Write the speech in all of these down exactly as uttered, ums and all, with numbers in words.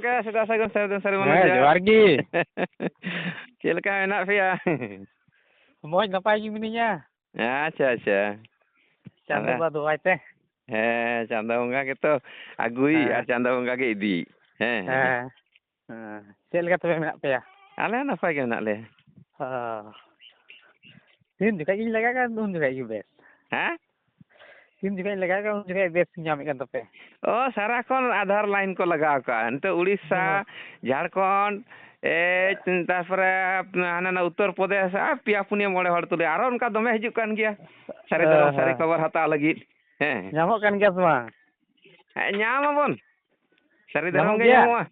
ᱜᱚᱝᱠᱮ, ᱥᱮᱛᱟᱜ ᱥᱟᱹᱜᱩᱱ, ᱥᱟᱹᱜᱩᱱ, ᱥᱟᱹᱜᱩᱱ ᱦᱮᱸ, ᱡᱚᱦᱟᱨ᱾ ᱡᱚᱦᱟᱨ ᱜᱮ᱾ ᱪᱮᱫ ᱞᱮᱠᱟ ᱢᱮᱱᱟᱜ ᱯᱮᱭᱟ? ᱢᱚᱡᱽ ᱱᱟᱯᱟᱭ ᱜᱮ ᱢᱤᱱᱟᱹᱧᱟ᱾ ᱟᱪᱪᱷᱟ, ᱟᱪᱪᱷᱟ᱾ ᱪᱟᱸᱫᱚ ᱟᱞᱮ ᱵᱟ ᱫᱩᱣᱟᱭ ᱛᱮ᱾ ᱦᱮᱸ, ᱪᱟᱸᱫᱚ ᱵᱚᱸᱜᱟ ᱜᱮᱛᱚ ᱟᱹᱜᱩᱭ ᱦᱮᱸ᱾ ᱟᱨ ᱪᱟᱸᱫᱚ ᱵᱚᱸᱜᱟ ᱜᱮ ᱤᱫᱤᱭ᱾ ᱦᱮᱸ, ᱦᱮᱸ᱾ ᱦᱮᱸ᱾ ᱦᱮᱸ᱾ ᱪᱮᱫ ᱞᱮᱠᱟ ᱛᱚᱵᱮ ᱢᱮᱱᱟᱜ ᱯᱮᱭᱟ? ᱟᱞᱮ ᱦᱚᱸ ᱱᱟᱯᱟᱭ ᱜᱮ ᱢᱮᱱᱟᱜ ᱞᱮᱭᱟ᱾ ᱦᱚᱸ᱾ ᱛᱤᱱ ᱡᱚᱠᱷᱮᱡ ᱜᱤᱧ ᱞᱟᱜᱟᱜ ᱠᱟᱱ, ᱩᱱ ᱡᱚᱠᱷᱮᱡ ᱜᱮ ᱵᱮᱥ᱾ ᱦᱮᱸ? ᱛᱤᱱ ᱡᱚᱠᱷᱮᱡ ᱞᱟᱜᱟᱜ ᱠᱟᱱ, ᱩᱱ ᱡᱚᱠᱷᱮᱡ ᱵᱮᱥ ᱧᱟᱢᱮᱫ ᱠᱟᱱ ᱛᱟᱯᱮ᱾ ᱚ, ᱥᱟᱨᱟᱠᱷᱚᱱ ᱟᱫᱷᱟᱨ ᱞᱟᱭᱤᱱ ᱠᱚ ᱞᱟᱜᱟᱣ ᱠᱟᱜᱼᱟ᱾ ᱱᱤᱛᱚᱜ ᱩᱲᱤᱥᱥᱟ, ᱦᱮᱸ᱾ ᱡᱷᱟᱲᱠᱷᱚᱸᱰ, ᱮ, ᱛᱟᱨᱯᱚᱨᱮ ᱦᱟᱱᱟ ᱱᱟ ᱩᱛᱛᱚᱨ ᱯᱨᱚᱫᱮᱥ, ᱟᱨ ᱯᱮᱭᱟ ᱯᱩᱱᱭᱟᱹ ᱢᱚᱬᱮ ᱦᱚᱲ ᱛᱩᱞᱩᱡ᱾ ᱟᱨᱚ ᱚᱱᱠᱟ ᱫᱚᱢᱮ ᱦᱤᱡᱩᱜ ᱠᱟᱱ ᱜᱮᱭᱟ᱾ ᱥᱟᱹᱨᱤ ᱦᱮᱸ, ᱫᱷᱚᱨᱚᱢ ᱥᱟᱹᱨᱤ ᱦᱮᱸ᱾ ᱠᱷᱚᱵᱚᱨ ᱦᱟᱛᱟᱣ ᱞᱟᱹᱜᱤᱫ᱾ ᱦᱮᱸ᱾ ᱧᱟᱢᱚᱜ ᱠᱟᱱ ᱜᱮᱭᱟ ᱥᱮ ᱵᱟᱝ? ᱦᱮᱸ, ᱧᱟᱢ ᱟᱵᱚᱱ᱾ ᱥᱟᱹᱨᱤ ᱫᱷᱚᱨᱚᱢ ᱧᱟᱢᱚᱜ ᱜᱮ ᱜᱮᱭᱟ? ᱧᱟᱢᱚᱜᱼᱟ᱾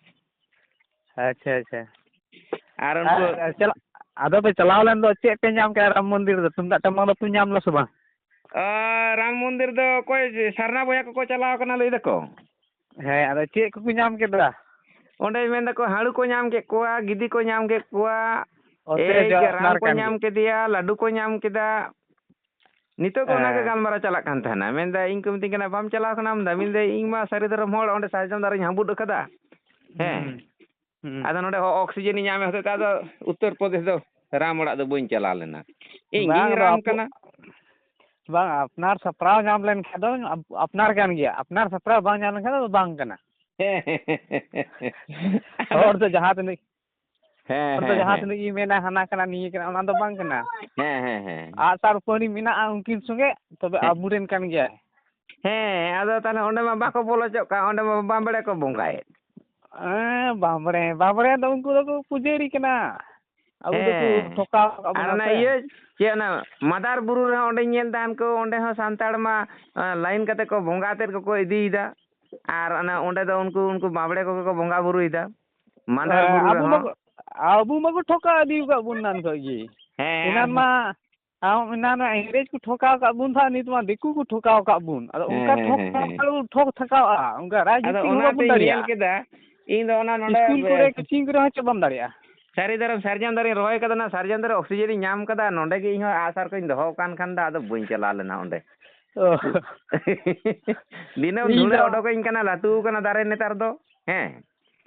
ᱟᱪᱪᱷᱟ, ᱟᱪᱪᱷᱟ᱾ ᱟᱨ ᱩᱱᱠᱩ ᱟᱨ, ᱟᱨ ᱪᱟᱞᱟᱜ, ᱟᱫᱚ ᱯᱮ ᱪᱟᱞᱟᱣ ᱞᱮᱱ ᱫᱚ, ᱪᱮᱫ ᱯᱮ ᱧᱟᱢ ᱠᱮᱫᱟ ᱨᱟᱢ ᱢᱚᱱᱫᱤᱨ ᱨᱮ? ᱛᱩᱢᱫᱟᱜ ᱴᱟᱢᱟᱠ ᱫᱚ ᱯᱮ ᱧᱟᱢ ᱞᱮᱫᱟ ᱥᱮ ᱵᱟᱝ? ᱟᱨ ᱨᱟᱢ ᱢᱚᱱᱫᱤᱨ ᱫᱚ ᱚᱠᱚᱭ ᱥᱟᱨᱱᱟ ᱵᱚᱭᱦᱟ ᱠᱚᱠᱚ ᱪᱟᱞᱟᱣ ᱠᱟᱱᱟ ᱞᱟᱹᱭ ᱫᱟᱠᱚ᱾ ᱦᱮᱸ, ᱟᱫᱚ ᱪᱮᱫ ᱠᱚᱠᱚ ᱧᱟᱢ ᱠᱮᱫᱟ? ᱚᱸᱰᱮ ᱢᱮᱱ ᱫᱟᱠᱚ ᱦᱟᱹᱲᱩ ᱠᱚ ᱧᱟᱢ ᱠᱮᱫ ᱠᱚᱣᱟ, ᱜᱤᱫᱤ ᱠᱚ ᱧᱟᱢ ᱠᱮᱫ ᱠᱚᱣᱟ, ᱚᱛᱮ ᱮᱭ ᱡᱚ ᱨᱟᱢ ᱟᱯᱱᱟᱨ ᱠᱚ ᱠᱟᱱ ᱧᱟᱢ ᱜᱮ᱾ ᱠᱮᱫᱮᱭᱟ, ᱞᱟᱹᱰᱩ ᱠᱚ ᱧᱟᱢ ᱠᱮᱫᱟ᱾ ᱱᱤᱛᱚᱜ ᱜᱮ ᱚᱱᱟ ᱜᱮ ᱦᱮᱸ᱾ ᱜᱟᱞᱢᱟᱨᱟᱣ ᱪᱟᱞᱟᱜ ᱠᱟᱱ ᱛᱟᱦᱮᱱᱟ᱾ ᱢᱮᱱᱫᱟ, ᱤᱧ ᱠᱚ ᱢᱤᱛᱟᱹᱧ ᱠᱟᱱᱟ, "ᱵᱟᱢ ᱪᱟᱞᱟᱣ ᱠᱟᱱᱟ ᱟᱢ ᱫᱚ?" ᱢᱮᱱᱫᱟᱹᱧ, "ᱤᱧ ᱢᱟ ᱥᱟᱹᱨᱤ ᱫᱷᱚᱨᱚᱢ ᱦᱚᱲ, ᱚᱸᱰᱮ ᱥᱟᱨᱡᱚᱢ ᱫᱟᱨᱮᱧ ᱦᱟᱸᱵᱩᱫ ᱟᱠᱟᱫᱟ᱾" ᱦᱮᱸ᱾ ᱦᱩᱸ᱾ ᱦᱩᱸ᱾ ᱟᱫᱚ ᱱᱚᱰᱮ ᱚᱠᱥᱤᱡᱮᱱ ᱤᱧ ᱧᱟᱢᱮᱫ ᱦᱚᱛᱮᱡ ᱛᱮ ᱟᱫᱚ ᱩᱛᱛᱚᱨ ᱯᱨᱚᱫᱮᱥ ᱫᱚ ᱨᱟᱢ ᱚᱲᱟᱜ ᱫᱚ ᱵᱟᱹᱧ ᱪᱟᱞᱟᱣ ᱞᱮᱱᱟ᱾ ᱤᱧ ᱵᱟᱝ, ᱜᱤᱧ ᱟᱫᱚ ᱨᱟᱢ ᱟᱯᱚ-, ᱠᱟᱱᱟ᱾ ᱵᱟᱝ, ᱟᱯᱱᱟᱨ ᱥᱟᱯᱲᱟᱣ ᱧᱟᱢ ᱞᱮᱱᱠᱷᱟᱱ ᱫᱚ ᱟᱯ-, ᱟᱯᱱᱟᱨ ᱠᱟᱱ ᱜᱮᱭᱟ᱾ ᱟᱯᱱᱟᱨ ᱥᱟᱯᱲᱟᱣ ᱵᱟᱝ ᱧᱟᱢ ᱞᱮᱱᱠᱷᱟᱱ ᱫᱚ ᱵᱟᱝ ᱠᱟᱱᱟ᱾ ᱦᱮᱸ, ᱦᱮᱸ, ᱦᱮᱸ᱾ ᱦᱚᱲ ᱫᱚ ᱡᱟᱦᱟᱸ ᱛᱤᱱᱟᱹᱜ ᱦᱮᱸ, ᱦᱚᱲ ᱫᱚ ᱦᱮᱸ, ᱡᱟᱦᱟᱸ ᱦᱮᱸ᱾ ᱛᱤᱱᱟᱹᱜ ᱜᱮ ᱢᱮᱱᱟ, ᱦᱟᱱᱟ ᱠᱟᱱᱟ, ᱱᱤᱭᱟᱹ ᱠᱟᱱᱟ, ᱚᱱᱟ ᱫᱚ ᱵᱟᱝ ᱠᱟᱱᱟ᱾ ᱦᱮᱸ, ᱦᱮᱸ, ᱦᱮᱸ᱾ ᱟᱜᱼᱥᱟᱨ ᱩᱯᱟᱹᱲᱤ ᱢᱮᱱᱟᱜᱼᱟ ᱩᱱᱠᱤᱱ ᱥᱚᱸᱜᱮ, ᱛᱚᱵᱮ ᱦᱮᱸ᱾ ᱟᱵᱚᱨᱮᱱ ᱠᱟᱱ ᱜᱮᱭᱟᱭ᱾ ᱦᱮᱸ, ᱟᱫᱚ ᱛᱟᱦᱞᱮ ᱚᱸᱰᱮ ᱢᱟ ᱵᱟᱠᱚ ᱵᱚᱞᱚ ᱦᱚᱪᱚᱜ ᱠᱟᱱ, ᱚᱸᱰᱮ ᱢᱟ ᱵᱟᱢᱵᱲᱮ ᱠᱚ ᱵᱚᱸᱜᱟᱭᱮᱫ᱾ ᱦᱮᱸ, ᱵᱟᱢᱵᱲᱮ, ᱵᱟᱢᱵᱲᱮ ᱫᱚ ᱩᱱᱠᱩ ᱫᱚᱠᱚ ᱯᱩᱡᱟᱹᱨᱤ ᱠᱟᱱᱟ᱾ ᱟᱵᱚ ᱫᱚᱠᱚ ᱦᱮᱸ᱾ ᱴᱷᱚᱠᱟᱣ ᱟᱠᱟᱫ ᱟᱨ ᱵᱚᱱᱟ ᱚᱱᱟ ᱥᱮ᱾ ᱤᱭᱟᱹ, ᱪᱮᱫ ᱚᱱᱟ ᱢᱟᱫᱟᱨ ᱵᱩᱨᱩ ᱨᱮᱦᱚᱸ ᱚᱸᱰᱮᱧ ᱧᱮᱞ ᱫᱟ, ᱦᱟᱱᱠᱩ ᱚᱸᱰᱮ ᱦᱚᱸ ᱥᱟᱱᱛᱟᱲ ᱢᱟ, ᱟ, ᱞᱟᱭᱤᱱ ᱠᱟᱛᱮ ᱠᱚ ᱵᱚᱸᱜᱟ ᱟᱛᱮᱫ ᱠᱚᱠᱚ ᱤᱫᱤᱭᱮᱫᱟ᱾ ᱟᱨ ᱚᱱᱟ ᱚᱸᱰᱮ ᱫᱚ ᱩᱱᱠᱩ, ᱩᱱᱠᱩ ᱵᱟᱢᱵᱲᱮ ᱠᱚᱜᱮ ᱠᱚ ᱵᱚᱸᱜᱟ ᱵᱩᱨᱩᱭᱮᱫᱟ᱾ ᱢᱟᱫᱟᱨ ᱦᱮᱸ, ᱵᱩᱨᱩ ᱟᱵᱚ ᱨᱮᱦᱚᱸ᱾ ᱢᱟᱠᱚ, ᱟᱵᱚ ᱢᱟᱠᱚ ᱴᱷᱚᱠᱟᱣ ᱤᱫᱤ ᱟᱠᱟᱫ ᱵᱚᱱ ᱮᱱᱟᱱ ᱠᱷᱚᱡ ᱜᱮ᱾ ᱦᱮᱸ, ᱮᱱᱟᱱ ᱟᱨ ᱢᱟ ᱟᱢ ᱮᱱᱟᱱ ᱤᱝᱨᱮᱡᱽ ᱠᱚ ᱴᱷᱚᱠᱟᱣ ᱟᱠᱟᱫ ᱵᱚᱱ ᱛᱟᱦᱮᱸᱫ, ᱱᱤᱛ ᱢᱟ ᱫᱤᱠᱩ ᱠᱚ ᱴᱷᱚᱠᱟᱣ ᱟᱠᱟᱫ ᱵᱚᱱ᱾ ᱟᱫᱚ ᱦᱮᱸ, ᱚᱱᱠᱟ ᱦᱮᱸ, ᱴᱷᱚᱠ ᱦᱮᱸ, ᱦᱮᱸ᱾ ᱴᱷᱚᱠ ᱛᱷᱟᱠᱟᱣᱜᱼᱟ, ᱚᱱᱠᱟ ᱟᱫᱚ ᱨᱟᱡᱽᱱᱤᱛᱤ ᱦᱚᱸ ᱚᱱᱟ ᱵᱟᱵᱚᱱ ᱛᱤᱧ ᱧᱮᱞ ᱫᱟᱲᱮᱭᱟᱜᱼᱟ᱾ ᱠᱮᱫᱟ, ᱤᱧ ᱫᱚ ᱚᱱᱟ ᱱᱚᱰᱮ, ᱤᱥᱠᱩᱞ ᱠᱚᱨᱮ, ᱮ, ᱠᱳᱪᱤᱝ ᱠᱚᱨᱮ ᱦᱚᱸ ᱪᱮᱫ ᱵᱟᱢ ᱫᱟᱲᱮᱭᱟᱜᱼᱟ᱾ ᱥᱟᱹᱨᱤ ᱫᱷᱚᱨᱚᱢ ᱥᱟᱨᱡᱚᱢ ᱫᱟᱨᱮᱧ ᱨᱚᱦᱚᱭ ᱠᱟᱫᱟ, ᱚᱱᱟ ᱥᱟᱨᱡᱚᱢ ᱫᱟᱨᱮ ᱚᱠᱥᱤᱡᱮᱱᱤᱧ ᱧᱟᱢ ᱠᱟᱫᱟ, ᱱᱚᱰᱮ ᱜᱮ ᱤᱧ ᱦᱚᱸ ᱟᱜᱼᱥᱟᱨ ᱠᱚᱧ ᱫᱚᱦᱚ ᱠᱟᱱ ᱠᱷᱟᱱ ᱫᱚ ᱟᱫᱚ ᱵᱟᱹᱧ ᱪᱟᱞᱟᱣ ᱞᱮᱱᱟ ᱚᱸᱰᱮ᱾ ᱚ᱾ ᱫᱤᱱᱟᱹᱢ ᱤᱧ ᱫᱷᱩᱲᱟᱹ ᱫᱚ ᱚᱰᱚᱠᱟᱹᱧ ᱠᱟᱱᱟ, ᱞᱟᱹᱴᱩ ᱠᱟᱱᱟ ᱫᱟᱨᱮ ᱱᱮᱛᱟᱨ ᱫᱚ᱾ ᱦᱮᱸ᱾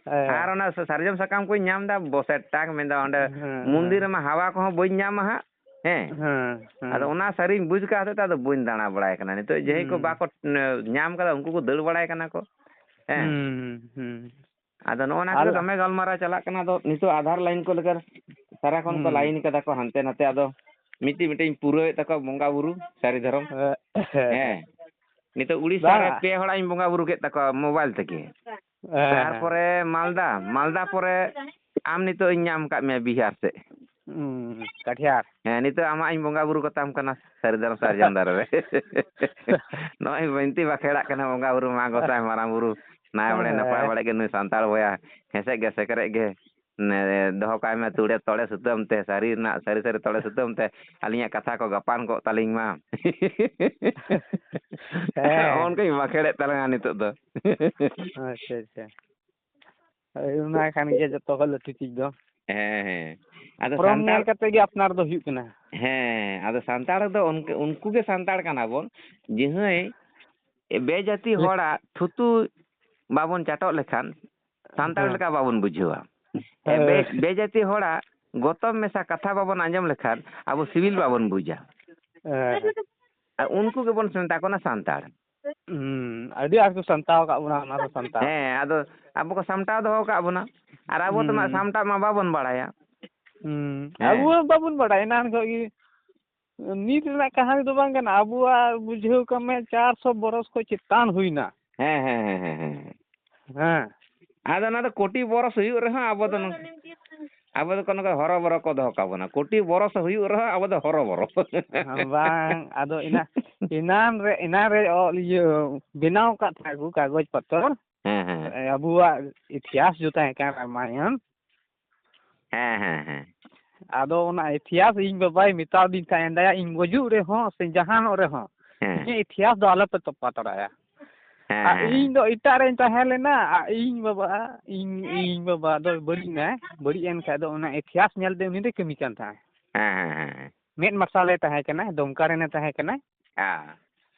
ᱦᱮᱸ᱾ ᱟᱨ ᱚᱱᱟ ᱥᱟᱨᱡᱚᱢ ᱥᱟᱠᱟᱢ ᱠᱚᱧ ᱧᱟᱢ ᱮᱫᱟ, ᱵᱚᱥᱮ ᱴᱟᱠ ᱢᱮᱱᱫᱟ, ᱚᱸᱰᱮ ᱦᱮᱸ, ᱢᱚᱱᱫᱤᱨ ᱦᱮᱸ᱾ ᱨᱮᱢᱟ ᱦᱟᱣᱟ ᱠᱚᱦᱚᱸ ᱵᱟᱹᱧ ᱧᱟᱢᱟ ᱦᱟᱸᱜ᱾ ᱦᱮᱸ᱾ ᱦᱮᱸ, ᱦᱮᱸ᱾ ᱟᱫᱚ ᱚᱱᱟ ᱥᱟᱹᱨᱤᱧ ᱵᱩᱡᱽ ᱠᱟᱜ ᱦᱚᱛᱮᱡ ᱛᱮ ᱟᱫᱚ ᱵᱟᱹᱧ ᱫᱟᱬᱟ ᱵᱟᱲᱟᱭ ᱠᱟᱱᱟ᱾ ᱱᱤᱛᱚᱜ ᱡᱟᱦᱟᱸᱭ ᱠᱚ ᱦᱩᱸ᱾ ᱵᱟᱠᱚ, ᱮ, ᱧᱟᱢ ᱠᱟᱫᱟ, ᱩᱱᱠᱩ ᱠᱚ ᱫᱟᱹᱲ ᱵᱟᱲᱟᱭ ᱠᱟᱱᱟ ᱠᱚ᱾ ᱦᱮᱸ᱾ ᱦᱩᱸ, ᱦᱩᱸ᱾ ᱟᱫᱚ ᱱᱚᱜᱼᱚ ᱱᱟ ᱠᱚᱜᱮ ᱟᱞ- ᱫᱚᱢᱮ ᱜᱟᱞᱢᱟᱨᱟᱣ ᱪᱟᱞᱟᱜ ᱠᱟᱱᱟ᱾ ᱟᱫᱚ ᱱᱤᱛᱚᱜ ᱟᱫᱷᱟᱨ ᱞᱟᱭᱤᱱ ᱠᱚ ᱞᱮᱠᱟ ᱥᱟᱨᱟ ᱠᱷᱚᱱ ᱠᱚ ᱦᱩᱸ᱾ ᱞᱟᱭᱤᱱ ᱠᱟᱫᱟ ᱠᱚ ᱦᱟᱱᱛᱮ ᱱᱟᱛᱮ᱾ ᱟᱫᱚ ᱢᱤᱫᱴᱤᱡ, ᱢᱤᱫᱴᱤᱡ ᱤᱧ ᱯᱩᱨᱟᱹᱣᱮᱫ ᱛᱟᱠᱚᱣᱟ ᱵᱚᱸᱜᱟ ᱵᱩᱨᱩ ᱥᱟᱹᱨᱤ ᱫᱷᱚᱨᱚᱢ᱾ ᱦᱮᱸ᱾ ᱦᱮᱸ᱾ ᱱᱤᱛᱚᱜ ᱩᱲᱤᱥᱥᱟ ᱨᱮ ᱵᱟᱝ᱾ ᱯᱮ ᱦᱚᱲᱟᱜ ᱤᱧ ᱵᱚᱸᱜᱟ ᱵᱩᱨᱩ ᱠᱮᱫ ᱛᱟᱠᱚᱣᱟ ᱢᱳᱵᱟᱭᱤᱞ ᱛᱮᱜᱮ᱾ ᱦᱮᱸ, ᱦᱮᱸ᱾ ᱛᱟᱨᱯᱚᱨᱮ ᱢᱟᱞᱫᱟ, ᱢᱟᱞᱫᱟ ᱯᱚᱨᱮ ᱟᱢ ᱱᱤᱛᱚᱜ ᱤᱧ ᱧᱟᱢ ᱟᱠᱟᱫ ᱢᱮᱭᱟ ᱵᱤᱦᱟᱨ ᱥᱮᱫ᱾ ᱦᱩᱸ, ᱠᱟᱴᱷᱤᱭᱟᱨ᱾ ᱦᱮᱸ, ᱱᱤᱛᱚᱜ ᱟᱢᱟᱜ ᱤᱧ ᱵᱚᱸᱜᱟ ᱵᱩᱨᱩ ᱠᱟᱛᱟᱢ ᱠᱟᱱᱟ ᱥᱟᱹᱨᱤ ᱫᱷᱚᱨᱚᱢ ᱥᱟᱨᱡᱚᱢ ᱫᱟᱨᱮ ᱨᱮ᱾ ᱱᱚᱜᱼᱚᱭ ᱵᱤᱱᱛᱤ ᱵᱟᱠᱷᱮᱲᱟᱜ ᱠᱟᱱᱟ ᱵᱚᱸᱜᱟ ᱵᱩᱨᱩ, ᱢᱟ ᱜᱚᱸᱥᱟᱭ ᱢᱟᱨᱟᱝ ᱵᱩᱨᱩ ᱱᱟᱭ ᱵᱟᱲᱮ ᱱᱟᱯᱟᱭ ᱦᱮᱸ᱾ ᱵᱟᱲᱮ ᱜᱮ ᱱᱩᱭ ᱥᱟᱱᱛᱟᱲ ᱵᱚᱭᱦᱟ ᱦᱮᱸᱥᱮᱡ ᱜᱮ ᱥᱮᱠᱨᱮᱡ ᱜᱮ, ᱱᱮ, ᱫᱚᱦᱚ ᱠᱟᱭ ᱢᱮ ᱛᱩᱲᱮ ᱛᱚᱲᱮ ᱥᱩᱛᱟᱹᱢ ᱛᱮ, ᱥᱟᱹᱨᱤ ᱨᱮᱱᱟᱜ ᱥᱟᱹᱨᱤ ᱥᱟᱹᱨᱤ ᱛᱚᱲᱮ ᱥᱩᱛᱟᱹᱢ ᱛᱮ ᱟᱹᱞᱤᱧᱟᱜ ᱠᱟᱛᱷᱟ ᱠᱚ ᱜᱟᱯᱟᱱ ᱠᱚᱜ ᱛᱟᱹᱞᱤᱧ ᱢᱟ᱾ ᱦᱮᱸ᱾ ᱚᱱᱠᱟᱧ ᱵᱟᱠᱷᱮᱲᱮᱫ ᱛᱟᱞᱟᱝᱟ ᱱᱤᱛᱚᱜ ᱫᱚ᱾ ᱟᱪᱪᱷᱟ, ᱟᱪᱪᱷᱟ᱾ ᱦᱳᱭ, ᱚᱱᱟ ᱠᱟᱱ ᱜᱮᱭᱟ ᱡᱚᱛᱚ ᱠᱷᱚᱱ ᱞᱟᱹᱴᱩ ᱪᱤᱡᱽ ᱫᱚ᱾ ᱦᱮᱸ, ᱦᱮᱸ᱾ ᱟᱫᱚ ᱯᱷᱨᱚᱢ ᱥᱟᱱᱛᱟᱲ, ᱧᱮᱞ ᱠᱟᱛᱮ ᱜᱮ ᱟᱯᱱᱟᱨ ᱫᱚ ᱦᱩᱭᱩᱜ ᱠᱟᱱᱟ᱾ ᱦᱮᱸ, ᱟᱫᱚ ᱥᱟᱱᱛᱟᱲ ᱫᱚ ᱩᱱᱠᱩ, ᱩᱱᱠᱩ ᱜᱮ ᱥᱟᱱᱛᱟᱲ ᱠᱟᱱᱟ ᱵᱚᱱ, ᱡᱟᱦᱟᱸᱭ ᱵᱮᱡᱟᱹᱛᱤ ᱦᱚᱲᱟᱜ ᱛᱷᱩᱛᱩ ᱵᱟᱵᱚᱱ ᱪᱟᱴᱚᱜ ᱞᱮᱠᱷᱟᱱ ᱥᱟᱱᱛᱟᱲ ᱦᱮᱸ᱾ ᱞᱮᱠᱟ ᱵᱟᱵᱚᱱ ᱵᱩᱡᱷᱟᱹᱣᱟ᱾ ᱦᱮᱸ, ᱦᱳᱭ᱾ ᱵᱮ-, ᱵᱮᱡᱟᱹᱛᱤ ᱦᱚᱲᱟᱜ ᱜᱚᱛᱚᱢ ᱢᱮᱥᱟ ᱠᱟᱛᱷᱟ ᱵᱟᱵᱚᱱ ᱟᱸᱡᱚᱢ ᱞᱮᱠᱷᱟᱱ ᱟᱵᱚ ᱥᱤᱵᱤᱞ ᱵᱟᱵᱚᱱ ᱵᱩᱡᱟ᱾ ᱦᱮᱸ᱾ ᱟᱨ ᱩᱱᱠᱩ ᱜᱮᱵᱚᱱ ᱢᱮᱛᱟ ᱠᱚ ᱠᱟᱱᱟ ᱥᱟᱱᱛᱟᱲ᱾ ᱦᱩᱸ, ᱟᱹᱰᱤ ᱟᱸᱴ ᱠᱚ ᱥᱟᱢᱴᱟᱣ ᱟᱠᱟᱫ ᱵᱚᱱᱟ, ᱚᱱᱟ ᱫᱚ ᱥᱟᱱᱛᱟᱲ᱾ ᱦᱮᱸ, ᱟᱫᱚ ᱟᱵᱚ ᱠᱚ ᱥᱟᱢᱴᱟᱣ ᱫᱚᱦᱚ ᱟᱠᱟᱫ ᱵᱚᱱᱟ, ᱟᱨ ᱟᱵᱚ ᱛᱮᱢᱟ ᱦᱩᱸ᱾ ᱥᱟᱢᱴᱟᱜ ᱢᱟ ᱵᱟᱵᱚᱱ ᱵᱟᱲᱟᱭᱟ᱾ ᱦᱩᱸ, ᱦᱮᱸ᱾ ᱟᱵᱚ ᱦᱚᱸ ᱵᱟᱵᱚᱱ ᱵᱟᱲᱟᱭᱟ, ᱮᱱᱟᱱ ᱠᱷᱚᱡ ᱜᱮ᱾ ᱱᱤᱛ ᱨᱮᱱᱟᱜ ᱠᱟᱹᱦᱱᱤ ᱫᱚ ᱵᱟᱝ ᱠᱟᱱᱟ, ᱟᱵᱚᱣᱟᱜ ᱵᱩᱡᱷᱟᱹᱣ ᱠᱟᱜ ᱢᱮ, ᱪᱟᱨᱥᱚ ᱵᱚᱨᱚᱥ ᱠᱷᱚᱡ ᱪᱮᱛᱟᱱ ᱦᱩᱭᱱᱟ᱾ ᱦᱮᱸ, ᱦᱮᱸ, ᱦᱮᱸ, ᱦᱮᱸ, ᱦᱮᱸ᱾ ᱦᱮᱸ᱾ ᱟᱫᱚ ᱚᱱᱟ ᱫᱚ ᱠᱳᱴᱤ ᱵᱚᱨᱚᱥ ᱦᱩᱭᱩᱜ ᱨᱮᱦᱚᱸ ᱟᱵᱚ ᱫᱚ ᱱᱚᱝ-, ᱟᱵᱚ ᱫᱚ ᱠᱚᱱᱚ ᱠᱚ ᱦᱚᱨᱚᱵᱚᱨᱚ ᱠᱚ ᱫᱚᱦᱚ ᱠᱟᱵᱚᱱᱟ᱾ ᱠᱳᱴᱤ ᱵᱚᱨᱚᱥ ᱦᱩᱭᱩᱜ ᱨᱮᱦᱚᱸ ᱟᱵᱚ ᱫᱚ ᱦᱚᱨᱚᱵᱚᱨᱚ᱾ ᱦᱮᱸ, ᱵᱟᱝ, ᱟᱫᱚ ᱮᱱᱟ-, ᱮᱱᱟᱱ ᱨᱮ, ᱮᱱᱟᱱ ᱨᱮ ᱚ-, ᱤᱭᱟᱹ, ᱵᱮᱱᱟᱣ ᱟᱠᱟᱫ ᱛᱟᱦᱮᱸ ᱠᱚ ᱠᱟᱜᱚᱡᱽ ᱯᱚᱛᱚᱨ᱾ ᱦᱮᱸ, ᱦᱮᱸ᱾ ᱟᱵᱚᱣᱟᱜ ᱤᱛᱤᱦᱟᱥ ᱡᱚ ᱛᱟᱦᱮᱸ ᱠᱟᱱ ᱨᱟᱢᱟᱭᱚᱱ᱾ ᱦᱮᱸ, ᱦᱮᱸ, ᱦᱮᱸ᱾ ᱟᱫᱚ ᱚᱱᱟ ᱤᱛᱤᱦᱟᱥ ᱤᱧ ᱵᱟᱵᱟᱭ ᱢᱮᱛᱟᱣᱫᱤᱧ ᱛᱟᱦᱮᱸ, "ᱫᱟᱭᱟ, ᱤᱧ ᱜᱩᱡᱩᱜ ᱨᱮᱦᱚᱸ ᱥᱮ ᱡᱟᱦᱟᱱᱚᱜ ᱨᱮᱦᱚᱸ, ᱦᱮᱸ᱾ ᱤᱧᱟᱹᱜ ᱤᱛᱤᱦᱟᱥ ᱫᱚ ᱟᱞᱚᱯᱮ ᱛᱚᱯᱟ ᱛᱚᱨᱟᱭᱟ᱾" ᱦᱮᱸ, ᱟᱨ ᱦᱮᱸ, ᱤᱧ ᱦᱮᱸ᱾ ᱫᱚ ᱮᱴᱟᱜ ᱨᱮᱧ ᱛᱟᱦᱮᱸ ᱞᱮᱱᱟ, ᱟᱨ ᱤᱧ ᱵᱟᱵᱟ, ᱤᱧ, ᱤᱧ ᱵᱟᱵᱟ ᱫᱚ ᱵᱟᱹᱲᱤᱡ ᱮᱱᱟᱭ, ᱵᱟᱹᱲᱤᱡ ᱮᱱ ᱠᱷᱟᱡ ᱫᱚ ᱚᱱᱟ ᱤᱛᱤᱦᱟᱥ ᱧᱮᱞᱛᱮ ᱩᱱᱤ ᱫᱚᱭ ᱠᱟᱹᱢᱤ ᱠᱟᱱ ᱛᱟᱦᱮᱸᱫ᱾ ᱦᱮᱸ, ᱦᱮᱸ, ᱦᱮᱸ, ᱦᱮᱸ᱾ ᱢᱮᱫ ᱢᱟᱨᱥᱟᱞᱮ ᱛᱟᱦᱮᱸ ᱠᱟᱱᱟ, ᱫᱚᱢᱠᱟ ᱨᱮᱱᱮ ᱛᱟᱦᱮᱸ ᱠᱟᱱᱟ᱾ ᱦᱮᱸ᱾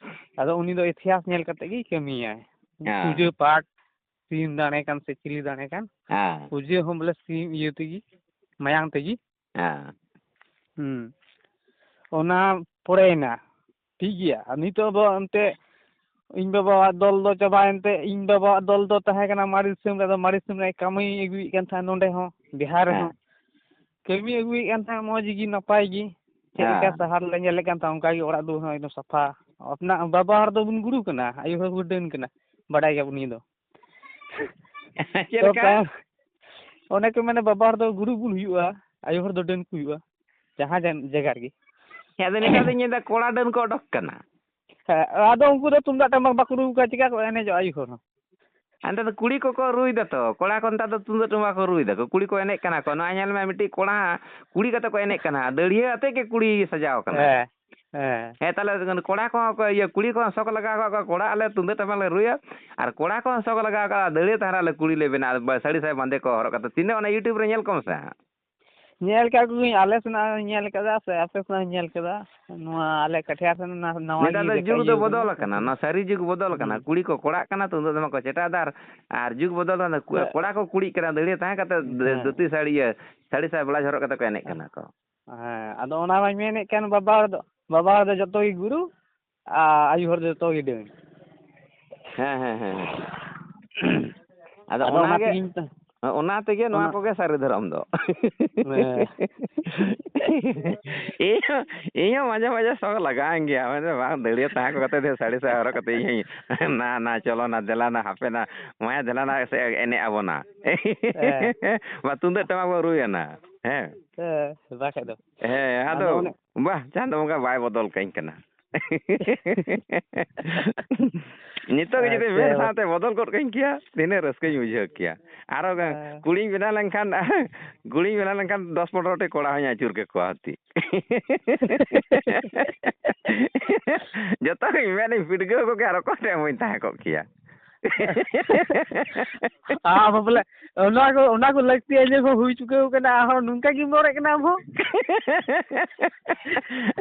ᱟᱫᱚ ᱩᱱᱤ ᱫᱚ ᱤᱛᱤᱦᱟᱥ ᱧᱮᱞ ᱠᱟᱛᱮ ᱜᱮᱭ ᱠᱟᱹᱢᱤᱭᱟᱭ᱾ ᱦᱮᱸ᱾ ᱯᱩᱡᱟᱹ ᱯᱟᱴ, ᱥᱤᱢ ᱫᱟᱲᱮ ᱠᱟᱱ ᱥᱮ ᱪᱤᱞᱤ ᱫᱟᱲᱮ ᱠᱟᱱ, ᱦᱮᱸ᱾ ᱯᱩᱡᱟᱹ ᱦᱚᱸ ᱵᱚᱞᱮ ᱥᱤᱢ ᱤᱭᱟᱹ ᱛᱮᱜᱮ, ᱢᱟᱭᱟᱝ ᱛᱮᱜᱮ᱾ ᱦᱮᱸ᱾ ᱦᱩᱸ᱾ ᱚᱱᱟ ᱯᱚᱨᱮᱭᱮᱱᱟ, ᱴᱷᱤᱠ ᱜᱮᱭᱟ᱾ ᱟᱨ ᱱᱤᱛᱚᱜ ᱫᱚ ᱮᱱᱛᱮ ᱤᱧ ᱵᱟᱵᱟᱣᱟᱜ ᱫᱚᱞ ᱫᱚ ᱪᱟᱵᱟᱭᱮᱱ ᱛᱮ, ᱤᱧ ᱵᱟᱵᱟᱣᱟᱜ ᱫᱚᱞ ᱫᱚ ᱛᱟᱦᱮᱸ ᱠᱟᱱᱟ ᱢᱟᱨᱮ ᱫᱤᱥᱚᱢ ᱨᱮ, ᱟᱫᱚ ᱢᱟᱨᱮ ᱫᱤᱥᱚᱢ ᱨᱮ ᱠᱟᱹᱢᱤ ᱟᱹᱜᱩᱭᱮᱫ ᱠᱟᱱ ᱛᱟᱦᱮᱸᱫ ᱱᱚᱸᱰᱮ ᱦᱚᱸ, ᱵᱤᱦᱟᱨ ᱨᱮᱦᱚᱸ᱾ ᱦᱮᱸ᱾ ᱠᱟᱹᱢᱤ ᱟᱹᱜᱩᱭᱮᱫ ᱠᱟᱱ ᱛᱟᱦᱮᱸᱫ ᱢᱚᱡᱽ ᱜᱮ, ᱱᱟᱯᱟᱭ ᱜᱮ᱾ ᱪᱮᱫ ᱞᱮᱠᱟ ᱦᱮᱸ᱾ ᱥᱟᱦᱟᱨ ᱞᱮ ᱧᱮᱞᱮᱫ ᱠᱟᱱ ᱛᱟᱦᱮᱸᱫ, ᱚᱱᱠᱟ ᱜᱮ ᱚᱲᱟᱜ ᱫᱩᱣᱟᱹᱨ ᱦᱚᱸ ᱮᱠᱫᱚᱢ ᱥᱟᱯᱷᱟ᱾ ᱟᱯᱱᱟ-, ᱵᱟᱵᱟ ᱦᱚᱲ ᱫᱚ ᱵᱚᱱ ᱜᱩᱨᱩ ᱠᱟᱱᱟ, ᱟᱭᱳ ᱦᱚᱲ ᱵᱚᱱ ᱰᱟᱹᱱ ᱠᱟᱱᱟ, ᱵᱟᱰᱟᱭ ᱜᱮᱭᱟ ᱵᱚᱱ ᱱᱤᱭᱟᱹ ᱫᱚ᱾ ᱪᱮᱫ ᱛᱚ ᱞᱮᱠᱟ? ᱛᱟ-, ᱚᱱᱮ ᱠᱚ ᱢᱮᱱᱟ, ᱵᱟᱵᱟ ᱦᱚᱲ ᱫᱚ ᱜᱩᱨᱩ ᱵᱚᱱ ᱦᱩᱭᱩᱜᱼᱟ, ᱟᱭᱳ ᱦᱚᱲ ᱫᱚ ᱰᱟᱹᱱ ᱠᱚ ᱦᱩᱭᱩᱜᱼᱟ, ᱡᱟᱦᱟᱸ ᱡᱟᱱ-, ᱡᱟᱭᱜᱟ ᱨᱮᱜᱮ᱾ ᱦᱮᱸ, ᱟᱫᱚ ᱱᱮᱛᱟᱨ ᱫᱚᱧ ᱧᱮᱞ ᱮᱫᱟ ᱠᱚᱲᱟ ᱰᱟᱹᱱ ᱠᱚ ᱚᱰᱚᱠ ᱠᱟᱱᱟ᱾ ᱦᱮᱸ, ᱟᱫᱚ ᱩᱱᱠᱩ ᱫᱚ ᱛᱩᱢᱫᱟᱜ ᱴᱟᱢᱟᱠ ᱵᱟᱠᱚ ᱨᱩ ᱠᱟᱜ, ᱪᱤᱠᱟ ᱠᱚ ᱮᱱᱮᱡᱚᱜᱼᱟ ᱟᱭᱳ ᱦᱚᱲ ᱦᱚᱸ? ᱟᱨ ᱱᱮᱛᱟᱨ ᱫᱚ ᱠᱩᱲᱤ ᱠᱚᱠᱚ ᱨᱩᱭ ᱫᱟ ᱛᱚ, ᱠᱚᱲᱟ ᱠᱚ ᱱᱮᱛᱟᱨ ᱫᱚ ᱛᱩᱢᱫᱟᱹᱜ ᱴᱟᱢᱟᱠ ᱠᱚ ᱨᱩᱭ ᱫᱟᱠᱚ, ᱠᱩᱲᱤ ᱠᱚ ᱮᱱᱮᱡ ᱠᱟᱱᱟ ᱠᱚ᱾ ᱱᱚᱣᱟ ᱧᱮᱞ ᱢᱮ, ᱢᱤᱫᱴᱤᱡ ᱠᱚᱲᱟ ᱠᱩᱲᱤ ᱠᱟᱛᱮ ᱠᱚ ᱮᱱᱮᱡ ᱠᱟᱱᱟ, ᱫᱟᱹᱲᱭᱟᱹ ᱟᱛᱮ ᱜᱮ ᱠᱩᱲᱤ ᱥᱟᱡᱟᱣ ᱠᱟᱱᱟ᱾ ᱦᱮᱸ, ᱦᱮᱸ᱾ ᱦᱮᱸ, ᱛᱟᱦᱞᱮ ᱠᱚᱲᱟ ᱠᱚᱦᱚᱸ ᱠᱚ, ᱤᱭᱟᱹ, ᱠᱩᱲᱤ ᱠᱚᱦᱚᱸ ᱥᱚᱠ ᱞᱟᱜᱟᱣ ᱠᱟᱜ ᱠᱚᱣᱟ, ᱠᱚᱲᱟ ᱟᱞᱮ ᱛᱩᱢᱫᱟᱹᱜ ᱴᱟᱢᱟᱠ ᱞᱮ ᱨᱩᱭᱟ, ᱟᱨ ᱠᱚᱲᱟ ᱠᱚᱦᱚᱸ ᱥᱚᱠ ᱞᱟᱜᱟᱣ ᱠᱟᱜᱼᱟ, ᱫᱟᱹᱲᱭᱟᱹ ᱛᱟᱦᱮᱱᱟ ᱞᱮ ᱠᱩᱲᱤ ᱞᱮ ᱵᱮᱱᱟᱣ, ᱥᱟᱹᱲᱤ ᱥᱟᱭ ᱵᱟᱸᱫᱮ ᱠᱚ ᱦᱚᱨᱚᱜ ᱠᱟᱛᱮ᱾ ᱛᱤᱱᱟᱹᱜ ᱚᱱᱟ YouTube ᱨᱮ ᱧᱮᱞ ᱠᱚᱢ ᱥᱮ ᱦᱟᱸᱜ᱾ ᱧᱮᱞ ᱠᱟᱜ ᱠᱚᱜᱮᱧ, ᱟᱞᱮ ᱥᱮᱱᱟᱜ ᱦᱚᱸᱧ ᱧᱮᱞ ᱠᱟᱫᱟ ᱥᱮ ᱟᱯᱮ ᱥᱮᱱᱟᱜ ᱦᱚᱸᱧ ᱧᱮᱞ ᱠᱟᱫᱟ᱾ ᱱᱚᱣᱟ ᱟᱞᱮ ᱠᱟᱴᱷᱤᱭᱟᱨ ᱥᱮᱱ ᱱᱟ-, ᱱᱟᱣᱟ ᱱᱮᱛᱟᱨ ᱜᱮ ᱫᱚ ᱞᱮᱠᱟ ᱡᱩᱜᱽ ᱫᱚ ᱤᱭᱟᱹ ᱵᱚᱫᱚᱞ ᱠᱟᱱᱟ᱾ ᱟᱠᱟᱱᱟ, ᱱᱚᱣᱟ ᱥᱟᱹᱨᱤ ᱡᱩᱜᱽ ᱵᱚᱫᱚᱞ ᱟᱠᱟᱱᱟ᱾ ᱦᱩᱸ᱾ ᱠᱩᱲᱤ ᱠᱚ ᱠᱚᱲᱟᱜ ᱠᱟᱱᱟ, ᱛᱩᱢᱫᱟᱹᱜ ᱴᱟᱢᱟᱠ ᱠᱚ ᱪᱮᱴᱟᱜ ᱮᱫᱟ, ᱟᱨ, ᱟᱨ ᱡᱩᱜᱽ ᱵᱚᱫᱚᱞ ᱟᱠᱟᱱᱟ᱾ ᱠᱩ-, ᱦᱮᱸ᱾ ᱠᱚᱲᱟ ᱠᱚ ᱠᱩᱲᱤᱜ ᱠᱟᱱᱟ, ᱫᱟᱹᱲᱭᱟᱹ ᱛᱟᱦᱮᱸ ᱠᱟᱛᱮ ᱫ-, ᱦᱮᱸ᱾ ᱫᱷᱩᱛᱤ ᱥᱟᱹᱲᱤ, ᱤᱭᱟᱹ, ᱥᱟᱹᱲᱤ ᱥᱟᱭ ᱵᱞᱟᱣᱩᱡᱽ ᱦᱚᱨᱚᱜ ᱠᱟᱛᱮ ᱠᱚ ᱮᱱᱮᱡ ᱠᱟᱱᱟ ᱠᱚ᱾ ᱦᱮᱸ, ᱟᱫᱚ ᱚᱱᱟ ᱢᱟᱧ ᱢᱮᱱᱮᱫ ᱠᱟᱱ, ᱵᱟᱵᱟ ᱦᱚᱲ ᱫᱚ, ᱵᱟᱵᱟ ᱦᱚᱲ ᱫᱚ ᱡᱚᱛᱚ ᱜᱮ ᱜᱩᱨᱩ, ᱟᱨ ᱟᱭᱩ ᱦᱚᱲ ᱫᱚ ᱡᱚᱛᱚ ᱜᱮ ᱰᱟᱹᱱ᱾ ᱦᱮᱸ, ᱦᱮᱸ, ᱦᱮᱸ, ᱦᱮᱸ᱾ ᱟᱫᱚ ᱟᱫᱚ ᱚᱱᱟ ᱚᱱᱟᱜᱮ, ᱛᱮᱜᱮᱧ ᱛᱟ-, ᱚᱱᱟ ᱛᱮᱜᱮ ᱱᱚᱣᱟ ᱚᱱᱟ ᱠᱚᱜᱮ ᱥᱟᱹᱨᱤ ᱫᱷᱚᱨᱚᱢ ᱫᱚ᱾ ᱦᱮᱸ᱾ ᱤᱧ ᱦᱚᱸ, ᱤᱧ ᱦᱚᱸ ᱢᱟᱡᱷᱮ ᱢᱟᱡᱷᱮ ᱥᱚᱠ ᱞᱟᱜᱟᱣᱤᱧ ᱜᱮᱭᱟ, ᱢᱟᱱᱮ ᱵᱟᱝ, ᱫᱟᱹᱲᱭᱟᱹ ᱛᱟᱦᱮᱸ ᱠᱚ ᱠᱟᱛᱮ ᱫᱚ ᱥᱟᱹᱲᱤ ᱥᱟᱭ ᱦᱚᱨᱚᱜ ᱠᱟᱛᱮ ᱤᱧ ᱦᱚᱸᱧ, ᱱᱟ, ᱱᱟ, ᱪᱚᱞᱚ ᱱᱟ, ᱫᱮᱞᱟ ᱱᱟ, ᱦᱟᱯᱮ ᱱᱟ, ᱢᱟᱭᱟ ᱫᱮᱞᱟ ᱱᱟ, ᱥᱮ ᱮᱱᱮᱡ ᱟᱵᱚᱱᱟ᱾ ᱦᱮᱸ᱾ ᱵᱟ, ᱛᱩᱢᱫᱟᱹᱜ ᱴᱟᱢᱟᱠ ᱵᱚ ᱨᱩᱭᱟ ᱱᱟ᱾ ᱦᱮᱸ᱾ ᱦᱮᱸ, ᱵᱟᱠᱷᱟᱡ ᱫᱚ᱾ ᱦᱮᱸ, ᱟᱫᱚ ᱟᱫᱚ ᱚᱱᱮ ᱵᱟᱦ, ᱪᱟᱸᱫᱚ ᱵᱚᱸᱜᱟ ᱵᱟᱭ ᱵᱚᱫᱚᱞ ᱠᱟᱹᱧ ᱠᱟᱱᱟ᱾ ᱱᱤᱛᱚᱜ ᱜᱮ ᱡᱩᱫᱤ ᱟᱪᱪᱷᱟ, ᱢᱮᱱ ᱵᱟ- ᱥᱟᱶᱛᱮ ᱵᱚᱫᱚᱞ ᱜᱚᱫ ᱠᱟᱹᱧ ᱠᱮᱭᱟ, ᱛᱤᱱᱟᱹᱜ ᱨᱟᱹᱥᱠᱟᱹᱧ ᱵᱩᱡᱷᱟᱹᱣ ᱠᱮᱭᱟ᱾ ᱟᱨᱚ ᱦᱮᱸ᱾ ᱠᱩᱲᱤᱧ ᱵᱮᱱᱟᱣ ᱞᱮᱱᱠᱷᱟᱱ, ᱠᱩᱲᱤᱧ ᱵᱮᱱᱟᱣ ᱞᱮᱱᱠᱷᱟᱱ ᱫᱚᱥ ᱯᱚᱱᱨᱚ ᱴᱤ ᱠᱚᱲᱟ ᱦᱚᱸᱧ ᱟᱹᱪᱩᱨ ᱠᱮᱠᱚᱣᱟ ᱦᱩᱛᱤ᱾ ᱡᱚᱛᱚ ᱜᱤᱧ ᱢᱮᱫ ᱤᱧ ᱯᱤᱰᱜᱟᱹᱣ ᱠᱚᱜᱮ ᱟᱨ ᱚᱠᱚᱭ ᱴᱷᱮᱱ ᱦᱚᱸ ᱵᱟᱹᱧ ᱛᱟᱦᱮᱸ ᱠᱚᱜ ᱠᱮᱭᱟ᱾ ᱟᱢ ᱦᱚᱸ ᱵᱚᱞᱮ ᱚᱱᱟ ᱠᱚ, ᱚᱱᱟ ᱠᱚ ᱞᱟᱹᱠᱛᱤᱭᱟ ᱡᱮ ᱦᱚᱸ ᱦᱩᱭ ᱪᱩᱠᱟᱹᱣ ᱠᱟᱱᱟ, ᱟᱨᱦᱚᱸ ᱱᱚᱝᱠᱟ ᱜᱮᱢ ᱨᱚᱲᱮᱫ ᱠᱟᱱᱟ ᱟᱢ ᱦᱚᱸ᱾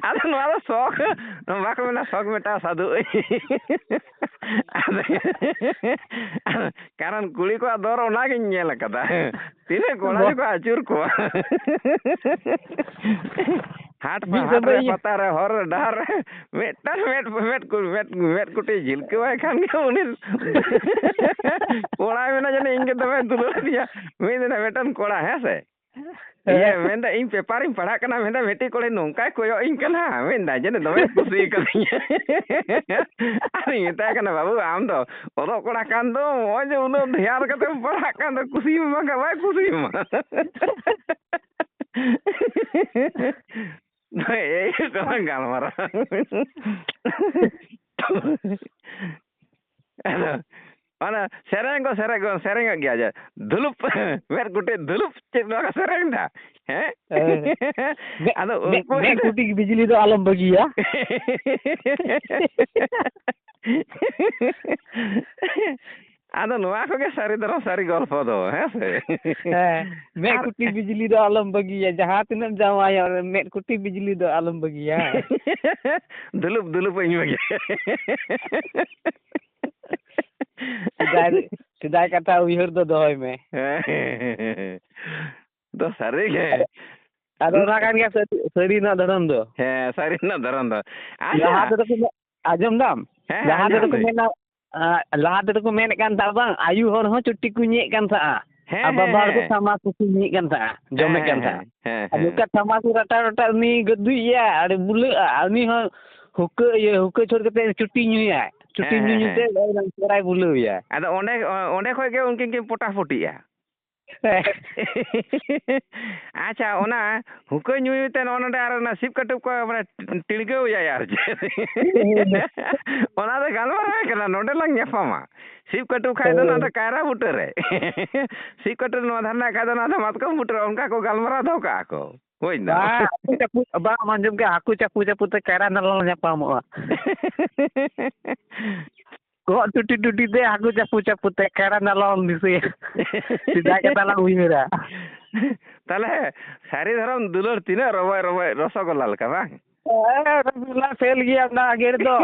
ᱟᱫᱚ ᱱᱚᱣᱟ ᱫᱚ ᱥᱚᱠ, ᱵᱟᱠᱚ ᱢᱮᱱᱟ ᱥᱚᱠ ᱢᱮᱴᱟᱣ ᱥᱟᱫᱷᱩ᱾ ᱟᱫᱚ, ᱠᱟᱨᱚᱱ ᱠᱩᱲᱤ ᱠᱚᱣᱟᱜ ᱫᱚᱨ ᱚᱱᱟᱜᱤᱧ ᱧᱮᱞ ᱟᱠᱟᱫᱟ᱾ ᱛᱤᱱᱟᱹᱜ ᱠᱚᱲᱟ ᱜᱮᱠᱚ ᱟᱹᱪᱩᱨ ᱠᱚᱣᱟ᱾ ᱦᱟᱴ ᱯᱟ-, ᱢᱤᱫ ᱦᱟᱴ ᱥᱚᱢᱚᱭ ᱨᱮ, ᱤᱧ ᱯᱟᱛᱟ ᱨᱮ, ᱦᱚᱨ ᱨᱮ, ᱰᱟᱦᱟᱨ ᱨᱮ ᱢᱤᱫᱴᱟᱝ ᱢᱮᱫ, ᱢᱮᱫ ᱠᱩ-, ᱢᱮᱫ, ᱢᱮᱫ ᱠᱩᱴᱤ ᱡᱷᱤᱞᱠᱟᱹᱣᱟᱭ ᱠᱷᱟᱱ ᱜᱮ ᱩᱱᱤ ᱠᱚᱲᱟᱭ ᱢᱮᱱᱟ, ᱡᱟᱹᱱᱤᱡ ᱤᱧ ᱜᱮ ᱫᱚᱢᱮ ᱫᱩᱞᱟᱹᱲ ᱟᱹᱫᱤᱧᱟ᱾ ᱢᱤᱫ ᱫᱤᱱ ᱢᱤᱫᱴᱟᱝ ᱠᱚᱲᱟ, ᱦᱮᱸ ᱥᱮ? ᱤᱭᱟᱹ, ᱢᱮᱱᱫᱟ, ᱤᱧ ᱯᱮᱯᱟᱨᱤᱧ ᱯᱟᱲᱦᱟᱜ ᱠᱟᱱᱟ, ᱢᱮᱱᱫᱟ, ᱢᱤᱫᱴᱤᱡ ᱠᱚᱲᱟᱭ ᱱᱚᱝᱠᱟᱭ ᱠᱚᱭᱚᱜ ᱤᱧ ᱠᱟᱱᱟ, ᱢᱮᱱᱫᱟ, ᱡᱟᱹᱱᱤᱡ ᱫᱚᱢᱮ ᱠᱩᱥᱤ ᱠᱟᱫᱤᱧᱟ᱾ ᱟᱨᱤᱧ ᱢᱮᱛᱟᱭ ᱠᱟᱱᱟ, ᱵᱟᱹᱵᱩ, ᱟᱢ ᱫᱚ ᱚᱞᱚᱜ ᱠᱚᱲᱟ ᱠᱟᱱ ᱫᱚ, ᱱᱚᱜᱼᱚᱭ ᱡᱮ ᱩᱱᱟᱹᱜ ᱫᱷᱮᱭᱟᱱ ᱠᱟᱛᱮᱢ ᱯᱟᱲᱦᱟᱜ ᱠᱟᱱ ᱫᱚ, ᱠᱩᱥᱤ ᱢᱮ ᱵᱟᱝᱠᱷᱟᱱ ᱵᱟᱭ ᱠᱩᱥᱤ ᱢᱟ᱾ ᱮᱭ ᱠᱟᱱᱟ ᱜᱟᱞᱢᱟᱨᱟᱣ᱾ ᱟᱫᱚ ᱚᱱᱟ ᱥᱮᱨᱮᱧ ᱠᱚ ᱥᱮᱨᱮᱧ ᱠᱚ ᱥᱮᱨᱮᱧᱚᱜ ᱜᱮᱭᱟ ᱡᱮ, "ᱫᱷᱩᱞᱩᱯ, ᱢᱮᱫ ᱠᱩᱴᱤ ᱫᱷᱩᱞᱩᱯ", ᱪᱮᱫ ᱱᱚᱣᱟ ᱠᱚ ᱥᱮᱨᱮᱧ ᱫᱟ? ᱦᱮᱸ? ᱦᱮᱸ᱾ ᱢᱮ-, ᱟᱫᱚ ᱢᱮ-, ᱩᱱᱠᱩ ᱢᱮᱫ ᱠᱩᱴᱤ ᱵᱤᱡᱽᱞᱤ ᱫᱚ ᱟᱞᱚᱢ ᱵᱟᱹᱜᱤᱭᱟ᱾ ᱟᱫᱚ ᱱᱚᱣᱟ ᱠᱚᱜᱮ ᱥᱟᱹᱨᱤ ᱫᱷᱚᱨᱚᱢ ᱥᱟᱹᱨᱤ ᱜᱚᱞᱯᱷᱚ ᱫᱚ, ᱦᱮᱸ ᱥᱮ? ᱦᱮᱸ, ᱢᱮᱫ ᱟᱨ ᱠᱩᱴᱤ ᱵᱤᱡᱽᱞᱤ ᱫᱚ ᱟᱞᱚᱢ ᱵᱟᱹᱜᱤᱭᱟ, ᱡᱟᱦᱟᱸ ᱛᱤᱱᱟᱹᱜ ᱮᱢ ᱡᱟᱶᱟᱭᱟ, ᱢᱮᱫ ᱠᱩᱴᱤ ᱵᱤᱡᱽᱞᱤ ᱫᱚ ᱟᱞᱚᱢ ᱵᱟᱹᱜᱤᱭᱟ᱾ ᱫᱩᱞᱩᱯ, ᱫᱩᱞᱩᱯ ᱟᱹᱧ ᱢᱮᱜᱮ᱾ ᱥᱮᱫᱟᱭ, ᱥᱮᱫᱟᱭ ᱠᱟᱛᱷᱟ ᱩᱭᱦᱟᱹᱨ ᱫᱚ ᱫᱚᱦᱚᱭ ᱢᱮ᱾ ᱦᱮᱸ, ᱫᱚ ᱥᱟᱹᱨᱤ ᱜᱮ᱾ ᱟᱫᱚ, ᱟᱫᱚ ᱚᱱᱟ ᱠᱟᱱ ᱜᱮᱭᱟ ᱥᱟᱹᱨᱤ, ᱥᱟᱹᱨᱤ ᱨᱮᱱᱟᱜ ᱫᱷᱚᱨᱚᱢ ᱫᱚ᱾ ᱦᱮᱸ, ᱥᱟᱹᱨᱤ ᱨᱮᱱᱟᱜ ᱫᱷᱚᱨᱚᱢ ᱫᱚ᱾ ᱟᱪᱪᱷᱟ᱾ ᱞᱟᱦᱟ ᱛᱮᱫᱚ ᱠᱚ ᱢᱮ-, ᱟᱸᱡᱚᱢ ᱫᱟᱢ? ᱦᱮᱸ, ᱦᱮᱸ, ᱞᱟᱦᱟ ᱛᱮᱫᱚ ᱟᱸᱡᱚᱢ ᱠᱚ ᱫᱟᱹᱧ᱾ ᱢᱮᱱᱟ, ᱟᱸ, ᱞᱟᱦᱟ ᱛᱮᱫᱚ ᱠᱚ ᱢᱮᱱᱮᱫ ᱠᱟᱱ ᱛᱟᱦᱮᱸᱫ ᱵᱟᱝ, ᱟᱭᱩ ᱦᱚᱲ ᱦᱚᱸ ᱪᱩᱴᱤ ᱠᱚ ᱧᱩᱭᱮᱫ ᱠᱟᱱ ᱛᱟᱦᱮᱸᱫᱼᱟ᱾ ᱦᱮᱸ, ᱟᱨ ᱵᱟᱵᱟ ᱦᱮᱸ, ᱦᱚᱲ ᱠᱚ ᱦᱮᱸ᱾ ᱛᱷᱟᱢᱟᱠᱩᱨ ᱠᱚ ᱧᱩᱭᱮᱫ ᱠᱟᱱ ᱛᱟᱦᱮᱸᱫᱼᱟ, ᱦᱮᱸ, ᱡᱚᱢᱮᱫ ᱦᱮᱸ, ᱠᱟᱱ ᱦᱮᱸ, ᱛᱟᱦᱮᱸᱫᱼᱟ᱾ ᱦᱮᱸ, ᱟᱨ ᱦᱮᱸ᱾ ᱱᱚᱝᱠᱟ ᱛᱷᱟᱢᱟᱠᱩᱨ ᱨᱟᱴᱟ ᱨᱟᱴᱟ ᱩᱱᱤ ᱜᱟᱹᱫᱩᱡ ᱮᱭᱟ ᱟᱨ ᱵᱩᱞᱟᱹᱜᱼᱟ, ᱟᱨ ᱩᱱᱤ ᱦᱚᱸ ᱦᱩᱠᱟᱹ, ᱤᱭᱟᱹ, ᱦᱩᱠᱟᱹ ᱪᱷᱚᱲ ᱠᱟᱛᱮ ᱪᱩᱴᱤ ᱧᱩᱭᱟᱭ᱾ ᱪᱩᱴᱤ ᱦᱮᱸ, ᱧᱩ ᱦᱮᱸ, ᱧᱩ ᱛᱮ ᱦᱮᱸ᱾ ᱮᱠᱫᱚᱢ ᱪᱮᱦᱨᱟᱭ ᱵᱩᱞᱟᱹᱣ ᱮᱭᱟ᱾ ᱟᱫᱚ ᱚᱸᱰᱮ, ᱚᱸᱰᱮ ᱠᱷᱚᱡ ᱜᱮ ᱩᱱᱠᱤᱱ ᱠᱤᱱ ᱯᱚᱴᱟᱯᱚᱴᱤᱜᱼᱟ᱾ ᱟᱪᱪᱷᱟ, ᱚᱱᱟ ᱦᱩᱠᱟᱹ ᱧᱩᱭ ᱛᱮ ᱱᱚᱜᱼᱚ ᱱᱚᱰᱮ ᱟᱨ ᱚᱱᱟ ᱥᱤᱵ ᱠᱟᱹᱴᱩᱵ ᱠᱚ ᱢᱟᱱᱮ ᱴᱤᱲᱜᱟᱹᱣ ᱮᱭᱟᱭ ᱟᱨ ᱪᱮᱫ? ᱚᱱᱟ ᱫᱚ ᱜᱟᱞᱢᱟᱨᱟᱣ ᱠᱟᱱᱟ, ᱱᱚᱰᱮ ᱞᱟᱝ ᱧᱟᱯᱟᱢᱟ᱾ ᱥᱤᱵ ᱠᱟᱹᱴᱩᱵ ᱠᱷᱟᱡ ᱫᱚ ᱱᱚᱣᱟ ᱫᱚ ᱦᱳᱭ᱾ ᱠᱟᱭᱨᱟ ᱵᱩᱴᱟᱹ ᱨᱮ᱾ ᱥᱤᱵ ᱠᱟᱹᱴᱩᱵ ᱱᱚᱣᱟ ᱫᱷᱟᱨᱮ ᱱᱟᱜ ᱠᱷᱟᱡ ᱫᱚ ᱱᱚᱣᱟ ᱫᱚ ᱢᱟᱛᱠᱚᱢ ᱵᱩᱴᱟᱹ ᱨᱮ, ᱚᱱᱠᱟ ᱠᱚ ᱜᱟᱞᱢᱟᱨᱟᱣ ᱫᱚᱦᱚ ᱠᱟᱜᱼᱟ ᱠᱚ᱾ ᱵᱩᱡᱽ ᱫᱟᱢ? ᱵᱟᱝ, ᱦᱟᱹᱠᱩ ᱪᱟᱯᱚ, ᱵᱟᱝ ᱟᱸᱡᱚᱢ ᱜᱮ, ᱦᱟᱹᱠᱩ ᱪᱟᱯᱚ ᱪᱟᱯᱚ ᱛᱮ ᱠᱟᱭᱨᱟ ᱱᱟᱞᱟ ᱞᱟᱝ ᱧᱟᱯᱟᱢᱚᱜᱼᱟ᱾ ᱠᱚᱸᱜ ᱴᱩᱴᱤ ᱴᱩᱴᱤ ᱛᱮ, ᱦᱟᱹᱠᱩ ᱪᱟᱯᱚ ᱪᱟᱯᱚ ᱛᱮ, ᱠᱟᱭᱨᱟ ᱱᱟᱞᱚᱢ ᱫᱤᱥᱟᱹᱭᱟ᱾ ᱥᱮᱫᱟᱭ ᱠᱟᱛᱷᱟ ᱞᱟᱝ ᱩᱭᱦᱟᱹᱨᱟ᱾ ᱛᱟᱦᱞᱮ ᱥᱟᱹᱨᱤ ᱫᱷᱚᱨᱚᱢ ᱫᱩᱞᱟᱹᱲ ᱛᱤᱱᱟᱹᱜ ᱨᱚᱢᱚᱡ ᱨᱚᱢᱚᱡ ᱨᱚᱥᱚᱜᱚᱞᱞᱟ ᱞᱮᱠᱟ, ᱵᱟᱝ? ᱦᱮᱸ, ᱨᱚᱥᱚᱜᱚᱞᱞᱟ ᱯᱷᱮᱞ ᱜᱮᱭᱟ ᱚᱱᱟ ᱟᱜᱮ ᱨᱮᱫᱚ᱾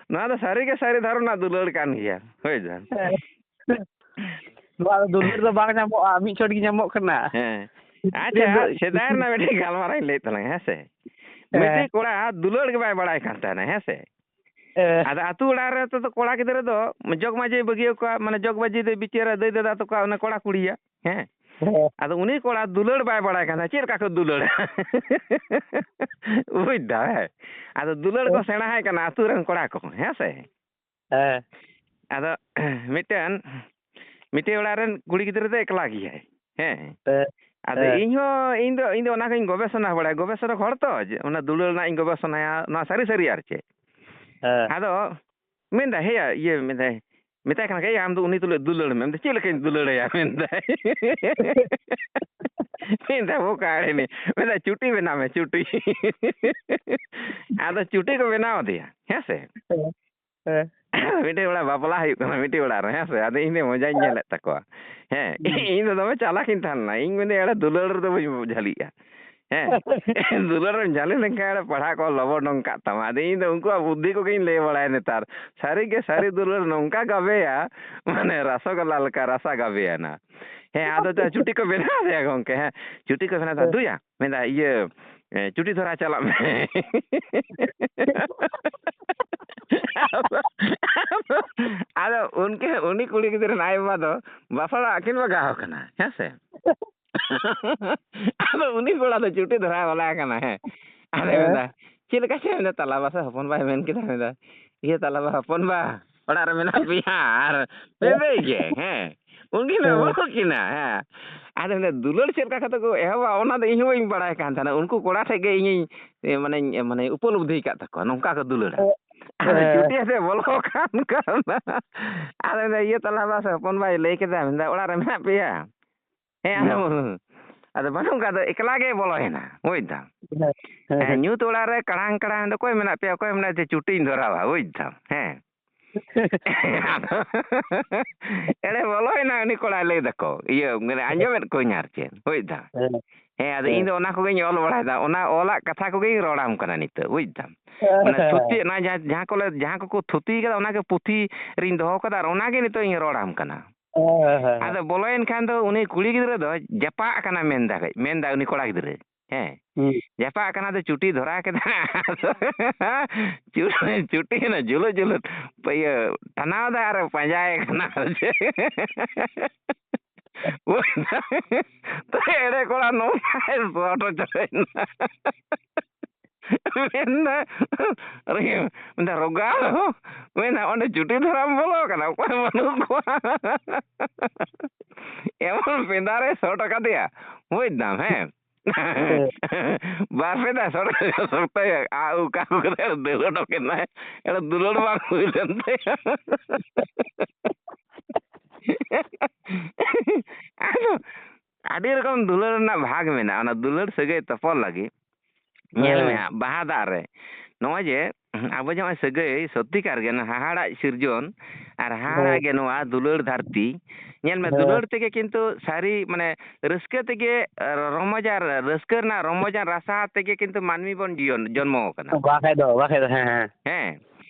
ᱱᱚᱣᱟ ᱫᱚ ᱥᱟᱹᱨᱤ ᱜᱮ ᱥᱟᱹᱨᱤ ᱫᱷᱚᱨᱚᱢ ᱨᱮᱱᱟᱜ ᱫᱩᱞᱟᱹᱲ ᱠᱟᱱ ᱜᱮᱭᱟ᱾ ᱦᱳᱭ ᱡᱟᱱ᱾ ᱦᱮᱸ᱾ ᱱᱚᱣᱟ ᱫᱚ ᱫᱩᱞᱟᱹᱲ ᱫᱚ ᱵᱟᱝ ᱧᱟᱢᱚᱜᱼᱟ, ᱢᱤᱫ ᱪᱷᱚᱴ ᱜᱮ ᱧᱟᱢᱚᱜ ᱠᱟᱱᱟ᱾ ᱦᱮᱸ᱾ ᱟᱪᱪᱷᱟ, ᱫᱚ ᱥᱮᱫᱟᱭ ᱨᱮᱱᱟᱜ ᱢᱤᱫᱴᱮᱱ ᱜᱟᱞᱢᱟᱨᱟᱣ ᱤᱧ ᱞᱟᱹᱭᱮᱫ ᱛᱟᱞᱟᱝᱟ, ᱦᱮᱸ ᱥᱮ? ᱦᱮᱸ᱾ ᱢᱤᱫᱴᱮᱱ ᱠᱚᱲᱟ ᱫᱩᱞᱟᱹᱲ ᱜᱮ ᱵᱟᱭ ᱵᱟᱲᱟᱭ ᱠᱟᱱ ᱛᱟᱦᱮᱱᱟ, ᱦᱮᱸ ᱥᱮ? ᱦᱮᱸ᱾ ᱟᱫᱚ ᱟᱹᱛᱩ ᱚᱲᱟᱜ ᱨᱮ ᱛᱚ ᱠᱚᱲᱟ ᱜᱤᱫᱽᱨᱟᱹ ᱫᱚ ᱡᱚᱜᱽ ᱢᱟᱹᱡᱷᱤᱭ ᱵᱟᱹᱜᱤᱭᱟᱹᱣ ᱠᱚᱣᱟ, ᱢᱟᱱᱮ ᱡᱚᱜᱽ ᱢᱟᱹᱡᱷᱤ ᱫᱚᱭ ᱵᱤᱪᱟᱹᱨᱟ ᱫᱟᱹᱭ ᱫᱟᱫᱟ ᱛᱟᱠᱚᱣᱟ, ᱚᱱᱟ ᱠᱚᱲᱟ ᱠᱩᱲᱤᱭᱟᱜ, ᱦᱮᱸ? ᱦᱮᱸ᱾ ᱟᱫᱚ ᱩᱱᱤ ᱠᱚᱲᱟ ᱫᱩᱞᱟᱹᱲ ᱵᱟᱭ ᱵᱟᱲᱟᱭ ᱠᱟᱱ ᱛᱟᱦᱮᱱᱟ, ᱪᱮᱫ ᱞᱮᱠᱟ ᱠᱚ ᱫᱩᱞᱟᱹᱲᱟ? ᱵᱩᱡᱽ ᱫᱟ, ᱦᱮᱸ? ᱟᱫᱚ ᱫᱩᱞᱟᱹᱲ ᱠᱚ ᱦᱮᱸ᱾ ᱥᱮᱬᱟ ᱟᱭ ᱠᱟᱱᱟ ᱟᱹᱛᱩ ᱨᱮᱱ ᱠᱚᱲᱟ ᱠᱚ, ᱦᱮᱸ ᱥᱮ? ᱦᱮᱸ᱾ ᱟᱫᱚ ᱢᱤᱫᱴᱮᱱ, ᱢᱤᱫᱴᱮᱱ ᱚᱲᱟᱜ ᱨᱮᱱ ᱠᱩᱲᱤ ᱜᱤᱫᱽᱨᱟᱹ ᱫᱚ ᱮᱠᱞᱟ ᱜᱮᱭᱟᱭ, ᱦᱮᱸ᱾ ᱦᱮᱸ᱾ ᱟᱫᱚ ᱦᱮᱸ᱾ ᱤᱧ ᱦᱚᱸ, ᱤᱧ ᱫᱚ, ᱤᱧ ᱫᱚ ᱚᱱᱟ ᱠᱚᱧ ᱜᱚᱵᱮᱥᱚᱱᱟ ᱵᱟᱲᱟᱭᱟ, ᱜᱚᱵᱮᱥᱚᱱᱟ ᱦᱚᱲ ᱛᱚ, ᱡᱮ ᱚᱱᱟ ᱫᱩᱞᱟᱹᱲ ᱨᱮᱱᱟᱜ ᱤᱧ ᱜᱚᱵᱮᱥᱚᱱᱟᱭᱟ, ᱱᱚᱣᱟ ᱥᱟᱹᱨᱤ ᱥᱟᱹᱨᱤ ᱟᱨ ᱪᱮᱫ᱾ ᱦᱮᱸ᱾ ᱟᱫᱚ ᱢᱮᱱᱫᱟ, ᱦᱮᱭᱟ, ᱤᱭᱟᱹ, ᱢᱮᱱᱫᱟᱭ, ᱢᱮᱛᱟᱭ ᱠᱟᱱᱟ, ᱮᱭ, ᱟᱢ ᱫᱚ ᱩᱱᱤ ᱛᱩᱞᱩᱡ ᱫᱩᱞᱟᱹᱲ ᱢᱮ᱾ ᱢᱮᱱᱫᱟ, ᱪᱮᱫ ᱞᱮᱠᱟᱧ ᱫᱩᱞᱟᱹᱲᱟᱭᱟ? ᱢᱮᱱᱫᱟᱭ᱾ ᱢᱮᱱᱫᱟ, ᱵᱚᱠᱟ ᱮᱲᱮ ᱱᱤ᱾ ᱢᱮᱱᱫᱟ, ᱪᱩᱴᱤ ᱵᱮᱱᱟᱣ ᱢᱮ, ᱪᱩᱴᱤ᱾ ᱟᱫᱚ ᱪᱩᱴᱤ ᱠᱚ ᱵᱮᱱᱟᱣ ᱟᱫᱮᱭᱟ, ᱦᱮᱸ ᱥᱮ? ᱦᱮᱸ᱾ ᱦᱮᱸ᱾ ᱢᱤᱫᱴᱮᱡ ᱚᱲᱟᱜ ᱵᱟᱯᱞᱟ ᱦᱩᱭᱩᱜ ᱠᱟᱱᱟ, ᱢᱤᱫᱴᱮᱡ ᱚᱲᱟᱜ ᱨᱮ, ᱦᱮᱸ ᱥᱮ? ᱟᱫᱚ ᱤᱧ ᱫᱚ ᱢᱚᱡᱟᱧ ᱧᱮᱞᱮᱫ ᱛᱟᱠᱚᱣᱟ᱾ ᱦᱮᱸ, ᱦᱩᱸ᱾ ᱤᱧ ᱫᱚ ᱫᱚᱢᱮ ᱪᱟᱞᱟᱠ ᱤᱧ ᱛᱟᱦᱮᱸ ᱞᱮᱱᱟ᱾ ᱤᱧ ᱢᱮᱱᱫᱟᱹᱧ, ᱮᱲᱮ ᱫᱩᱞᱟᱹᱲ ᱨᱮᱫᱚ ᱵᱟᱹᱧ ᱡᱷᱟᱹᱞᱤᱜᱼᱟ᱾ ᱦᱮᱸ, ᱫᱩᱞᱟᱹᱲ ᱨᱮᱢ ᱡᱷᱟᱹᱞᱤ ᱞᱮᱱᱠᱷᱟᱱ ᱮᱲᱮ ᱯᱟᱲᱦᱟᱜ ᱠᱚ ᱞᱚᱵᱚ ᱱᱚᱝᱠᱟᱜ ᱛᱟᱢᱟ᱾ ᱟᱫᱚ ᱤᱧ ᱫᱚ ᱩᱱᱠᱩᱣᱟᱜ ᱵᱩᱫᱽᱫᱷᱤ ᱠᱚᱜᱮᱧ ᱞᱟᱹᱭ ᱵᱟᱲᱟᱭᱟ ᱱᱮᱛᱟᱨ᱾ ᱥᱟᱹᱨᱤ ᱜᱮ ᱥᱟᱹᱨᱤ ᱫᱩᱞᱟᱹᱲ ᱱᱚᱝᱠᱟ ᱜᱟᱵᱮᱭᱟ, ᱢᱟᱱᱮ ᱨᱟᱥᱚᱜᱚᱞᱞᱟ ᱞᱮᱠᱟ ᱨᱟᱥᱟ ᱜᱟᱵᱮᱭᱟᱱᱟ᱾ ᱦᱮᱸ, ᱟᱫᱚ ᱪᱟ-, ᱪᱩᱴᱤ ᱠᱚ ᱵᱮᱱᱟᱣ ᱟᱫᱮᱭᱟ ᱜᱚᱝᱠᱮ, ᱦᱮᱸ, ᱪᱩᱴᱤ ᱠᱚ ᱵᱮᱱᱟᱣ ᱟᱫᱮᱭᱟ᱾ ᱦᱮᱸ᱾ ᱫᱩᱭᱟ, ᱢᱮᱱᱫᱟ, ᱤᱭᱟᱹ, ᱮ, ᱪᱩᱴᱤ ᱫᱷᱚᱨᱟ ᱪᱟᱞᱟᱜ ᱢᱮ᱾ ᱟᱫᱚ, ᱟᱫᱚ ᱩᱱᱠᱤᱱ, ᱩᱱᱤ ᱠᱩᱲᱤ ᱜᱤᱫᱽᱨᱟᱹ ᱨᱮᱱ ᱟᱭᱳ ᱵᱟᱵᱟ ᱫᱚ ᱵᱟᱯᱞᱟ ᱚᱲᱟᱜ ᱠᱤᱱ ᱵᱟᱜᱟᱣ ᱠᱟᱱᱟ, ᱦᱮᱸ ᱥᱮ? ᱟᱫᱚ ᱩᱱᱤ ᱠᱚᱲᱟ ᱫᱚ ᱪᱩᱴᱤ ᱫᱷᱚᱨᱟ ᱵᱟᱞᱟ ᱠᱟᱱᱟ, ᱦᱮᱸ᱾ ᱟᱫᱚ ᱦᱮᱸ᱾ ᱢᱮᱱᱫᱟ, "ᱪᱮᱫ ᱞᱮᱠᱟ ᱪᱮ?" ᱢᱮᱱᱫᱟ, "ᱛᱟᱞᱟ ᱵᱟᱥᱟ ᱦᱚᱯᱚᱱ ᱵᱟᱭ ᱢᱮᱱ ᱠᱮᱫᱟ", ᱢᱮᱱᱫᱟ, "ᱤᱭᱟᱹ, ᱛᱟᱞᱟ ᱵᱟ ᱦᱚᱯᱚᱱ ᱵᱟ, ᱚᱲᱟᱜ ᱨᱮ ᱢᱮᱱᱟᱜ ᱯᱮᱭᱟ ᱟᱨ ᱯᱮ ᱵᱮᱭ ᱜᱮ?" ᱦᱮᱸ᱾ ᱩᱱᱠᱤᱱ ᱦᱮᱸ᱾ ᱵᱟᱹᱦᱩ ᱠᱤᱱᱟ, ᱦᱮᱸ᱾ ᱟᱫᱚ ᱢᱮᱱᱫᱟ, ᱫᱩᱞᱟᱹᱲ ᱪᱮᱫ ᱞᱮᱠᱟ ᱠᱟᱛᱮ ᱠᱚ ᱮᱦᱚᱵᱟ, ᱚᱱᱟ ᱫᱚ ᱤᱧ ᱦᱚᱸ ᱵᱟᱹᱧ ᱵᱟᱲᱟᱭ ᱠᱟᱱ ᱛᱟᱦᱮᱱᱟ᱾ ᱩᱱᱠᱩ ᱠᱚᱲᱟ ᱴᱷᱮᱡ ᱜᱮ ᱤᱧᱤᱧ, ᱮ, ᱢᱟᱱᱮᱧ, ᱮ, ᱢᱟᱱᱮ ᱩᱯᱚᱞᱚᱵᱽᱫᱷᱤ ᱠᱟᱫ ᱛᱟᱠᱚᱣᱟ, ᱱᱚᱝᱠᱟ ᱠᱚ ᱫᱩᱞᱟᱹᱲᱟ᱾ ᱦᱮᱸ᱾ ᱟᱫᱚ ᱦᱮᱸ᱾ ᱪᱩᱴᱤ ᱟᱛᱮ ᱵᱚᱞᱚ ᱠᱟᱱ ᱠᱟᱱᱟ᱾ ᱟᱫᱚ ᱢᱮᱱᱫᱟ, ᱤᱭᱟᱹ ᱛᱟᱞᱟ ᱵᱟᱥ ᱦᱚᱯᱚᱱ ᱵᱟᱭ ᱞᱟᱹᱭ ᱠᱮᱫᱟ, ᱢᱮᱱᱫᱟ, "ᱚᱲᱟᱜ ᱨᱮ ᱢᱮᱱᱟᱜ ᱯᱮᱭᱟ?" ᱦᱮᱸ, ᱟᱫᱚ ᱦᱩᱸ᱾ ᱟᱫᱚ ᱵᱟᱹᱱᱩᱜ ᱠᱟᱫ ᱫᱚ ᱮᱠᱞᱟ ᱜᱮ ᱵᱚᱞᱚᱭᱮᱱᱟ, ᱵᱩᱡᱽ ᱫᱟᱢ᱾ ᱦᱮᱸ, ᱦᱮᱸ, ᱦᱮᱸ᱾ ᱧᱩᱛ ᱚᱲᱟᱜ ᱨᱮ ᱠᱟᱲᱟᱝ ᱠᱟᱲᱟᱝ ᱫᱚ ᱚᱠᱚᱭ ᱢᱮᱱᱟᱜ ᱯᱮᱭᱟ, ᱚᱠᱚᱭ ᱢᱮᱱᱟᱜ ᱪᱮ ᱪᱩᱴᱤᱧ ᱫᱷᱚᱨᱟᱣᱟ, ᱵᱩᱡᱽ ᱫᱟᱢ᱾ ᱦᱮᱸ᱾ ᱟᱫᱚ ᱮᱲᱮ ᱵᱚᱞᱚᱭᱮᱱᱟ ᱩᱱᱤ ᱠᱚᱲᱟᱭ ᱞᱟᱹᱭ ᱫᱟᱠᱚ, ᱤᱭᱟᱹ, ᱢᱟᱱᱮ ᱟᱸᱡᱚᱢᱮᱫ ᱠᱚᱣᱟᱧ ᱟᱨ ᱪᱮᱫ, ᱵᱩᱡᱽ ᱫᱟᱢ᱾ ᱦᱮᱸ᱾ ᱦᱮᱸ, ᱟᱫᱚ ᱤᱧ ᱫᱚ ᱚᱱᱟ ᱠᱚᱜᱮᱧ ᱚᱞ ᱵᱟᱲᱟᱭᱮᱫᱟ, ᱚᱱᱟ ᱚᱞᱟᱜ ᱠᱟᱛᱷᱟ ᱠᱚᱜᱮᱧ ᱨᱚᱲᱟᱢ ᱠᱟᱱᱟ ᱱᱤᱛᱚᱜ, ᱵᱩᱡᱽ ᱫᱟᱢ᱾ ᱦᱮᱸ, ᱚᱱᱟ ᱦᱮᱸ᱾ ᱛᱷᱩᱛᱤ, ᱚᱱᱟ ᱡᱟᱦᱟᱸ, ᱡᱟᱦᱟᱸ ᱠᱚᱞᱮ, ᱡᱟᱦᱟᱸ ᱠᱚᱠᱚ ᱛᱷᱩᱛᱤ ᱠᱟᱫᱟ, ᱚᱱᱟᱜᱮ ᱯᱩᱛᱷᱤ ᱨᱤᱧ ᱫᱚᱦᱚ ᱠᱟᱫᱟ ᱟᱨ ᱚᱱᱟᱜᱮ ᱱᱤᱛᱚᱜ ᱤᱧ ᱨᱚᱲᱟᱢ ᱠᱟᱱᱟ᱾ ᱦᱮᱸ, ᱦᱮᱸ, ᱦᱮᱸ᱾ ᱟᱫᱚ ᱵᱚᱞᱚᱭᱮᱱ ᱠᱷᱟᱱ ᱫᱚ ᱩᱱᱤ ᱠᱩᱲᱤ ᱜᱤᱫᱽᱨᱟᱹ ᱫᱚ ᱡᱟᱯᱟᱜ ᱠᱟᱱᱟ ᱢᱮᱱᱫᱟ, ᱢᱮᱱᱫᱟ ᱩᱱᱤ ᱠᱚᱲᱟ ᱜᱤᱫᱽᱨᱟᱹ᱾ ᱦᱮᱸ᱾ ᱦᱩᱸ᱾ ᱡᱟᱯᱟᱜ ᱠᱟᱱᱟ ᱫᱚ ᱪᱩᱴᱤ ᱫᱷᱚᱨᱟ ᱠᱮᱫᱟ᱾ ᱪᱩ-, ᱪᱩᱴᱤ ᱚᱱᱟ ᱡᱩᱞᱩᱜ ᱡᱩᱞᱩᱜ ᱤᱭᱟᱹ ᱴᱟᱱᱟᱣ ᱫᱟ ᱟᱨ ᱯᱟᱸᱡᱟᱭᱮ ᱠᱟᱱᱟ᱾ ᱛᱚ ᱮᱲᱮ ᱠᱚᱲᱟ ᱱᱚᱝᱠᱟᱭ ᱥᱚᱴ ᱦᱚᱪᱚᱭᱮᱱᱟ᱾ ᱢᱮᱱᱫᱟ, ᱢᱮᱱᱫᱟ, "ᱨᱚᱜᱟ ᱫᱚ", ᱢᱮᱱᱫᱟ, "ᱚᱸᱰᱮ ᱪᱩᱴᱤ ᱫᱷᱚᱨᱟᱢ ᱵᱚᱞᱚ ᱠᱟᱱᱟ, ᱚᱠᱚᱭ ᱵᱟᱹᱱᱩᱜ ᱠᱚᱣᱟ?" ᱮᱢᱚᱱ ᱯᱮᱸᱫᱟ ᱨᱮ ᱥᱚᱴ ᱟᱠᱟᱫᱮᱭᱟ, ᱵᱩᱡᱽ ᱫᱟᱢ, ᱦᱮᱸ? ᱦᱮᱸ᱾ ᱵᱟᱨ ᱯᱮ ᱫᱷᱟᱣ ᱥᱚᱴ ᱠᱟᱫᱮᱭᱟ, ᱥᱚᱠᱛᱚᱭ ᱟᱜ ᱩᱠᱟ ᱠᱟᱛᱮ ᱫᱟᱹᱲ ᱚᱰᱚᱠ ᱮᱱᱟᱭ᱾ ᱮᱲᱮ ᱫᱩᱞᱟᱹᱲ ᱵᱟᱝ ᱦᱩᱭ ᱞᱮᱱ ᱛᱟᱭᱟ᱾ ᱟᱫᱚ ᱟᱹᱰᱤ ᱨᱚᱠᱚᱢ ᱫᱩᱞᱟᱹᱲ ᱨᱮᱱᱟᱜ ᱵᱷᱟᱜᱽ ᱢᱮᱱᱟᱜᱼᱟ᱾ ᱚᱱᱟ ᱫᱩᱞᱟᱹᱲ ᱥᱟᱹᱜᱟᱹᱭ ᱛᱚᱯᱚᱞ ᱞᱟᱹᱜᱤᱫ ᱧᱮᱞ ᱢᱮ ᱦᱮᱸ᱾ ᱦᱟᱸᱜ, ᱵᱟᱦᱟ ᱫᱟᱜ ᱨᱮ ᱱᱚᱜᱼᱚᱭ ᱡᱮ ᱟᱵᱚ ᱡᱮ ᱱᱚᱜᱼᱚᱭ ᱥᱟᱹᱜᱟᱹᱭ ᱥᱚᱛᱤᱠᱟᱨ ᱜᱮ ᱱᱚᱣᱟ ᱦᱟᱦᱟᱲᱟᱜ ᱥᱤᱨᱡᱚᱱ ᱟᱨ ᱦᱟᱦᱟᱲᱟᱜ ᱦᱮᱸ᱾ ᱜᱮ ᱱᱚᱣᱟ ᱫᱩᱞᱟᱹᱲ ᱫᱷᱟᱹᱨᱛᱤ, ᱧᱮᱞ ᱢᱮ, ᱦᱮᱸ᱾ ᱫᱩᱞᱟᱹᱲ ᱛᱮᱜᱮ ᱠᱤᱱᱛᱩ ᱥᱟᱹᱨᱤ, ᱢᱟᱱᱮ, ᱨᱟᱹᱥᱠᱟᱹ ᱛᱮᱜᱮ, ᱨᱚᱢᱚᱡᱽ ᱟᱨ ᱨᱟᱹᱥᱠᱟᱹ ᱨᱮᱱᱟᱜ ᱨᱚᱢᱚᱡᱽ ᱟᱨ ᱨᱟᱥᱟ ᱛᱮᱜᱮ ᱠᱤᱱᱛᱩ ᱢᱟᱹᱱᱢᱤ ᱵᱚᱱ ᱡᱤᱭᱚᱱ, ᱡᱚᱱᱢᱚ ᱟᱠᱟᱱᱟ᱾ ᱵᱟᱠᱷᱟᱡ ᱫᱚ, ᱵᱟᱠᱷᱟᱡ ᱫᱚ, ᱦᱮᱸ, ᱦᱮᱸ᱾ ᱦᱮᱸ,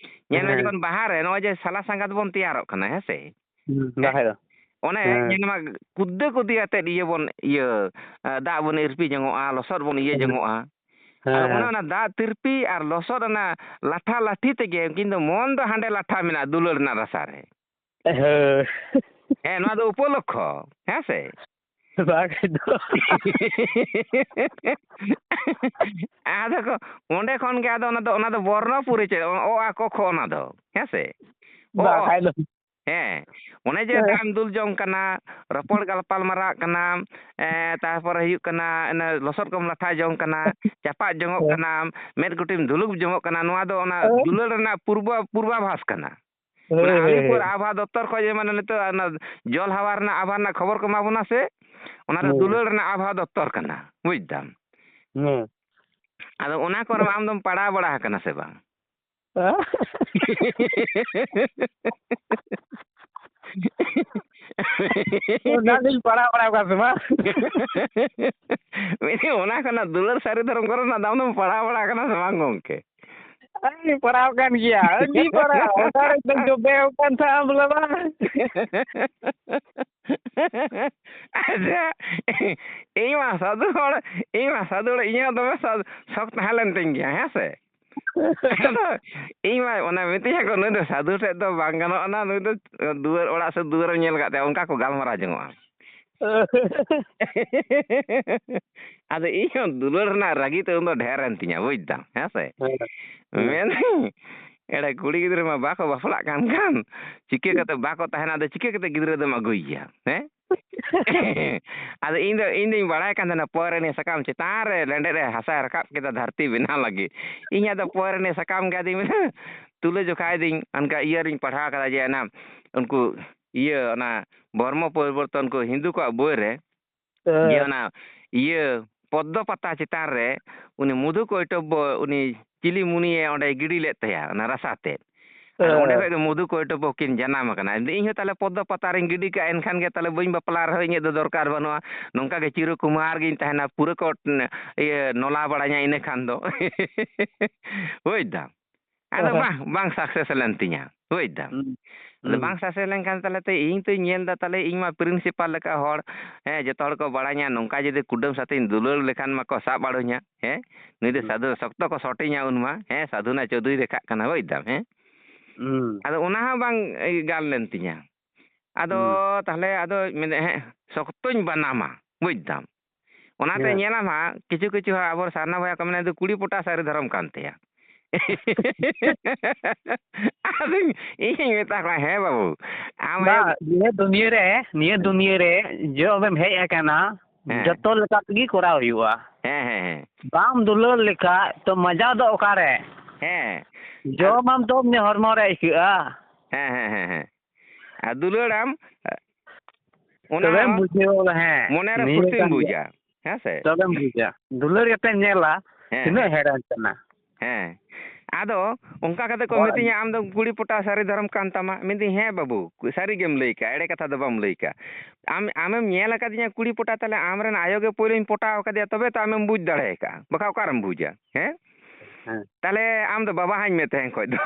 ᱧᱮᱞ ᱢᱮ, ᱦᱮᱸ᱾ ᱡᱚᱠᱷᱚᱱ ᱵᱟᱦᱟ ᱨᱮ ᱱᱚᱜᱼᱚᱭ ᱡᱮ ᱥᱟᱞᱟ ᱥᱟᱸᱜᱟᱛ ᱵᱚᱱ ᱛᱮᱭᱟᱨᱚᱜ ᱠᱟᱱᱟ, ᱦᱮᱸ ᱥᱮ? ᱦᱩᱸ, ᱦᱮᱸ? ᱵᱟᱠᱷᱟᱡ ᱫᱚ᱾ ᱚᱱᱮ ᱦᱮᱸ᱾ ᱧᱮᱞ ᱢᱟ, ᱠᱩᱫᱽᱫᱟᱹ ᱠᱩᱫᱤ ᱟᱛᱮᱫ ᱤᱭᱟᱹ ᱵᱚᱱ, ᱤᱭᱟᱹ, ᱮ, ᱫᱟᱜ ᱵᱚᱱ ᱤᱨᱯᱤ ᱡᱚᱝᱚᱜᱼᱟ, ᱞᱚᱥᱚᱫ ᱵᱚᱱ ᱤᱭᱟᱹ ᱦᱮᱸ᱾ ᱡᱚᱝᱚᱜᱼᱟ᱾ ᱦᱮᱸ, ᱟᱨ ᱚᱱᱮ ᱦᱮᱸ᱾ ᱚᱱᱟ ᱫᱟᱜ ᱛᱤᱨᱯᱤ ᱟᱨ ᱞᱚᱥᱚᱫ ᱚᱱᱟ ᱞᱟᱴᱷᱟ ᱞᱟᱹᱴᱷᱤ ᱛᱮᱜᱮ ᱩᱱᱠᱤᱱ ᱫᱚ ᱢᱚᱱ ᱫᱚ ᱦᱟᱸᱰᱮ ᱞᱟᱴᱷᱟ ᱢᱮᱱᱟᱜᱼᱟ ᱫᱩᱞᱟᱹᱲ ᱨᱮᱱᱟᱜ ᱨᱟᱥᱟ ᱨᱮ᱾ ᱦᱳᱭ᱾ ᱦᱮᱸ, ᱱᱚᱣᱟ ᱫᱚ ᱩᱯᱚᱞᱚᱠᱠᱷᱚ, ᱦᱮᱸ ᱥᱮ? ᱵᱟᱠᱷᱟᱡ ᱫᱚ᱾ ᱟᱫᱚ ᱠᱚ, ᱚᱸᱰᱮ ᱠᱷᱚᱱ ᱜᱮ ᱟᱫᱚ ᱚᱱᱟ ᱫᱚ, ᱚᱱᱟ ᱫᱚ ᱵᱚᱨᱱᱚ ᱯᱚᱨᱤᱪᱚᱭ, ᱚ, ᱟ, ᱠᱚ, ᱠᱷᱚ, ᱚᱱᱟ ᱫᱚ, ᱦᱮᱸ ᱥᱮ? ᱚ, ᱚ᱾ ᱵᱟᱠᱷᱟᱡ ᱫᱚ᱾ ᱦᱮᱸ, ᱚᱱᱮ ᱡᱮ ᱦᱮᱸ᱾ ᱫᱟᱜ ᱮᱢ ᱫᱩᱞ ᱡᱚᱝ ᱠᱟᱱᱟ, ᱨᱚᱯᱚᱲ ᱜᱟᱯᱟᱞ ᱢᱟᱨᱟᱜ ᱠᱟᱱᱟᱢ, ᱮᱸ, ᱛᱟᱨᱯᱚᱨᱮ ᱦᱩᱭᱩᱜ ᱠᱟᱱᱟ, ᱚᱱᱮ ᱞᱚᱥᱚᱫ ᱠᱚᱢ ᱞᱟᱴᱷᱟ ᱡᱚᱝ ᱠᱟᱱᱟ, ᱪᱟᱯᱟᱫ ᱡᱚᱝᱚᱜ ᱦᱮᱸ᱾ ᱠᱟᱱᱟᱢ, ᱢᱮᱫ ᱠᱩᱴᱤᱢ ᱫᱩᱞᱩᱵ ᱡᱚᱝᱚᱜ ᱠᱟᱱᱟ, ᱱᱚᱣᱟ ᱫᱚ ᱚᱱᱟ ᱦᱮᱸ᱾ ᱫᱩᱞᱟᱹᱲ ᱨᱮᱱᱟᱜ ᱯᱩᱨᱵᱟ-, ᱯᱩᱨᱵᱟᱵᱷᱟᱥ ᱠᱟᱱᱟ᱾ ᱦᱳᱭ, ᱚᱱᱟ ᱦᱳᱭ, ᱟᱞᱤᱯᱩᱨ ᱦᱳᱭ᱾ ᱟᱵᱷᱟ ᱫᱚᱯᱛᱚᱨ ᱠᱷᱚᱡ ᱡᱮ, ᱢᱟᱱᱮ, ᱱᱤᱛᱚᱜ ᱚᱱᱟ ᱡᱚᱞ ᱦᱟᱣᱟ ᱨᱮᱱᱟᱜ ᱟᱵᱷᱟ ᱨᱮᱱᱟᱜ ᱠᱷᱚᱵᱚᱨ ᱠᱚ ᱮᱢᱟ ᱵᱚᱱᱟ ᱥᱮ, ᱚᱱᱟ ᱫᱚ ᱦᱮᱸ᱾ ᱫᱩᱞᱟᱹᱲ ᱨᱮᱱᱟᱜ ᱟᱵᱷᱟᱣ ᱫᱚᱯᱛᱚᱨ ᱠᱟᱱᱟ, ᱵᱩᱡᱽ ᱫᱟᱢ᱾ ᱦᱮᱸ᱾ ᱟᱫᱚ ᱚᱱᱟ ᱠᱚᱨᱮ ᱟᱢ ᱫᱚᱢ ᱯᱟᱲᱟᱣ ᱵᱟᱲᱟ ᱟᱠᱟᱱᱟ ᱥᱮ ᱵᱟᱝ? ᱚᱱᱟ ᱫᱚᱧ ᱯᱟᱲᱟᱣ ᱵᱟᱲᱟ ᱟᱠᱟᱱ ᱥᱮ ᱵᱟᱝ? ᱢᱮᱱᱫᱟᱹᱧ, ᱚᱱᱟ ᱠᱷᱚᱱᱟᱜ ᱫᱩᱞᱟᱹᱲ ᱥᱟᱹᱨᱤ ᱫᱷᱚᱨᱚᱢ ᱠᱚᱨᱮᱱᱟᱜ ᱫᱟᱢ ᱫᱚᱢ ᱯᱟᱲᱟᱣ ᱵᱟᱲᱟ ᱟᱠᱟᱱᱟ ᱥᱮ ᱵᱟᱝ ᱜᱚᱢᱠᱮ? ᱟᱨᱤᱧ ᱯᱟᱲᱟᱣ ᱟᱠᱟᱱ ᱜᱮᱭᱟ, ᱟᱹᱰᱤ ᱯᱟᱲᱟᱣ᱾ ᱚᱠᱟᱨᱮ ᱪᱚᱧ ᱡᱚᱵᱮ ᱟᱠᱟᱱ ᱛᱟᱦᱮᱸᱫ ᱵᱚᱞᱮ ᱵᱟᱝ᱾ ᱟᱪᱪᱷᱟ, ᱤᱧ ᱢᱟ ᱥᱟᱹᱫᱷᱩ ᱦᱚᱲ, ᱤᱧ ᱢᱟ ᱥᱟᱹᱫᱷᱩ ᱦᱚᱲ, ᱤᱧᱟᱹᱜ ᱫᱚᱢᱮ ᱥᱟ-, ᱥᱚᱠ ᱛᱟᱦᱮᱸ ᱞᱮᱱ ᱛᱤᱧ ᱜᱮᱭᱟ, ᱦᱮᱸ ᱥᱮ? ᱟᱫᱚ ᱤᱧ ᱢᱟ ᱚᱱᱟ ᱢᱤᱛᱟᱹᱧᱟ ᱠᱚ, "ᱱᱩᱭ ᱫᱚ ᱥᱟᱹᱫᱷᱩ ᱴᱷᱮᱡ ᱫᱚ ᱵᱟᱝ ᱜᱟᱱᱚᱜᱼᱟ, ᱱᱩᱭ ᱫᱚ ᱫᱩᱣᱟᱹᱨ, ᱚᱲᱟᱜ ᱥᱮᱫ ᱫᱩᱣᱟᱹᱨᱮᱢ ᱧᱮᱞ ᱠᱟᱜ ᱛᱟᱭᱟ", ᱚᱱᱠᱟ ᱠᱚ ᱜᱟᱞᱢᱟᱨᱟᱣ ᱡᱚᱝᱚᱜᱼᱟ᱾ ᱟᱫᱚ ᱤᱧ ᱦᱚᱸ ᱫᱩᱞᱟᱹᱲ ᱨᱮᱱᱟᱜ ᱨᱟᱹᱜᱤ ᱛᱮ ᱩᱱ ᱫᱚ ᱰᱷᱮᱨ ᱮᱱ ᱛᱤᱧᱟ, ᱵᱩᱡᱽ ᱫᱟᱢ, ᱦᱮᱸ ᱥᱮ? ᱦᱮᱸ᱾ ᱢᱮᱱᱫᱟᱹᱧ, ᱮᱲᱮ ᱠᱩᱲᱤ ᱜᱤᱫᱽᱨᱟᱹ ᱢᱟ ᱵᱟᱠᱚ ᱵᱟᱯᱞᱟᱜ ᱠᱟᱱ ᱠᱷᱟᱱ, ᱪᱤᱠᱟᱹ ᱠᱟᱛᱮ ᱵᱟᱠᱚ ᱛᱟᱦᱮᱱᱟ, ᱟᱫᱚ ᱪᱤᱠᱟᱹ ᱠᱟᱛᱮ ᱜᱤᱫᱽᱨᱟᱹ ᱫᱚᱢ ᱟᱹᱜᱩᱭᱮᱭᱟ, ᱦᱮᱸ? ᱟᱫᱚ ᱤᱧ ᱫᱚ, ᱤᱧ ᱫᱚᱧ ᱵᱟᱲᱟᱭ ᱠᱟᱱ ᱛᱟᱦᱮᱱᱟ, ᱯᱚᱭᱨᱟᱱᱤ ᱥᱟᱠᱟᱢ ᱪᱮᱛᱟᱱ ᱨᱮ ᱞᱮᱸᱰᱮᱫ ᱮ ᱦᱟᱥᱟᱭ ᱨᱟᱠᱟᱵ ᱠᱮᱫᱟ ᱫᱷᱟᱹᱨᱛᱤ ᱵᱮᱱᱟᱣ ᱞᱟᱹᱜᱤᱫ᱾ ᱤᱧ ᱟᱫᱚ ᱯᱚᱭᱨᱟᱱᱤ ᱥᱟᱠᱟᱢ ᱜᱮ ᱟᱫᱚᱧ ᱢᱮᱱᱟ, ᱛᱩᱞᱟᱹ ᱡᱚᱠᱷᱟᱭ ᱫᱤᱧ, ᱚᱱᱠᱟ ᱤᱭᱟᱹ ᱨᱤᱧ ᱯᱟᱲᱦᱟᱣ ᱠᱟᱫᱟ ᱡᱮ ᱚᱱᱟ, ᱩᱱᱠᱩ ᱤᱭᱟᱹ, ᱚᱱᱟ ᱵᱷᱚᱨᱢᱚ ᱯᱚᱨᱤᱵᱚᱨᱛᱚᱱ ᱠᱚ ᱦᱤᱱᱫᱩ ᱠᱚᱣᱟᱜ ᱵᱳᱭ ᱨᱮ, ᱡᱮ ᱦᱮᱸ᱾ ᱚᱱᱟ ᱤᱭᱟᱹ ᱯᱚᱫᱽᱫᱚ ᱯᱟᱛᱟ ᱪᱮᱛᱟᱱ ᱨᱮ ᱩᱱᱤ ᱢᱚᱫᱷᱩ ᱠᱚᱭᱴᱚᱵᱵᱚ ᱩᱱᱤ ᱪᱤᱞᱤ ᱢᱩᱱᱤᱭᱮ ᱚᱸᱰᱮ ᱜᱤᱰᱤ ᱞᱮᱫ ᱛᱟᱭᱟ ᱚᱱᱟ ᱨᱟᱥᱟ ᱛᱮ᱾ ᱟᱨ ᱚᱸᱰᱮ ᱦᱮᱸ᱾ ᱠᱷᱚᱡ ᱫᱚ ᱢᱚᱫᱷᱩ ᱠᱚᱭᱴᱚᱵᱵᱚ ᱠᱤᱱ ᱡᱟᱱᱟᱢ ᱟᱠᱟᱱᱟ᱾ ᱤᱧ ᱦᱚᱸ ᱛᱟᱦᱞᱮ ᱯᱚᱫᱽᱫᱚ ᱯᱟᱛᱟ ᱨᱤᱧ ᱜᱤᱰᱤ ᱠᱟᱜᱼᱟ, ᱮᱱᱠᱷᱟᱱ ᱜᱮ ᱛᱟᱦᱞᱮ ᱵᱟᱹᱧ ᱵᱟᱯᱞᱟ ᱨᱮᱦᱚᱸ ᱤᱧᱟᱹᱜ ᱫᱚ ᱫᱚᱨᱠᱟᱨ ᱵᱟᱹᱱᱩᱜᱼᱟ, ᱱᱚᱝᱠᱟ ᱜᱮ ᱪᱤᱨᱚ ᱠᱩᱢᱟᱨ ᱜᱤᱧ ᱛᱟᱦᱮᱱᱟ, ᱯᱩᱨᱟᱹ ᱠᱚ ᱤᱭᱟᱹ ᱱᱚᱞᱟ ᱵᱟᱲᱟᱧᱟ ᱤᱱᱟᱹ ᱠᱷᱟᱱ ᱫᱚ᱾ ᱵᱩᱡᱽ ᱫᱟᱢ? ᱟᱫᱚ ᱦᱮᱸ᱾ ᱵᱟᱝ, ᱵᱟᱝ success ᱞᱮᱱ ᱛᱤᱧᱟ, ᱵᱩᱡᱽ ᱫᱟᱢ? ᱦᱩᱸ᱾ ᱟᱫᱚ ᱦᱩᱸ᱾ ᱵᱟᱝ success ᱞᱮᱱᱠᱷᱟᱱ ᱛᱟᱦᱞᱮ ᱛᱚ ᱤᱧ ᱛᱚᱧ ᱧᱮᱞ ᱫᱟ, ᱛᱟᱦᱞᱮ ᱤᱧ ᱢᱟ principal ᱞᱮᱠᱟ ᱦᱚᱲ, ᱦᱮᱸ, ᱡᱚᱛᱚ ᱦᱚᱲ ᱠᱚ ᱵᱟᱲᱟᱭᱟ, ᱱᱚᱝᱠᱟ ᱡᱩᱫᱤ ᱠᱩᱰᱟᱹᱢ ᱥᱟᱛᱮᱧ ᱫᱩᱞᱟᱹᱲ ᱞᱮᱠᱷᱟᱱ ᱢᱟᱠᱚ ᱥᱟᱵ ᱟᱲᱚᱧᱟ, ᱦᱮᱸ, ᱱᱩᱭ ᱫᱚ ᱦᱩᱸ᱾ ᱥᱟᱹᱫᱷᱩ ᱥᱚᱠᱛᱚ ᱠᱚ ᱥᱚᱴᱤᱧᱟ ᱩᱱ ᱢᱟ, ᱦᱮᱸ, ᱥᱟᱹᱫᱷᱩ ᱱᱟᱭ ᱪᱳᱫᱷᱩᱨᱤ ᱫᱮᱠᱷᱟᱜ ᱠᱟᱱᱟ, ᱵᱩᱡᱽ ᱫᱟᱢ, ᱦᱮᱸ? ᱦᱩᱸ᱾ ᱟᱫᱚ ᱚᱱᱟ ᱦᱚᱸ ᱵᱟᱝ ᱜᱟᱱ ᱞᱮᱱ ᱛᱤᱧᱟ᱾ ᱟᱫᱚ ᱦᱩᱸ᱾ ᱛᱟᱦᱞᱮ ᱟᱫᱚ ᱢᱮᱱᱫᱟ, ᱦᱮᱸ, ᱥᱚᱠᱛᱚᱧ ᱵᱟᱱᱟᱢᱟ, ᱵᱩᱡᱽ ᱫᱟᱢ᱾ ᱚᱱᱟᱛᱮ ᱦᱮᱸ᱾ ᱧᱮᱞᱟᱢ ᱦᱟᱸᱜ, ᱠᱤᱪᱷᱩ ᱠᱤᱪᱷᱩ ᱦᱟᱸᱜ ᱟᱵᱚ ᱥᱟᱨᱱᱟ ᱵᱚᱭᱦᱟ ᱠᱚ ᱢᱮᱱᱟ, "ᱫᱩ ᱠᱩᱲᱤ ᱯᱚᱴᱟ ᱥᱟᱹᱨᱤ ᱫᱷᱚᱨᱚᱢ ᱠᱟᱱ ᱛᱟᱭᱟ᱾" ᱟᱫᱚᱧ, ᱤᱧᱤᱧ ᱢᱮᱛᱟ ᱠᱚᱣᱟ, "ᱦᱮᱸ ᱵᱟᱹᱵᱩ, ᱟᱢ ᱵᱟ, ᱟᱭᱳ" ᱱᱤᱭᱟᱹ ᱫᱩᱱᱤᱭᱟᱹ ᱨᱮ, ᱱᱤᱭᱟᱹ ᱫᱩᱱᱤᱭᱟᱹ ᱨᱮ ᱡᱚᱵᱮᱢ ᱦᱮᱡ ᱟᱠᱟᱱᱟ, ᱦᱮᱸ᱾ ᱡᱚᱛᱚ ᱞᱮᱠᱟ ᱛᱮᱜᱮ ᱠᱚᱨᱟᱣ ᱦᱩᱭᱩᱜᱼᱟ᱾ ᱦᱮᱸ, ᱦᱮᱸ, ᱦᱮᱸ᱾ ᱵᱟᱢ ᱫᱩᱞᱟᱹᱲ ᱞᱮᱠᱷᱟᱡ ᱛᱚ ᱢᱟᱡᱟ ᱫᱚ ᱚᱠᱟᱨᱮ? ᱦᱮᱸ᱾ ᱡᱚᱢᱟᱢ ᱛᱚ ᱦᱚᱲᱢᱚ ᱨᱮ ᱟᱹᱭᱠᱟᱹᱜᱼᱟ᱾ ᱦᱮᱸ, ᱦᱮᱸ, ᱦᱮᱸ, ᱦᱮᱸ᱾ ᱟᱨ ᱫᱩᱞᱟᱹᱲᱟᱢ, ᱚᱱᱟ ᱛᱚᱵᱮᱢ ᱵᱩᱡᱷᱟᱹᱣᱟ, ᱦᱮᱸ, ᱢᱚᱱᱮ ᱨᱮ ᱱᱤᱭᱟᱹ ᱯᱷᱩᱨᱛᱤᱢ ᱠᱟᱱ ᱜᱮᱭᱟ᱾ ᱵᱩᱡᱟ, ᱦᱮᱸ ᱥᱮ? ᱛᱚᱵᱮᱢ ᱵᱩᱡᱟ᱾ ᱫᱩᱞᱟᱹᱲ ᱠᱟᱛᱮᱢ ᱧᱮᱞᱟ, ᱦᱮᱸ, ᱛᱤᱱᱟᱹᱜ ᱦᱮᱲᱮᱢ ᱠᱟᱱᱟ᱾ ᱦᱮᱸ᱾ ᱟᱫᱚ ᱚᱱᱠᱟ ᱠᱟᱛᱮ ᱠᱚ ᱦᱳᱭ᱾ ᱢᱤᱛᱟᱹᱧᱟ, "ᱟᱢ ᱫᱚ ᱠᱩᱲᱤ ᱯᱚᱴᱟᱣ ᱥᱟᱹᱨᱤ ᱫᱷᱚᱨᱚᱢ ᱠᱟᱱ ᱛᱟᱢᱟ?" ᱢᱮᱱᱫᱟᱹᱧ, "ᱦᱮᱸ ᱵᱟᱹᱵᱩ, ᱥᱟᱹᱨᱤ ᱜᱮᱢ ᱞᱟᱹᱭ ᱠᱟᱜᱼᱟ, ᱮᱲᱮ ᱠᱟᱛᱷᱟ ᱫᱚ ᱵᱟᱢ ᱞᱟᱹᱭ ᱠᱟᱜᱼᱟ᱾ ᱟᱢ, ᱟᱢᱮᱢ ᱧᱮᱞ ᱟᱠᱟᱫᱤᱧᱟ ᱠᱩᱲᱤ ᱯᱚᱴᱟᱣ, ᱛᱟᱦᱞᱮ ᱟᱢᱨᱮᱱ ᱟᱭᱳ ᱜᱮ ᱯᱳᱭᱞᱳᱧ ᱯᱚᱴᱟᱣ ᱟᱠᱟᱫᱮᱭᱟ, ᱛᱚᱵᱮ ᱛᱚ ᱟᱢᱮᱢ ᱵᱩᱡᱽ ᱫᱟᱲᱮ ᱟᱠᱟᱫᱼᱟ, ᱵᱟᱠᱷᱟᱡ ᱚᱠᱟᱨᱮᱢ ᱵᱩᱡᱟ?" ᱦᱮᱸ? ᱦᱮᱸ᱾ ᱛᱟᱦᱞᱮ ᱟᱢ ᱫᱚ ᱵᱟᱵᱟ ᱦᱟᱧ ᱢᱮ ᱛᱟᱦᱮᱸ ᱠᱷᱚᱡ ᱫᱚ᱾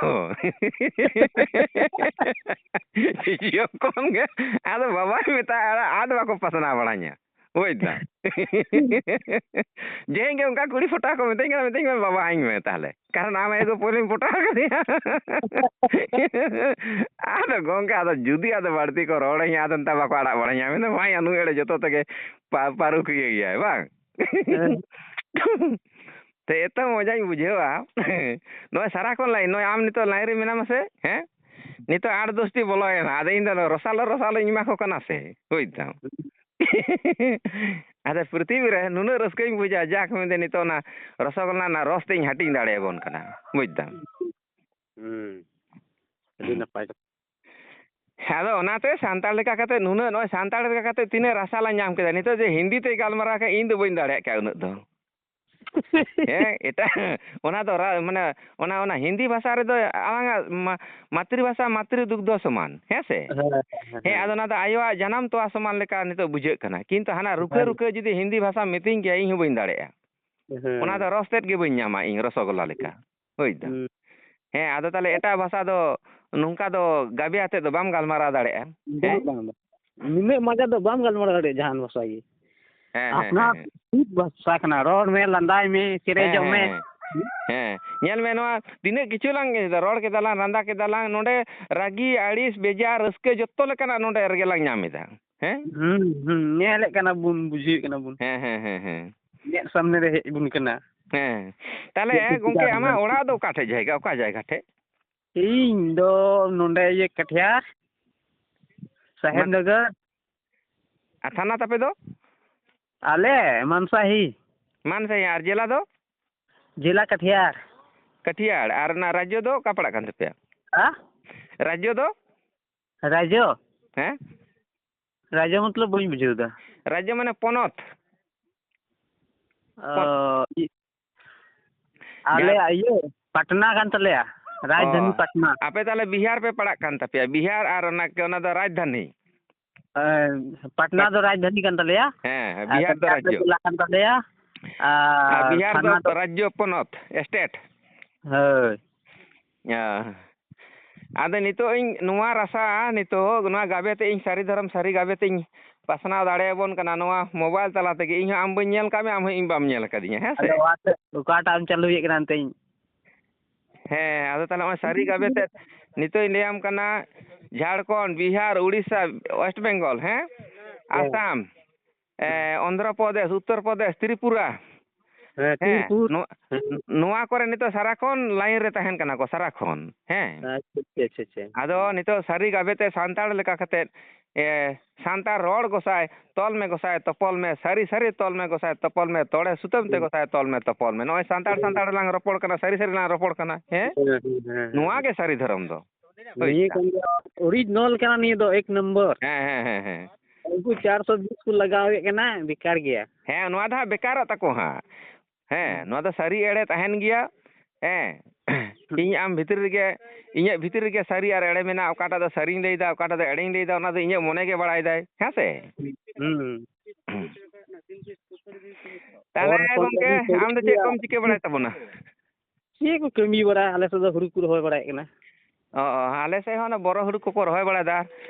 ᱡᱤᱭᱚᱱ ᱠᱷᱚᱱ ᱜᱮ ᱟᱫᱚ ᱵᱟᱵᱟᱧ ᱢᱮᱛᱟᱭᱟ, ᱟᱫᱚ ᱵᱟᱠᱚ ᱯᱟᱥᱱᱟᱣ ᱵᱟᱲᱟᱧᱟ᱾ ᱵᱩᱡᱽ ᱫᱟᱢ? ᱡᱮ ᱤᱧ ᱜᱮ ᱚᱱᱠᱟ ᱠᱩᱲᱤ ᱯᱚᱴᱟᱣ ᱠᱚ ᱢᱤᱛᱟᱹᱧ ᱠᱟᱱᱟ, ᱢᱤᱛᱟᱹᱧ ᱠᱟᱱᱟ, "ᱵᱟᱵᱟ ᱦᱟᱧ ᱢᱮ ᱛᱟᱦᱞᱮ, ᱠᱟᱨᱚᱱ ᱟᱢ ᱟᱭᱳ ᱫᱚ ᱯᱳᱭᱞᱳᱧ ᱯᱚᱴᱟᱣ ᱠᱟᱫᱮᱭᱟ᱾" ᱟᱫᱚ ᱜᱚᱝᱠᱮ, ᱟᱫᱚ ᱡᱩᱫᱤ ᱟᱫᱚ ᱵᱟᱹᱲᱛᱤ ᱠᱚ ᱨᱚᱲᱟᱹᱧᱟ, ᱟᱫᱚ ᱱᱮᱛᱟᱨ ᱵᱟᱠᱚ ᱟᱲᱟᱜ ᱵᱟᱲᱟᱧᱟ, ᱢᱮᱱᱫᱟ, "ᱵᱟᱝᱭᱟ, ᱱᱩᱭ ᱮᱲᱮ ᱡᱚᱛᱚ ᱛᱮᱜᱮ ᱯᱟ-, ᱯᱟᱹᱨᱩᱠᱷᱤᱭᱟᱹ ᱜᱮᱭᱟᱭ ᱵᱟᱝ?" ᱦᱮᱸ᱾ ᱛᱮ ᱮᱛᱚ ᱢᱚᱡᱟᱧ ᱵᱩᱡᱷᱟᱹᱣᱟ᱾ ᱱᱚᱜᱼᱚᱭ ᱥᱟᱨᱟᱠᱷᱚᱱ ᱞᱟᱭᱤᱱ, ᱱᱚᱜᱼᱚᱭ ᱟᱢ ᱱᱤᱛᱚᱜ ᱞᱟᱭᱤᱱ ᱨᱮ ᱢᱮᱱᱟᱢᱟ ᱥᱮ, ᱦᱮᱸ? ᱱᱤᱛᱚᱜ ᱟᱴ ᱫᱚᱥᱴᱤ ᱵᱚᱞᱚᱭᱮᱱᱟ, ᱟᱫᱚ ᱤᱧ ᱫᱚ ᱨᱚᱥᱟᱞᱚ, ᱨᱚᱥᱟᱞᱚᱧ ᱮᱢᱟ ᱠᱚ ᱠᱟᱱᱟ ᱥᱮ, ᱵᱩᱡᱽ ᱫᱟᱢ? ᱟᱫᱚ ᱯᱨᱤᱛᱷᱤᱵᱤ ᱨᱮ ᱱᱩᱱᱟᱹᱜ ᱨᱟᱹᱥᱠᱟᱹᱧ ᱵᱩᱡᱟ, ᱡᱟᱠ ᱢᱮᱱᱛᱮ ᱱᱤᱛᱚᱜ ᱚᱱᱟ ᱨᱚᱥᱚᱜᱚᱞᱞᱟ ᱨᱮᱱᱟᱜ ᱨᱚᱥ ᱛᱮᱧ ᱦᱟᱹᱴᱤᱧ ᱫᱟᱲᱮᱭᱟᱵᱚᱱ ᱠᱟᱱᱟ, ᱵᱩᱡᱽ ᱫᱟᱢ? ᱦᱩᱸ᱾ ᱟᱹᱰᱤ ᱱᱟᱯᱟᱭ ᱠᱟᱛᱷᱟ᱾ ᱟᱫᱚ ᱚᱱᱟᱛᱮ ᱥᱟᱱᱛᱟᱲ ᱞᱮᱠᱟ ᱠᱟᱛᱮ ᱱᱩᱱᱟᱹᱜ, ᱱᱚᱜᱼᱚᱭ ᱥᱟᱱᱛᱟᱲ ᱞᱮᱠᱟ ᱠᱟᱛᱮ ᱛᱤᱱᱟᱹᱜ ᱨᱟᱥᱟ ᱞᱟᱝ ᱧᱟᱢ ᱠᱮᱫᱟ᱾ ᱱᱤᱛᱚᱜ ᱡᱮ ᱦᱤᱱᱫᱤ ᱛᱮ ᱜᱟᱞᱢᱟᱨᱟᱣ ᱠᱷᱟᱡ ᱤᱧ ᱫᱚ ᱵᱟᱹᱧ ᱫᱟᱲᱮᱭᱟᱜ ᱠᱟᱱᱟ ᱩᱱᱟᱹᱜ ᱫᱚ᱾ ᱦᱮᱸ, ᱮᱴᱟᱜ, ᱚᱱᱟ ᱫᱚ ᱨᱟ-, ᱢᱟᱱᱮ, ᱚᱱᱟ, ᱚᱱᱟ ᱦᱤᱱᱫᱤ ᱵᱷᱟᱥᱟ ᱨᱮᱫᱚ ᱟᱞᱟᱝᱟᱜ ᱢᱟ-, ᱢᱟᱛᱨᱤ ᱵᱷᱟᱥᱟ, ᱢᱟᱛᱨᱤ ᱫᱩᱜᱽᱫᱷᱚ ᱥᱚᱢᱟᱱ, ᱦᱮᱸ ᱥᱮ? ᱦᱮᱸ, ᱦᱮᱸ, ᱦᱮᱸ, ᱦᱮᱸ᱾ ᱟᱫᱚ ᱚᱱᱟ ᱫᱚ ᱟᱭᱳᱣᱟᱜ ᱡᱟᱱᱟᱢ ᱛᱚᱣᱟ ᱥᱚᱢᱟᱱ ᱞᱮᱠᱟ ᱱᱤᱛᱚᱜ ᱵᱩᱡᱷᱟᱹᱜ ᱠᱟᱱᱟ, ᱠᱤᱱᱛᱩ ᱦᱟᱱᱟ ᱨᱩᱠᱷᱟᱹ ᱦᱮᱸ᱾ ᱨᱩᱠᱷᱟᱹ ᱡᱩᱫᱤ ᱦᱤᱱᱫᱤ ᱵᱷᱟᱥᱟ ᱢᱤᱛᱟᱹᱧ ᱠᱮᱭᱟ, ᱤᱧ ᱦᱚᱸ ᱵᱟᱹᱧ ᱫᱟᱲᱮᱭᱟᱜᱼᱟ᱾ ᱦᱮᱸ᱾ ᱚᱱᱟ ᱫᱚ ᱨᱚᱥ ᱛᱮᱫ ᱜᱮ ᱵᱟᱹᱧ ᱧᱟᱢᱟ ᱤᱧ, ᱨᱚᱥᱚᱜᱚᱞᱞᱟ ᱞᱮᱠᱟ᱾ ᱵᱩᱡᱽ ᱫᱟᱢ? ᱦᱩᱸ᱾ ᱦᱮᱸ, ᱟᱫᱚ ᱛᱟᱦᱞᱮ ᱮᱴᱟᱜ ᱵᱷᱟᱥᱟ ᱫᱚ ᱱᱚᱝᱠᱟ ᱫᱚ ᱜᱟᱵᱮ ᱟᱛᱮᱫ ᱫᱚ ᱵᱟᱢ ᱜᱟᱞᱢᱟᱨᱟᱣ ᱫᱟᱲᱮᱭᱟᱜᱼᱟ᱾ ᱵᱟᱝ, ᱦᱮᱸ? ᱵᱟᱝ, ᱵᱟᱝ᱾ ᱱᱤᱱᱟᱹᱜ ᱢᱟᱡᱟ ᱫᱚ ᱵᱟᱢ ᱜᱟᱞᱢᱟᱨᱟᱣ ᱫᱟᱲᱮᱭᱟᱜᱼᱟ ᱡᱟᱦᱟᱱ ᱵᱷᱟᱥᱟ ᱜᱮ᱾ ᱦᱮᱸ, ᱦᱮᱸ, ᱟᱯᱱᱟᱨ ᱦᱮᱸ, ᱦᱮᱸ᱾ ᱪᱮᱫ ᱵᱷᱟᱥᱟ ᱠᱟᱱᱟ? ᱨᱚᱲ ᱢᱮ, ᱞᱟᱸᱫᱟᱭ ᱢᱮ, ᱦᱮᱸ, ᱪᱮᱨᱮᱡᱚᱜ ᱦᱮᱸ, ᱢᱮ᱾ ᱦᱮᱸ᱾ ᱦᱮᱸ, ᱧᱮᱞ ᱢᱮ, ᱱᱚᱣᱟ ᱛᱤᱱᱟᱹᱜ ᱠᱤᱪᱷᱩ ᱞᱟᱝ ᱨᱚᱲ ᱠᱮᱫᱟ ᱞᱟᱝ, ᱞᱟᱸᱫᱟ ᱠᱮᱫᱟ ᱞᱟᱝ, ᱱᱚᱰᱮ ᱨᱟᱹᱜᱤ, ᱟᱹᱲᱤᱥ, ᱵᱮᱡᱟᱨ, ᱨᱟᱹᱥᱠᱟᱹ ᱡᱚᱛᱚ ᱞᱮᱠᱟᱱᱟᱜ ᱱᱚᱰᱮ ᱨᱮᱜᱮ ᱞᱟᱝ ᱧᱟᱢ ᱮᱫᱟ᱾ ᱦᱮᱸ? ᱦᱩᱸ, ᱦᱩᱸ, ᱧᱮᱞᱮᱫ ᱠᱟᱱᱟ ᱵᱚᱱ, ᱵᱩᱡᱷᱟᱹᱣᱮᱫ ᱠᱟᱱᱟ ᱵᱚᱱ᱾ ᱦᱮᱸ, ᱦᱮᱸ, ᱦᱮᱸ, ᱦᱮᱸ᱾ ᱢᱮᱫ ᱥᱟᱢᱱᱮ ᱨᱮ ᱦᱮᱡ ᱟᱵᱚᱱ ᱠᱟᱱᱟ᱾ ᱦᱮᱸ᱾ ᱛᱟᱦᱞᱮ ᱪᱮᱫ ᱠᱚ ᱜᱚᱝᱠᱮ, ᱪᱤᱠᱟ ᱟᱢᱟᱜ ᱠᱟᱱᱟ? ᱚᱲᱟᱜ ᱫᱚ ᱚᱠᱟ ᱴᱷᱮᱡ ᱡᱟᱭᱜᱟ, ᱚᱠᱟ ᱡᱟᱭᱜᱟ ᱴᱷᱮᱡ? ᱤᱧ ᱫᱚ ᱱᱚᱰᱮ ᱤᱭᱟᱹ ᱠᱟᱴᱷᱤᱭᱟᱨ, ᱥᱟᱦᱮᱵᱽ ᱢᱟᱱ-, ᱱᱚᱜᱚᱨ᱾ ᱟᱨ ᱛᱷᱟᱱᱟ ᱛᱟᱯᱮ ᱫᱚ? ᱟᱞᱮ ᱢᱟᱱᱥᱟᱦᱤ᱾ ᱢᱟᱱᱥᱟᱦᱤ, ᱟᱨ ᱡᱮᱞᱟ ᱫᱚ? ᱡᱮᱞᱟ ᱠᱟᱴᱷᱤᱭᱟᱨ᱾ ᱠᱟᱴᱷᱤᱭᱟᱨ, ᱟᱨ ᱚᱱᱟ ᱨᱟᱡᱽᱡᱚ ᱫᱚ ᱚᱠᱟ ᱯᱟᱲᱟᱜ ᱠᱟᱱ ᱛᱟᱯᱮᱭᱟ? ᱦᱟ? ᱨᱟᱡᱽᱡᱚ ᱫᱚ? ᱨᱟᱡᱽᱡᱚ? ᱦᱮᱸ? ᱨᱟᱡᱽᱡᱚ ᱢᱚᱛᱞᱚᱵ ᱵᱟᱹᱧ ᱵᱩᱡᱷᱟᱹᱣ ᱮᱫᱟ᱾ ᱨᱟᱡᱽᱡᱚ ᱢᱟᱱᱮ ᱯᱚᱱᱚᱛ᱾ ᱚ, ᱤ-, ᱟᱞᱮᱭᱟᱜ ᱤᱭᱟᱹ, ᱯᱟᱴᱱᱟ ᱠᱟᱱ ᱛᱟᱞᱮᱭᱟ, ᱨᱟᱡᱽᱫᱷᱟᱱᱤ ᱚ, ᱯᱟᱴᱱᱟ᱾ ᱟᱯᱮ ᱛᱟᱦᱞᱮ ᱵᱤᱦᱟᱨ ᱯᱮ ᱯᱟᱲᱟᱜ ᱠᱟᱱ ᱛᱟᱯᱮᱭᱟ, ᱵᱤᱦᱟᱨ ᱟᱨ ᱚᱱᱟ, ᱚᱱᱟ ᱫᱚ ᱨᱟᱡᱽᱫᱷᱟᱱᱤ᱾ ᱦᱮᱸ, ᱯᱟᱴᱱᱟ ᱫᱚ ᱨᱟᱡᱽᱫᱷᱟᱱᱤ ᱠᱟᱱ ᱛᱟᱞᱮᱭᱟ᱾ ᱦᱮᱸ, ᱦᱮᱸ, ᱟᱨ ᱵᱤᱦᱟᱨ ᱫᱚ ᱯᱟᱴᱱᱟ ᱨᱟᱡᱽᱡᱚ᱾ ᱡᱮᱞᱟ ᱠᱟᱱ ᱛᱟᱞᱮᱭᱟ᱾ ᱟᱨ ᱟᱨ ᱵᱤᱦᱟᱨ ᱫᱚ ᱛᱷᱟᱱᱟ ᱫᱚ ᱨᱟᱡᱽᱡᱚ, ᱯᱚᱱᱚᱛ, ᱥᱴᱮᱴ᱾ ᱦᱳᱭ᱾ ᱚ᱾ ᱟᱫᱚ ᱱᱤᱛᱚᱜ ᱤᱧ ᱱᱚᱣᱟ ᱨᱟᱥᱟ, ᱱᱤᱛᱚᱜ ᱱᱚᱣᱟ ᱜᱟᱵᱮ ᱛᱮ ᱤᱧ ᱥᱟᱹᱨᱤ ᱫᱷᱚᱨᱚᱢ ᱥᱟᱹᱨᱤ ᱜᱟᱵᱮ ᱛᱮᱧ ᱯᱟᱥᱱᱟᱣ ᱫᱟᱲᱮᱭᱟᱵᱚᱱ ᱠᱟᱱᱟ ᱱᱚᱣᱟ ᱢᱳᱵᱟᱭᱤᱞ ᱛᱟᱞᱟ ᱛᱮᱜᱮ᱾ ᱤᱧ ᱦᱚᱸ ᱟᱢ ᱵᱟᱹᱧ ᱧᱮᱞ ᱠᱟᱜ ᱢᱮᱭᱟ, ᱟᱢ ᱦᱚᱸ ᱤᱧ ᱵᱟᱢ ᱧᱮᱞ ᱟᱠᱟᱫᱤᱧᱟ, ᱦᱮᱸ ᱥᱮ? ᱟᱫᱚ ᱚᱠᱟᱴᱟᱜ, ᱚᱠᱟᱴᱟᱜ ᱮᱢ ᱪᱟᱹᱞᱩᱭᱮᱫ ᱠᱟᱱᱟ ᱮᱱᱛᱮ? ᱦᱮᱸ, ᱟᱫᱚ ᱛᱟᱦᱞᱮ ᱱᱚᱜᱼᱚᱭ ᱥᱟᱹᱨᱤ ᱜᱟᱵᱮ ᱛᱮ ᱱᱤᱛᱚᱜ ᱤᱧ ᱞᱟᱹᱭᱟᱢ ᱠᱟᱱᱟ, ᱡᱷᱟᱲᱠᱷᱚᱸᱰ, ᱵᱤᱦᱟᱨ, ᱩᱲᱤᱥᱥᱟ, ᱳᱭᱮᱥᱴ ᱵᱮᱝᱜᱚᱞ, ᱦᱮᱸ? ᱦᱮᱸ᱾ ᱟᱥᱟᱢ, ᱮ, ᱚᱱᱫᱷᱨᱚ ᱯᱨᱚᱫᱮᱥ, ᱩᱛᱛᱚᱨ ᱯᱨᱚᱫᱮᱥ, ᱛᱨᱤᱯᱩᱨᱟ, ᱦᱮᱸ, ᱦᱮᱸ, ᱛᱤᱨᱤᱯᱩᱨ᱾ ᱱᱚᱣᱟ, ᱦᱮᱸ᱾ ᱱᱚᱣᱟ ᱠᱚᱨᱮ ᱱᱤᱛᱚᱜ ᱥᱟᱨᱟᱠᱷᱚᱱ ᱞᱟᱭᱤᱱ ᱨᱮ ᱛᱟᱦᱮᱱ ᱠᱟᱱᱟ ᱠᱚ, ᱥᱟᱨᱟᱠᱷᱚᱱ, ᱦᱮᱸ᱾ ᱟᱪᱪᱷᱟ, ᱟᱪᱪᱷᱟ, ᱟᱪᱪᱷᱟ, ᱟᱪᱪᱷᱟ᱾ ᱟᱫᱚ ᱱᱤᱛᱚᱜ ᱥᱟᱹᱨᱤ ᱜᱟᱵᱮ ᱛᱮ ᱥᱟᱱᱛᱟᱲ ᱞᱮᱠᱟ ᱠᱟᱛᱮᱫ, ᱮ, ᱥᱟᱱᱛᱟᱲ ᱨᱚᱲ ᱜᱚᱸᱥᱟᱭ, ᱛᱚᱞ ᱢᱮ ᱜᱚᱸᱥᱟᱭ, ᱛᱚᱯᱚᱞ ᱢᱮ, ᱥᱟᱹᱨᱤ ᱥᱟᱹᱨᱤ ᱛᱚᱞ ᱢᱮ ᱜᱚᱸᱥᱟᱭ, ᱛᱚᱯᱚᱞ ᱢᱮ, ᱛᱚᱲᱮ ᱥᱩᱛᱟᱹᱢ ᱛᱮ ᱦᱮᱸ᱾ ᱜᱚᱸᱥᱟᱭ, ᱛᱚᱞ ᱢᱮ, ᱛᱚᱯᱚᱞ ᱢᱮ᱾ ᱱᱚᱜᱼᱚᱭ ᱥᱟᱱᱛᱟᱲ ᱦᱮᱸ᱾ ᱥᱟᱱᱛᱟᱲ ᱞᱟᱝ ᱨᱚᱯᱚᱲ ᱠᱟᱱᱟ, ᱥᱟᱹᱨᱤ ᱥᱟᱹᱨᱤ ᱞᱟᱝ ᱨᱚᱯᱚᱲ ᱠᱟᱱᱟ, ᱦᱮᱸ? ᱦᱮᱸ, ᱦᱮᱸ, ᱦᱮᱸ, ᱦᱮᱸ᱾ ᱱᱚᱣᱟ ᱜᱮ ᱥᱟᱹᱨᱤ ᱫᱷᱚᱨᱚᱢ ᱫᱚ᱾ ᱦᱳᱭ ᱱᱤᱭᱟᱹ ᱥᱮ? ᱠᱟᱱ ᱜᱮᱭᱟ original ᱠᱟᱱᱟ ᱱᱤᱭᱟᱹ ᱫᱚ, ᱮᱠ ᱱᱚᱢᱵᱚᱨ᱾ ᱦᱮᱸ, ᱦᱮᱸ, ᱦᱮᱸ, ᱦᱮᱸ᱾ ᱩᱱᱠᱩ ᱪᱟᱨᱥᱚ ᱵᱤᱥ ᱠᱚ ᱞᱟᱜᱟᱣᱮᱫ ᱠᱟᱱᱟ, ᱵᱮᱠᱟᱨ ᱜᱮᱭᱟ᱾ ᱦᱮᱸ, ᱱᱚᱣᱟ ᱫᱚ ᱦᱟᱸᱜ ᱵᱮᱠᱟᱨᱚᱜ ᱛᱟᱠᱚ ᱦᱟᱸᱜ᱾ ᱦᱮᱸ, ᱦᱩᱸ᱾ ᱱᱚᱣᱟ ᱫᱚ ᱥᱟᱹᱨᱤ ᱮᱲᱮ ᱛᱟᱦᱮᱱ ᱜᱮᱭᱟ᱾ ᱦᱮᱸ᱾ ᱦᱩᱸ᱾ ᱤᱧ ᱟᱢ ᱵᱷᱤᱛᱤᱨ ᱨᱮᱜᱮ, ᱤᱧᱟᱹᱜ ᱵᱷᱤᱛᱤᱨ ᱨᱮᱜᱮ ᱥᱟᱹᱨᱤ ᱟᱨ ᱮᱲᱮ ᱢᱮᱱᱟᱜᱼᱟ, ᱚᱠᱟᱴᱟᱜ ᱫᱚ ᱥᱟᱹᱨᱤᱧ ᱞᱟᱹᱭᱫᱟ, ᱚᱠᱟᱴᱟᱜ ᱫᱚ ᱮᱲᱮᱧ ᱞᱟᱹᱭᱫᱟ, ᱚᱱᱟ ᱫᱚ ᱤᱧᱟᱹᱜ ᱢᱚᱱᱮ ᱜᱮ ᱵᱟᱲᱟᱭ ᱫᱟᱭ, ᱦᱮᱸ ᱥᱮ? ᱦᱩᱸ᱾ ᱛᱟᱦᱞᱮ ᱦᱚᱲ ᱦᱚᱯᱚᱱ ᱜᱚᱝᱠᱮ, ᱠᱟᱹᱢᱤ ᱥᱟᱹᱨᱤ ᱟᱢ ᱫᱚ ᱪᱮᱫ ᱜᱮᱭᱟ᱾ ᱠᱚᱢ ᱪᱤᱠᱟᱹ ᱵᱟᱲᱟᱭ ᱛᱟᱵᱚᱱᱟ? ᱪᱮᱫ ᱠᱚ ᱠᱟᱹᱢᱤ ᱵᱟᱲᱟ? ᱟᱞᱮ ᱥᱮᱫ ᱫᱚ ᱦᱩᱲᱩ ᱠᱚ ᱨᱚᱦᱚᱭ ᱵᱟᱲᱟᱭᱮᱫ ᱠᱟᱱᱟ᱾ ᱚ, ᱚ, ᱟᱞᱮ ᱥᱮᱫ ᱦᱚᱸ ᱚᱱᱟ ᱵᱚᱨᱚ ᱦᱩᱲᱩ ᱠᱚᱠᱚ ᱨᱚᱦᱚᱭ ᱵᱟᱲᱟᱭᱮᱫᱟ᱾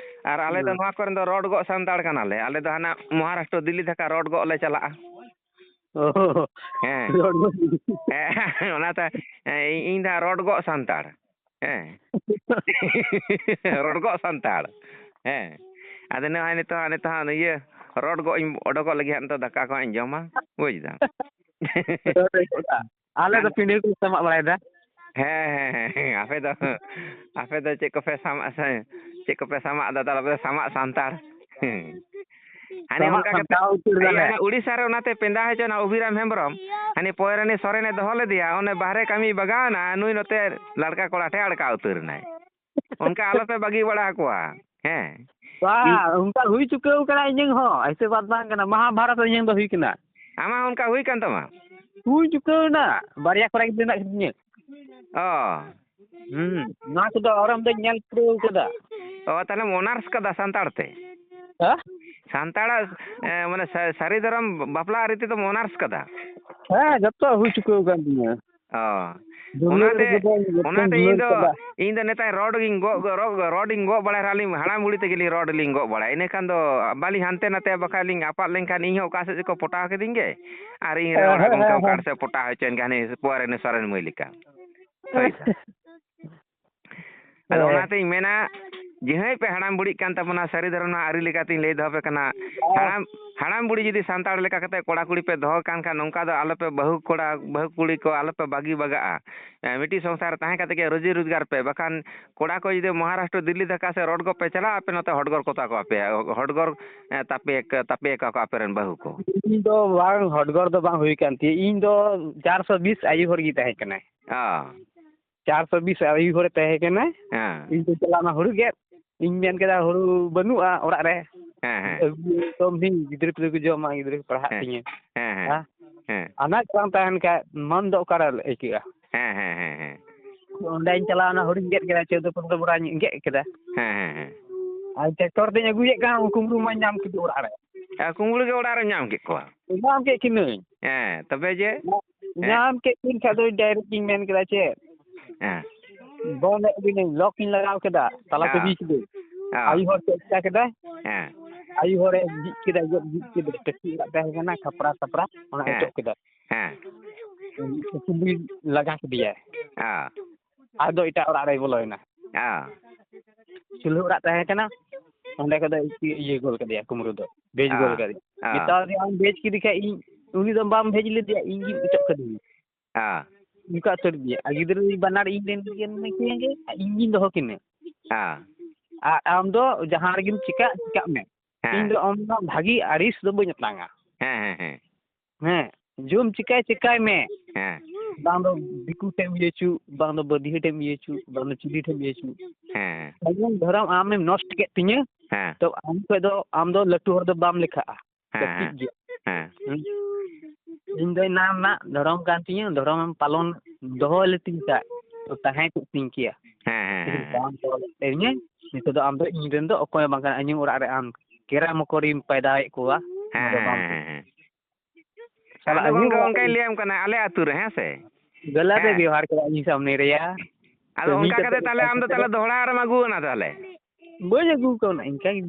ᱟᱨ ᱟᱞᱮ ᱫᱚ ᱦᱮᱸ᱾ ᱱᱚᱣᱟ ᱠᱚᱨᱮᱱ ᱫᱚ ᱨᱚᱰ ᱜᱚᱜ ᱥᱟᱱᱛᱟᱲ ᱠᱟᱱᱟᱞᱮ᱾ ᱟᱞᱮ ᱫᱚ ᱦᱟᱱᱟ ᱢᱚᱦᱟᱨᱟᱥᱴᱨᱚ, ᱫᱤᱞᱞᱤ ᱫᱷᱟᱠᱟ ᱨᱚᱰ ᱜᱚᱜ ᱞᱮ ᱪᱟᱞᱟᱜᱼᱟ᱾ ᱚ, ᱦᱮᱸ᱾ ᱨᱚᱰ ᱜᱚᱜ᱾ ᱦᱮᱸ, ᱚᱱᱟᱛᱮ, ᱦᱮᱸ, ᱤᱧ, ᱤᱧ ᱫᱚ ᱦᱟᱸᱜ ᱨᱚᱰ ᱜᱚᱜ ᱥᱟᱱᱛᱟᱲ᱾ ᱦᱮᱸ᱾ ᱨᱚᱰ ᱜᱚᱜ ᱥᱟᱱᱛᱟᱲ᱾ ᱦᱮᱸ᱾ ᱟᱫᱚ ᱱᱚᱜᱼᱚᱭ ᱱᱤᱛᱚᱜ ᱦᱟᱸᱜ, ᱱᱤᱛᱚᱜ ᱦᱟᱸᱜ ᱤᱭᱟᱹ ᱨᱚᱰ ᱜᱚᱜ ᱤᱧ ᱚᱰᱚᱠᱚᱜ ᱞᱟᱹᱜᱤᱫ ᱦᱟᱸᱜ, ᱱᱤᱛᱚᱜ ᱫᱟᱠᱟ ᱠᱚ ᱦᱟᱸᱜ ᱤᱧ ᱡᱚᱢᱟ, ᱵᱩᱡᱽ ᱫᱟᱢ᱾ ᱨᱚᱰ ᱜᱚᱜ᱾ ᱟᱞᱮ ᱫᱚ ᱟᱨ ᱯᱤᱸᱰᱟᱹ ᱠᱚᱞᱮ ᱥᱟᱢᱟᱜ ᱵᱟᱲᱟᱭᱮᱫᱟ᱾ ᱦᱮᱸ, ᱦᱮᱸ, ᱦᱮᱸ, ᱦᱮᱸ, ᱟᱯᱮ ᱫᱚ, ᱟᱯᱮ ᱫᱚ ᱪᱮᱫ ᱠᱚᱯᱮ ᱥᱟᱢᱟᱜ ᱥᱮ, ᱪᱮᱫ ᱠᱚᱯᱮ ᱥᱟᱢᱟᱜ ᱫᱟ, ᱛᱟᱦᱞᱮ ᱟᱯᱮ ᱫᱚ ᱥᱟᱢᱟᱜ ᱥᱟᱱᱛᱟᱲ᱾ ᱦᱮᱸ᱾ ᱦᱟᱱᱮ ᱥᱟᱢᱟᱜ ᱚᱱᱠᱟ ᱠᱟᱛᱮ, ᱥᱟᱢᱴᱟᱣ ᱩᱛᱟᱹᱨ ᱤᱭᱟᱹ, ᱫᱟᱞᱮ᱾ ᱦᱟᱱᱮ ᱩᱲᱤᱥᱥᱟ ᱨᱮ ᱚᱱᱟᱛᱮ ᱯᱮᱸᱫᱟ ᱦᱚᱪᱚ ᱚᱱᱟ ᱚᱵᱷᱤᱨᱟᱢ ᱦᱮᱢᱵᱨᱚᱢ, ᱦᱟᱱᱮ ᱯᱚᱭᱨᱟᱱᱤ ᱥᱚᱨᱮᱱᱮ ᱫᱚᱦᱚ ᱞᱮᱫᱮᱭᱟ, ᱚᱱᱮ ᱵᱟᱦᱨᱮ ᱠᱟᱹᱢᱤ ᱵᱟᱜᱟᱣ ᱮᱱᱟ, ᱱᱩᱭ ᱱᱚᱛᱮ ᱞᱟᱲᱠᱟ ᱠᱚᱲᱟ ᱴᱷᱮᱱ ᱟᱲᱠᱟ ᱩᱛᱟᱹᱨ ᱮᱱᱟᱭ᱾ ᱚᱱᱠᱟ ᱟᱞᱚᱯᱮ ᱵᱟᱹᱜᱤ ᱵᱟᱲᱟ ᱟᱠᱚᱣᱟ᱾ ᱦᱮᱸ᱾ ᱵᱟᱝ, ᱚᱱᱠᱟ ᱦᱩᱭ ᱪᱩᱠᱟᱹᱣ ᱠᱟᱱᱟ ᱤᱧᱟᱹᱝ ᱦᱚᱸ, ᱮᱭᱥᱮ ᱵᱟᱛ ᱵᱟᱝ ᱠᱟᱱᱟ, ᱢᱚᱦᱟᱵᱷᱟᱨᱚᱛ ᱤᱧᱟᱹᱝ ᱫᱚ ᱦᱩᱭ ᱠᱟᱱᱟ᱾ ᱟᱢᱟᱜ ᱦᱚᱸ ᱚᱱᱠᱟ ᱦᱩᱭ ᱠᱟᱱ ᱛᱟᱢᱟ? ᱦᱩᱭ ᱪᱩᱠᱟᱹᱣ ᱮᱱᱟ, ᱵᱟᱨᱭᱟ ᱠᱚᱲᱟ ᱜᱤᱫᱽᱨᱟᱹ ᱢᱮᱱᱟᱜ ᱠᱤᱱᱟ᱾ ᱚ᱾ ᱦᱩᱸ, ᱱᱚᱣᱟ ᱠᱚᱫᱚ ᱟᱨᱟᱢ ᱫᱚᱧ ᱧᱮᱞ ᱯᱩᱨᱟᱹᱣ ᱠᱟᱫᱟ᱾ ᱚ, ᱛᱟᱦᱞᱮᱢ ᱚᱱᱟᱨᱥ ᱠᱟᱫᱟ ᱥᱟᱱᱛᱟᱲ ᱛᱮ? ᱦᱮᱸ? ᱥᱟᱱᱛᱟᱲᱟᱜ, ᱮ, ᱢᱟᱱᱮ ᱥᱟ-, ᱥᱟᱹᱨᱤ ᱫᱷᱚᱨᱚᱢ ᱵᱟᱯᱞᱟ ᱟᱹᱨᱤ ᱛᱮᱫᱚᱢ ᱚᱱᱟᱨᱥ ᱠᱟᱫᱟ? ᱦᱮᱸ, ᱡᱚᱛᱚ ᱦᱩᱭ ᱪᱩᱠᱟᱹᱣ ᱠᱟᱱ ᱛᱤᱧᱟᱹ᱾ ᱚ᱾ ᱫᱩᱞᱟᱹᱲ ᱚᱱᱟᱛᱮ, ᱠᱚᱫᱚ ᱡᱚᱛᱚᱧ ᱚᱱᱟᱛᱮ ᱤᱧ ᱫᱩᱞᱟᱹᱲ ᱫᱚ, ᱠᱟᱫᱟ᱾ ᱤᱧ ᱫᱚ ᱱᱮᱛᱟᱨ ᱨᱚᱰ ᱜᱤᱧ ᱜᱚᱜ, ᱨᱚᱰ, ᱨᱚᱰ ᱤᱧ ᱜᱚᱜ ᱵᱟᱲᱟᱭ ᱨᱮᱦᱚᱸ ᱟᱹᱞᱤᱧ ᱦᱟᱲᱟᱢ ᱵᱩᱲᱦᱤ ᱛᱮᱜᱮ ᱞᱤᱧ ᱨᱚᱰ ᱞᱤᱧ ᱜᱚᱜ ᱵᱟᱲᱟᱭᱟ᱾ ᱤᱱᱟᱹ ᱠᱷᱟᱱ ᱫᱚ ᱵᱟᱹᱞᱤᱧ ᱦᱟᱱᱛᱮ ᱱᱟᱛᱮᱭᱟ, ᱵᱟᱠᱷᱟᱡ ᱞᱤᱧ ᱟᱯᱟᱫ ᱞᱮᱱᱠᱷᱟᱱ ᱤᱧ ᱦᱚᱸ ᱚᱠᱟ ᱥᱮᱫ ᱪᱚᱠᱚ ᱯᱚᱴᱟᱣ ᱠᱤᱫᱤᱧ ᱜᱮ᱾ ᱟᱨ ᱤᱧ ᱨᱮᱱ ᱦᱮᱸ, ᱦᱚᱲ ᱦᱮᱸ, ᱜᱚᱢᱠᱮ ᱦᱮᱸ, ᱚᱠᱟ ᱦᱮᱸ᱾ ᱥᱮᱫ ᱯᱚᱴᱟᱣ ᱦᱚᱪᱚᱭᱮᱱ ᱠᱷᱟᱱ ᱦᱟᱹᱱᱤ ᱯᱚᱨᱮ ᱱᱩᱭ ᱥᱚᱨᱮᱱ ᱢᱟᱹᱭ ᱞᱮᱠᱟ᱾ ᱦᱳᱭ ᱥᱮ᱾ ᱟᱫᱚ ᱦᱮᱸ᱾ ᱚᱱᱟᱛᱤᱧ ᱢᱮᱱᱟ, ᱡᱟᱦᱟᱸᱭ ᱯᱮ ᱦᱟᱲᱟᱢ ᱵᱩᱲᱦᱤᱜ ᱠᱟᱱ ᱛᱟᱵᱚᱱᱟ, ᱥᱟᱹᱨᱤ ᱫᱷᱚᱨᱚᱢ ᱨᱮᱱᱟᱜ ᱟᱹᱨᱤ ᱞᱮᱠᱟᱛᱤᱧ ᱞᱟᱹᱭ ᱫᱚᱦᱚ ᱯᱮ ᱠᱟᱱᱟ, ᱦᱮᱸ᱾ ᱦᱟᱲᱟᱢ, ᱦᱟᱲᱟᱢ ᱵᱩᱲᱦᱤ ᱡᱩᱫᱤ ᱥᱟᱱᱛᱟᱲ ᱞᱮᱠᱟ ᱠᱟᱛᱮ ᱠᱚᱲᱟ ᱠᱩᱲᱤ ᱯᱮ ᱫᱚᱦᱚ ᱠᱟᱱ ᱠᱷᱟᱱ, ᱱᱚᱝᱠᱟ ᱫᱚ ᱟᱞᱚᱯᱮ, ᱵᱟᱹᱦᱩ ᱠᱚᱲᱟ, ᱵᱟᱹᱦᱩ ᱠᱩᱲᱤ ᱠᱚ ᱟᱞᱚᱯᱮ ᱵᱟᱹᱜᱤ ᱵᱟᱜᱟᱜᱼᱟ᱾ ᱮ, ᱢᱤᱫᱴᱤᱡ ᱥᱚᱝᱥᱟᱨ ᱨᱮ ᱛᱟᱦᱮᱸ ᱠᱟᱛᱮ ᱜᱮ ᱨᱩᱡᱤ ᱨᱳᱡᱽᱜᱟᱨ ᱯᱮ, ᱵᱟᱠᱷᱟᱱ ᱠᱚᱲᱟ ᱠᱚ ᱡᱩᱫᱤ ᱢᱚᱦᱟᱨᱟᱥᱴᱨᱚ, ᱫᱤᱞᱞᱤ ᱫᱷᱟᱠᱟ ᱥᱮ ᱨᱳᱰ ᱜᱚᱜ ᱯᱮ ᱪᱟᱞᱟᱜᱼᱟ, ᱟᱯᱮ ᱱᱚᱛᱮ ᱦᱚᱰᱜᱚᱨ ᱠᱚᱛᱟ ᱠᱚ ᱟᱯᱮ, ᱦᱚᱰᱜᱚᱨ, ᱮ, ᱛᱟᱯᱮ, ᱛᱟᱯᱮ ᱟᱠᱚ ᱟᱯᱮ ᱨᱮᱱ ᱵᱟᱹᱦᱩ ᱠᱚ᱾ ᱤᱧ ᱫᱚ ᱵᱟᱝ, ᱦᱚᱰᱜᱚᱨ ᱫᱚ ᱵᱟᱝ ᱦᱩᱭ ᱠᱟᱱ ᱛᱤᱧᱟᱹ᱾ ᱤᱧ ᱫᱚ ᱪᱟᱨᱥᱚ ᱵᱤᱥ ᱟᱭᱩ ᱦᱚᱲ ᱜᱮ ᱛᱟᱦᱮᱸ ᱠᱟᱱᱟᱭ᱾ ᱚ᱾ ᱪᱟᱨᱥᱚ ᱵᱤᱥ ᱟᱭᱩ ᱦᱚᱲᱮ ᱛᱟᱦᱮᱸ ᱠᱟᱱᱟ᱾ ᱦᱮᱸ᱾ ᱤᱧ ᱠᱚ ᱪᱟᱞᱟᱣᱱᱟ ᱦᱩᱲᱩ ᱜᱮᱫ᱾ ᱤᱧ ᱢᱮᱱ ᱠᱮᱫᱟ, "ᱦᱩᱲᱩ ᱵᱟᱹᱱᱩᱜᱼᱟ ᱚᱲᱟᱜ ᱨᱮ᱾ ᱦᱮᱸ, ᱦᱮᱸ᱾ ᱟᱹᱜᱩ ᱛᱚᱢ ᱦᱤᱧ, ᱜᱤᱫᱽᱨᱟᱹ ᱯᱤᱫᱽᱨᱟᱹ ᱠᱚ ᱡᱚᱢᱟ, ᱜᱤᱫᱽᱨᱟᱹ ᱠᱚ ᱯᱟᱲᱦᱟᱜ ᱦᱮᱸ, ᱛᱤᱧᱟᱹ᱾" ᱦᱮᱸ, ᱦᱮᱸ᱾ ᱦᱮᱸ? ᱦᱮᱸ᱾ ᱟᱱᱟᱡ ᱵᱟᱝ ᱛᱟᱦᱮᱱ ᱠᱷᱟᱡ ᱢᱚᱱ ᱫᱚ ᱚᱠᱟᱨᱮ ᱟᱹᱭᱠᱟᱹᱜᱼᱟ? ᱦᱮᱸ, ᱦᱮᱸ, ᱦᱮᱸ, ᱦᱮᱸ᱾ ᱚᱸᱰᱮᱧ ᱪᱟᱞᱟᱣᱱᱟ, ᱦᱩᱲᱩᱧ ᱜᱮᱫ ᱠᱮᱫᱟ, ᱪᱳᱫᱽᱫᱳ ᱯᱚᱱᱫᱽᱨᱚ ᱵᱚᱨᱟᱧ ᱜᱮᱫ ᱠᱮᱫᱟ᱾ ᱦᱮᱸ, ᱦᱮᱸ, ᱦᱮᱸ᱾ ᱟᱨ ᱴᱨᱟᱠᱴᱚᱨ ᱛᱮᱧ ᱟᱹᱜᱩᱭᱮᱫ ᱠᱟᱱ, ᱩᱱᱠᱩ ᱠᱩᱢᱵᱽᱲᱩ ᱢᱟᱧ ᱧᱟᱢ ᱠᱮᱫᱮ ᱚᱲᱟᱜ ᱨᱮ᱾ ᱟᱨ ᱠᱩᱢᱵᱽᱲᱩ ᱜᱮ ᱚᱲᱟᱜ ᱨᱮᱢ ᱧᱟᱢ ᱠᱮᱫ ᱠᱚᱣᱟ? ᱧᱟᱢ ᱠᱮᱫ ᱠᱤᱱᱟᱹᱧ᱾ ᱦᱮᱸ, ᱛᱚᱵᱮ ᱡᱮ? ᱦᱮᱸ᱾ ᱧᱟᱢ ᱠᱮᱫ ᱠᱤᱱ ᱠᱷᱟᱡ ᱫᱚ ᱰᱟᱭᱨᱮᱠᱴ ᱤᱧ ᱢᱮᱱ ᱠᱮᱫᱟ ᱪᱮᱫ? ᱦᱮᱸ᱾ ᱵᱚᱱᱫ ᱮᱫ ᱠᱤᱱᱟᱹᱧ, ᱞᱚᱠ ᱤᱧ ᱞᱟᱜᱟᱣ ᱠᱮᱫᱟ, ᱛᱟᱞᱟ ᱦᱮᱸ᱾ ᱪᱟᱹᱵᱤ ᱠᱮᱫᱟᱹᱧ᱾ ᱦᱮᱸ᱾ ᱟᱭᱩ ᱦᱚᱲ ᱪᱮᱫ ᱪᱤᱠᱟ ᱠᱮᱫᱟᱭ? ᱦᱮᱸ᱾ ᱟᱭᱩ ᱦᱚᱲᱮ ᱡᱷᱤᱡ ᱠᱮᱫᱟ, ᱜᱮᱫ ᱡᱷᱤᱡ ᱠᱮᱫᱟ, ᱴᱟᱹᱴᱤ ᱚᱲᱟᱜ ᱛᱟᱦᱮᱸ ᱠᱟᱱᱟ, ᱠᱷᱟᱯᱨᱟ ᱠᱷᱟᱯᱨᱟ, ᱚᱱᱟ ᱦᱮᱸ᱾ ᱚᱪᱚᱜ ᱠᱮᱫᱟ᱾ ᱦᱮᱸ᱾ ᱠᱩᱢᱵᱽᱲᱩ ᱞᱟᱜᱟ ᱠᱮᱫᱮᱭᱟᱭ᱾ ᱦᱮᱸ᱾ ᱟᱫᱚ ᱮᱴᱟᱜ ᱚᱲᱟᱜ ᱨᱮᱭ ᱵᱚᱞᱚᱭᱮᱱᱟ᱾ ᱦᱮᱸ᱾ ᱪᱩᱞᱦᱟᱹ ᱚᱲᱟᱜ ᱛᱟᱦᱮᱸ ᱠᱟᱱᱟ, ᱚᱸᱰᱮ ᱠᱷᱚᱡ ᱫᱚ ᱤᱭᱟᱹ ᱜᱚᱞ ᱠᱮᱫᱮᱭᱟ ᱠᱩᱢᱵᱽᱲᱩ ᱫᱚ, ᱵᱷᱮᱡᱽ ᱜᱚᱞ ᱦᱮᱸ᱾ ᱠᱮᱫᱮᱭᱟ᱾ ᱦᱮᱸ᱾ ᱢᱮᱛᱟᱣ ᱫᱮᱭᱟ, "ᱟᱢ ᱵᱷᱮᱡᱽ ᱠᱮᱫᱮ ᱠᱷᱟᱡ ᱤᱧ, ᱩᱱᱤ ᱫᱚ ᱵᱟᱢ ᱵᱷᱮᱡᱽ ᱞᱮᱫᱮᱭᱟ, ᱤᱧ ᱜᱮᱢ ᱚᱪᱚᱜ ᱠᱟᱹᱫᱤᱧᱟ᱾" ᱦᱮᱸ᱾ ᱚᱱᱠᱟ ᱩᱛᱟᱹᱨ ᱜᱮᱭᱟ᱾ ᱟᱨ ᱜᱤᱫᱽᱨᱟᱹ ᱵᱟᱱᱟᱨ ᱤᱧ ᱨᱮᱱ ᱜᱮ ᱢᱮᱱᱟᱹᱧ ᱜᱮ, ᱤᱧ ᱜᱤᱧ ᱫᱚᱦᱚ ᱠᱤᱱᱟᱹ᱾ ᱦᱮᱸ᱾ ᱟᱨ ᱟᱢ ᱫᱚ ᱡᱟᱦᱟᱸ ᱨᱮᱜᱮᱢ ᱪᱤᱠᱟᱜ, ᱪᱤᱠᱟᱜ ᱢᱮ᱾ ᱦᱮᱸ᱾ ᱤᱧ ᱫᱚ ᱟᱢ ᱫᱚ ᱵᱷᱟᱹᱜᱤ ᱟᱹᱲᱤᱥ ᱫᱚ ᱵᱟᱹᱧ ᱟᱛᱟᱝᱟ᱾ ᱦᱮᱸ, ᱦᱮᱸ, ᱦᱮᱸ᱾ ᱦᱮᱸ, ᱡᱚᱢ ᱪᱤᱠᱟᱹᱭ ᱪᱤᱠᱟᱹᱭ ᱢᱮ᱾ ᱦᱮᱸ᱾ ᱵᱟᱝ ᱫᱚ ᱫᱤᱠᱩ ᱴᱷᱮᱱ ᱮᱢ ᱤᱭᱟᱹ ᱦᱚᱪᱚ, ᱵᱟᱝ ᱫᱚ ᱵᱟᱹᱫᱤᱭᱟᱹ ᱴᱷᱮᱱ ᱮᱢ ᱤᱭᱟᱹ ᱦᱚᱪᱚ, ᱵᱟᱝ ᱫᱚ ᱪᱤᱞᱤ ᱴᱷᱮᱱ ᱮᱢ ᱤᱭᱟᱹ ᱦᱚᱪᱚ᱾ ᱦᱮᱸ᱾ ᱥᱟᱹᱜᱩᱱ ᱫᱷᱚᱨᱚᱢ ᱟᱢᱮᱢ ᱱᱚᱥᱴ ᱠᱮᱫ ᱛᱤᱧᱟᱹ᱾ ᱦᱮᱸ᱾ ᱛᱚ ᱟᱢ ᱠᱷᱚᱡ ᱫᱚ, ᱟᱢ ᱫᱚ ᱞᱟᱹᱴᱩ ᱦᱚᱲ ᱫᱚ ᱵᱟᱢ ᱞᱮᱠᱷᱟᱜᱼᱟ᱾ ᱦᱮᱸ, ᱠᱟᱹᱴᱤᱡ ᱦᱮᱸ, ᱜᱮᱭᱟ᱾ ᱦᱮᱸ᱾ ᱦᱩᱸ? ᱤᱧ ᱫᱚ ᱮᱱᱟᱱ ᱨᱮᱱᱟᱜ ᱫᱷᱚᱨᱚᱢ ᱠᱟᱱ ᱛᱤᱧᱟᱹ, ᱫᱷᱚᱨᱚᱢᱮᱢ ᱯᱟᱞᱚᱱ ᱫᱚᱦᱚ ᱞᱮᱛᱤᱧ ᱠᱷᱟᱡ, ᱛᱚ ᱛᱟᱦᱮᱸ ᱠᱚᱜ ᱛᱤᱧ ᱠᱮᱭᱟ᱾ ᱦᱮᱸ, ᱦᱮᱸ, ᱦᱮᱸ, ᱦᱮᱸ᱾ ᱵᱟᱢ ᱛᱚᱞ ᱮᱫ ᱛᱤᱧᱟᱹ, ᱱᱤᱛᱚᱜ ᱫᱚ ᱟᱢ ᱫᱚ ᱤᱧ ᱨᱮᱱ ᱫᱚ ᱚᱠᱚᱭ ᱦᱚᱸ ᱵᱟᱝ ᱠᱟᱱᱟ᱾ ᱤᱧᱟᱹᱜ ᱚᱲᱟᱜ ᱨᱮ ᱟᱢ ᱠᱮᱨᱟ ᱢᱚᱠᱚᱨᱤᱢ ᱯᱟᱭᱫᱟᱭᱮᱫ ᱠᱚᱣᱟ, ᱦᱮᱸ, ᱚᱱᱟ ᱫᱚ ᱦᱮᱸ, ᱵᱟᱢ ᱦᱮᱸ, ᱦᱮᱸ, ᱦᱮᱸ᱾ ᱥᱟᱞᱟ ᱟᱫᱚ ᱤᱧᱟᱹᱜ ᱜᱚᱝᱠᱮ, ᱚᱲᱟᱜ ᱨᱮ ᱚᱱᱠᱟᱧ ᱞᱟᱹᱭᱟᱢ ᱠᱟᱱᱟ, ᱟᱞᱮ ᱟᱹᱛᱩ ᱨᱮ, ᱦᱮᱸ ᱥᱮ? ᱜᱟᱞᱟᱛ ᱮ ᱦᱮᱸ᱾ ᱵᱮᱣᱦᱟᱨ ᱠᱮᱫᱟ ᱤᱧ ᱥᱟᱢᱱᱮ ᱨᱮᱭᱟ᱾ ᱟᱫᱚ ᱠᱟᱹᱢᱤ ᱚᱱᱠᱟ ᱠᱟᱛᱮ ᱠᱟᱛᱮ ᱛᱟᱦᱞᱮ ᱚᱠᱟ ᱟᱢ ᱫᱚ ᱠᱷᱟᱹᱛᱤᱨ ᱛᱟᱦᱞᱮ ᱫᱚᱦᱲᱟ ᱨᱮᱢ ᱟᱹᱜᱩ ᱟᱱᱟ ᱛᱟᱦᱞᱮ? ᱵᱟᱹᱧ ᱟᱹᱜᱩ ᱠᱟᱣᱱᱟ, ᱤᱱᱠᱟ ᱜᱮ᱾